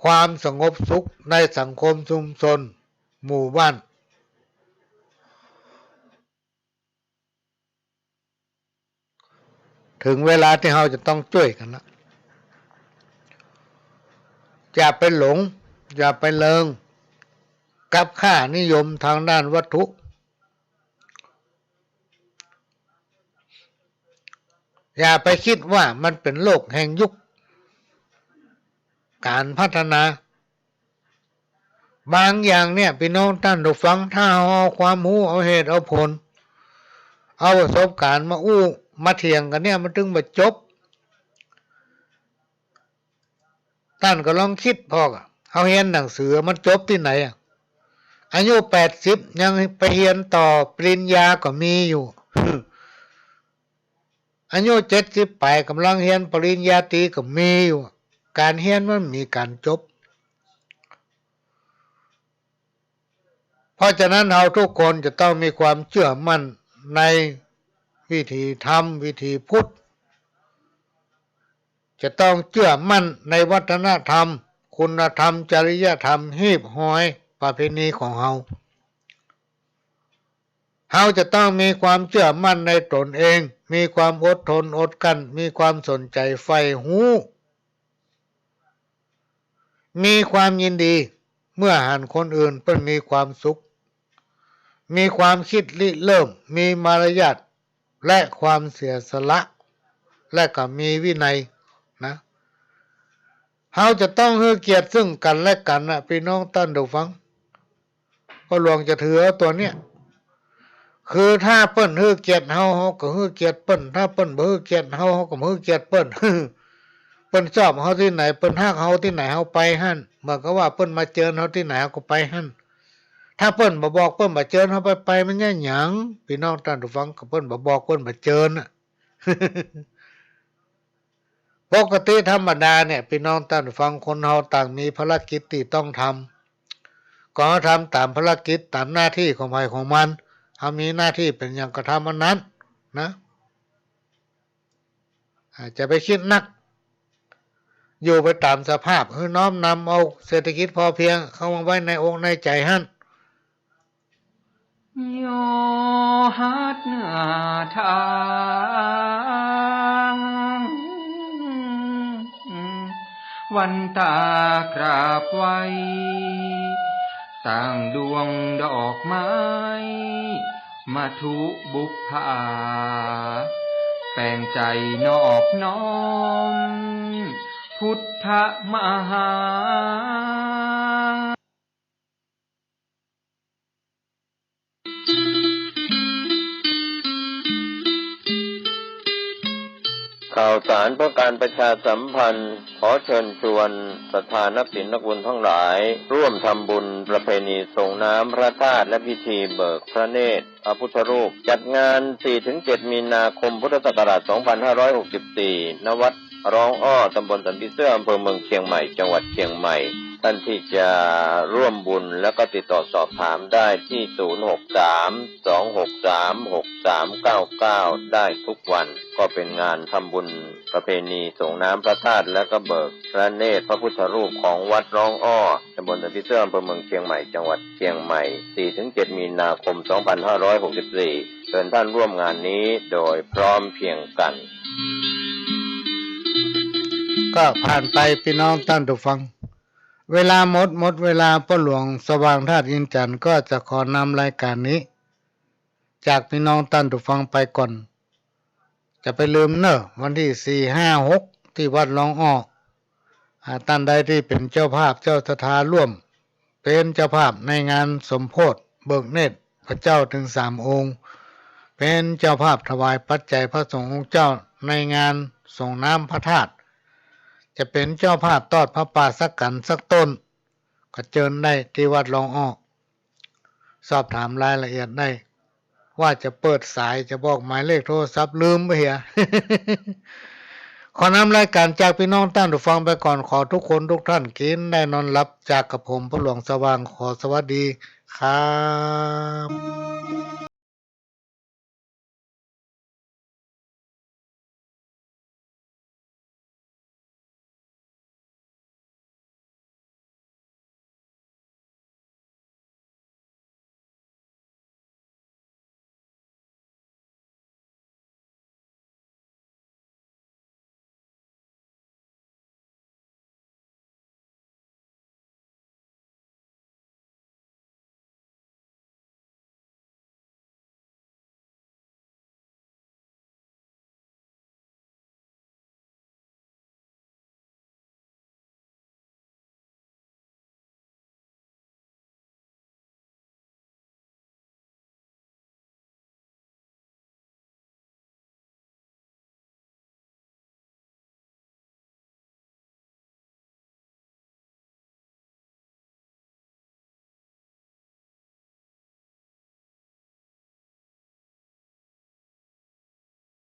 ความสงบสุขในสังคมชุมชนหมู่บ้าน เถิงเวลาตี้เฮาจะต้องจ้วยกั๋นละ อย่าไปหลง อย่าไปเริงกับค่านิยมตางด้านวัตถุ อย่าไปกึ๊ดว่ามันเป๋นโลกแห่งยุคก๋านพัฒนา บางอย่างเนี่ย ปี้น้องต้านผู้ฟัง ถ้าเฮาเอาความฮู้ เอาเหตุ เอาผล เอาประสบก๋ารณ์มาอู้ มาเถียงกั๋นเนี่ย มันตึงบ่จบ ต้านก็ลองกึ๊ดผ่อก่ะ เฮาเฮียนหนังสือมันจบตี้ไหนอะ อายุแปดสิบยังไปเฮียนต่อปริญญาก็มีอยู่ อายุเจ็ดสิบป๋ายก่ำลังเฮียนปริญญาตรีก็มีอยู่ ก๋านเฮียนมันบ่มีก๋านจบ เพราะฉะนั้นเฮาทุกคนจะต้องมีความเจื้อมั่นในวิถีธรรม วิถีพุทธ จะต้องเจื้อมั่นในวัฒนธรรม คุณธรรม จริยธรรม ฮีบฮอยประเพณีของเฮา เฮาจะต้องมีความเจื้อมั่นในต๋นเอง มีความอดทนอดกลั้น มีความสนใจ๋ใฝ่ฮู้ มีความยินดีเมื่อหันคนอื่นเปิ้นมีความสุข มีความกึ๊ดริเริ่ม มีมารยาท และความเสียสละ และก็มีวินัยนะ เฮาจะต้องหื้อเกียรติซึ่งกั๋นและกั๋นนะ ปี้น้องต้านผู้ฟัง ป้อหลวงจะถือเอาตั๋วเนี่ย คือถ้าเปิ้นหื้อเกียรติเฮา เฮาก็หื้อเกียรติเปิ้น ถ้าเปิ้นบ่หื้อเกียรติเฮา เฮาก็บ่หื้อเกียรติเปิ้น เปิ้นจอบเฮาตี้ไหน เปิ้นฮักเฮาตี้ไหน เฮาไปหั้น เหมือนกับว่าเปิ้นมาเจิญเฮาตี้ไหน เฮาก็ไปหั้น ถ้าเปิ้นบ่บอก เปิ้นบ่เจิญเฮาไป ไปมันยะหยัง ปี้น้องต้านผู้ฟัง ก็เปิ้นบ่บอก เปิ้นบ่เจิญน่ะ ปกติธรรมดาเนี่ย ปี้น้องต้านผู้ฟัง คนเฮาต่างมีภารกิจตี้ต้องทำ ก็เฮาทำต๋ามภารกิจ ต๋ามหน้าตี้ของใผของมัน เฮามีหน้าตี้เป๋นหยังก็ทำอันนั้นนะ อ่า จะไปกึ๊ดนัก อยู่ไปต๋ามสภาพ หื้อน้อมนำเอาเศรษฐกิจพอเพียงเข้ามาไว้ในอกในใจ๋หั้น ย่อหัดหน้าทาง วันตากราบไหว้ สร้างดวงดอกไม้ มัทธุบุพผา แปลงใจ๋นอบน้อม พุทธมหา ข่าวสารเพื่อการประชาสัมพันธ์ ขอเชิญชวนศรัทธานับศีลนักบุญทั้งหลาย ร่วมทำบุญประเพณีส่งน้ำพระธาตุและพิธีเบิกพระเนตรพระพุทธรูป จัดงาน สี่ถึงเจ็ด มีนาคม พุทธศักราช สองพันห้าร้อยหกสิบสี่ ณ วัดร้องอ้อ ตำบลสันผีเสื้อ อำเภอเมืองเชียงใหม่ จังหวัดเชียงใหม่ ท่านที่จะร่วมบุญและก็ติดต่อสอบถามได้ที่ ศูนย์หกสาม สองหกสาม หกสามเก้าเก้า ได้ทุกวัน ก็เป็นงานทำบุญประเพณีส่งน้ำพระธาตุและก็เบิกพระเนตรพระพุทธรูปของวัดร้องอ้อ ตำบลสันผีเสื้อ อำเภอเมืองเชียงใหม่ จังหวัดเชียงใหม่ สี่ถึงเจ็ด มีนาคม สองพันห้าร้อยหกสิบสี่ เชิญท่านร่วมงานนี้โดยพร้อมเพรียงกัน ก็ผ่านไป ปี้น้องต้านผู้ฟัง เวลาหมด หมดเวลา ป้อหลวงสว่างธาตุอินทร์จันทร์ก็จะขอนำรายก๋านนี้ จากปี้น้องต้านผู้ฟังไปก่อน จะไปลืมเน่อ วันตี้ สี่ ห้า หก ตี้วัดร้องอ้อ อ่า ต้านใดตี้เป๋นเจ้าภาพ เจ้าศรัทธาร่วมเป๋นเจ้าภาพในงานสมโภชเบิกเนตร พระเจ้าเถิงสามองค์ เป๋นเจ้าภาพถวายปัจจัยพระสงฆ์องค์เจ้าในงานสรงน้ำพระธาตุ จะเป๋นเจ้าภาพตอดผ้าป่าสักกั๋นสักต้น ก็เจิญได้ตี้วัดหลองอ้อ สอบถามรายละเอียดได้ ว่าจะเปิดสายจะบอกหมายเลขโทรศัพท์ลืมไปเหีย ขอนำรายก๋านจากปี้น้องต้านผู้ฟังไปก่อน ขอทุกคนทุกท่านกิ๋นได้นอนหลับ จากกับผมพ่อหลวงสว่าง ขอสวัสดีครับ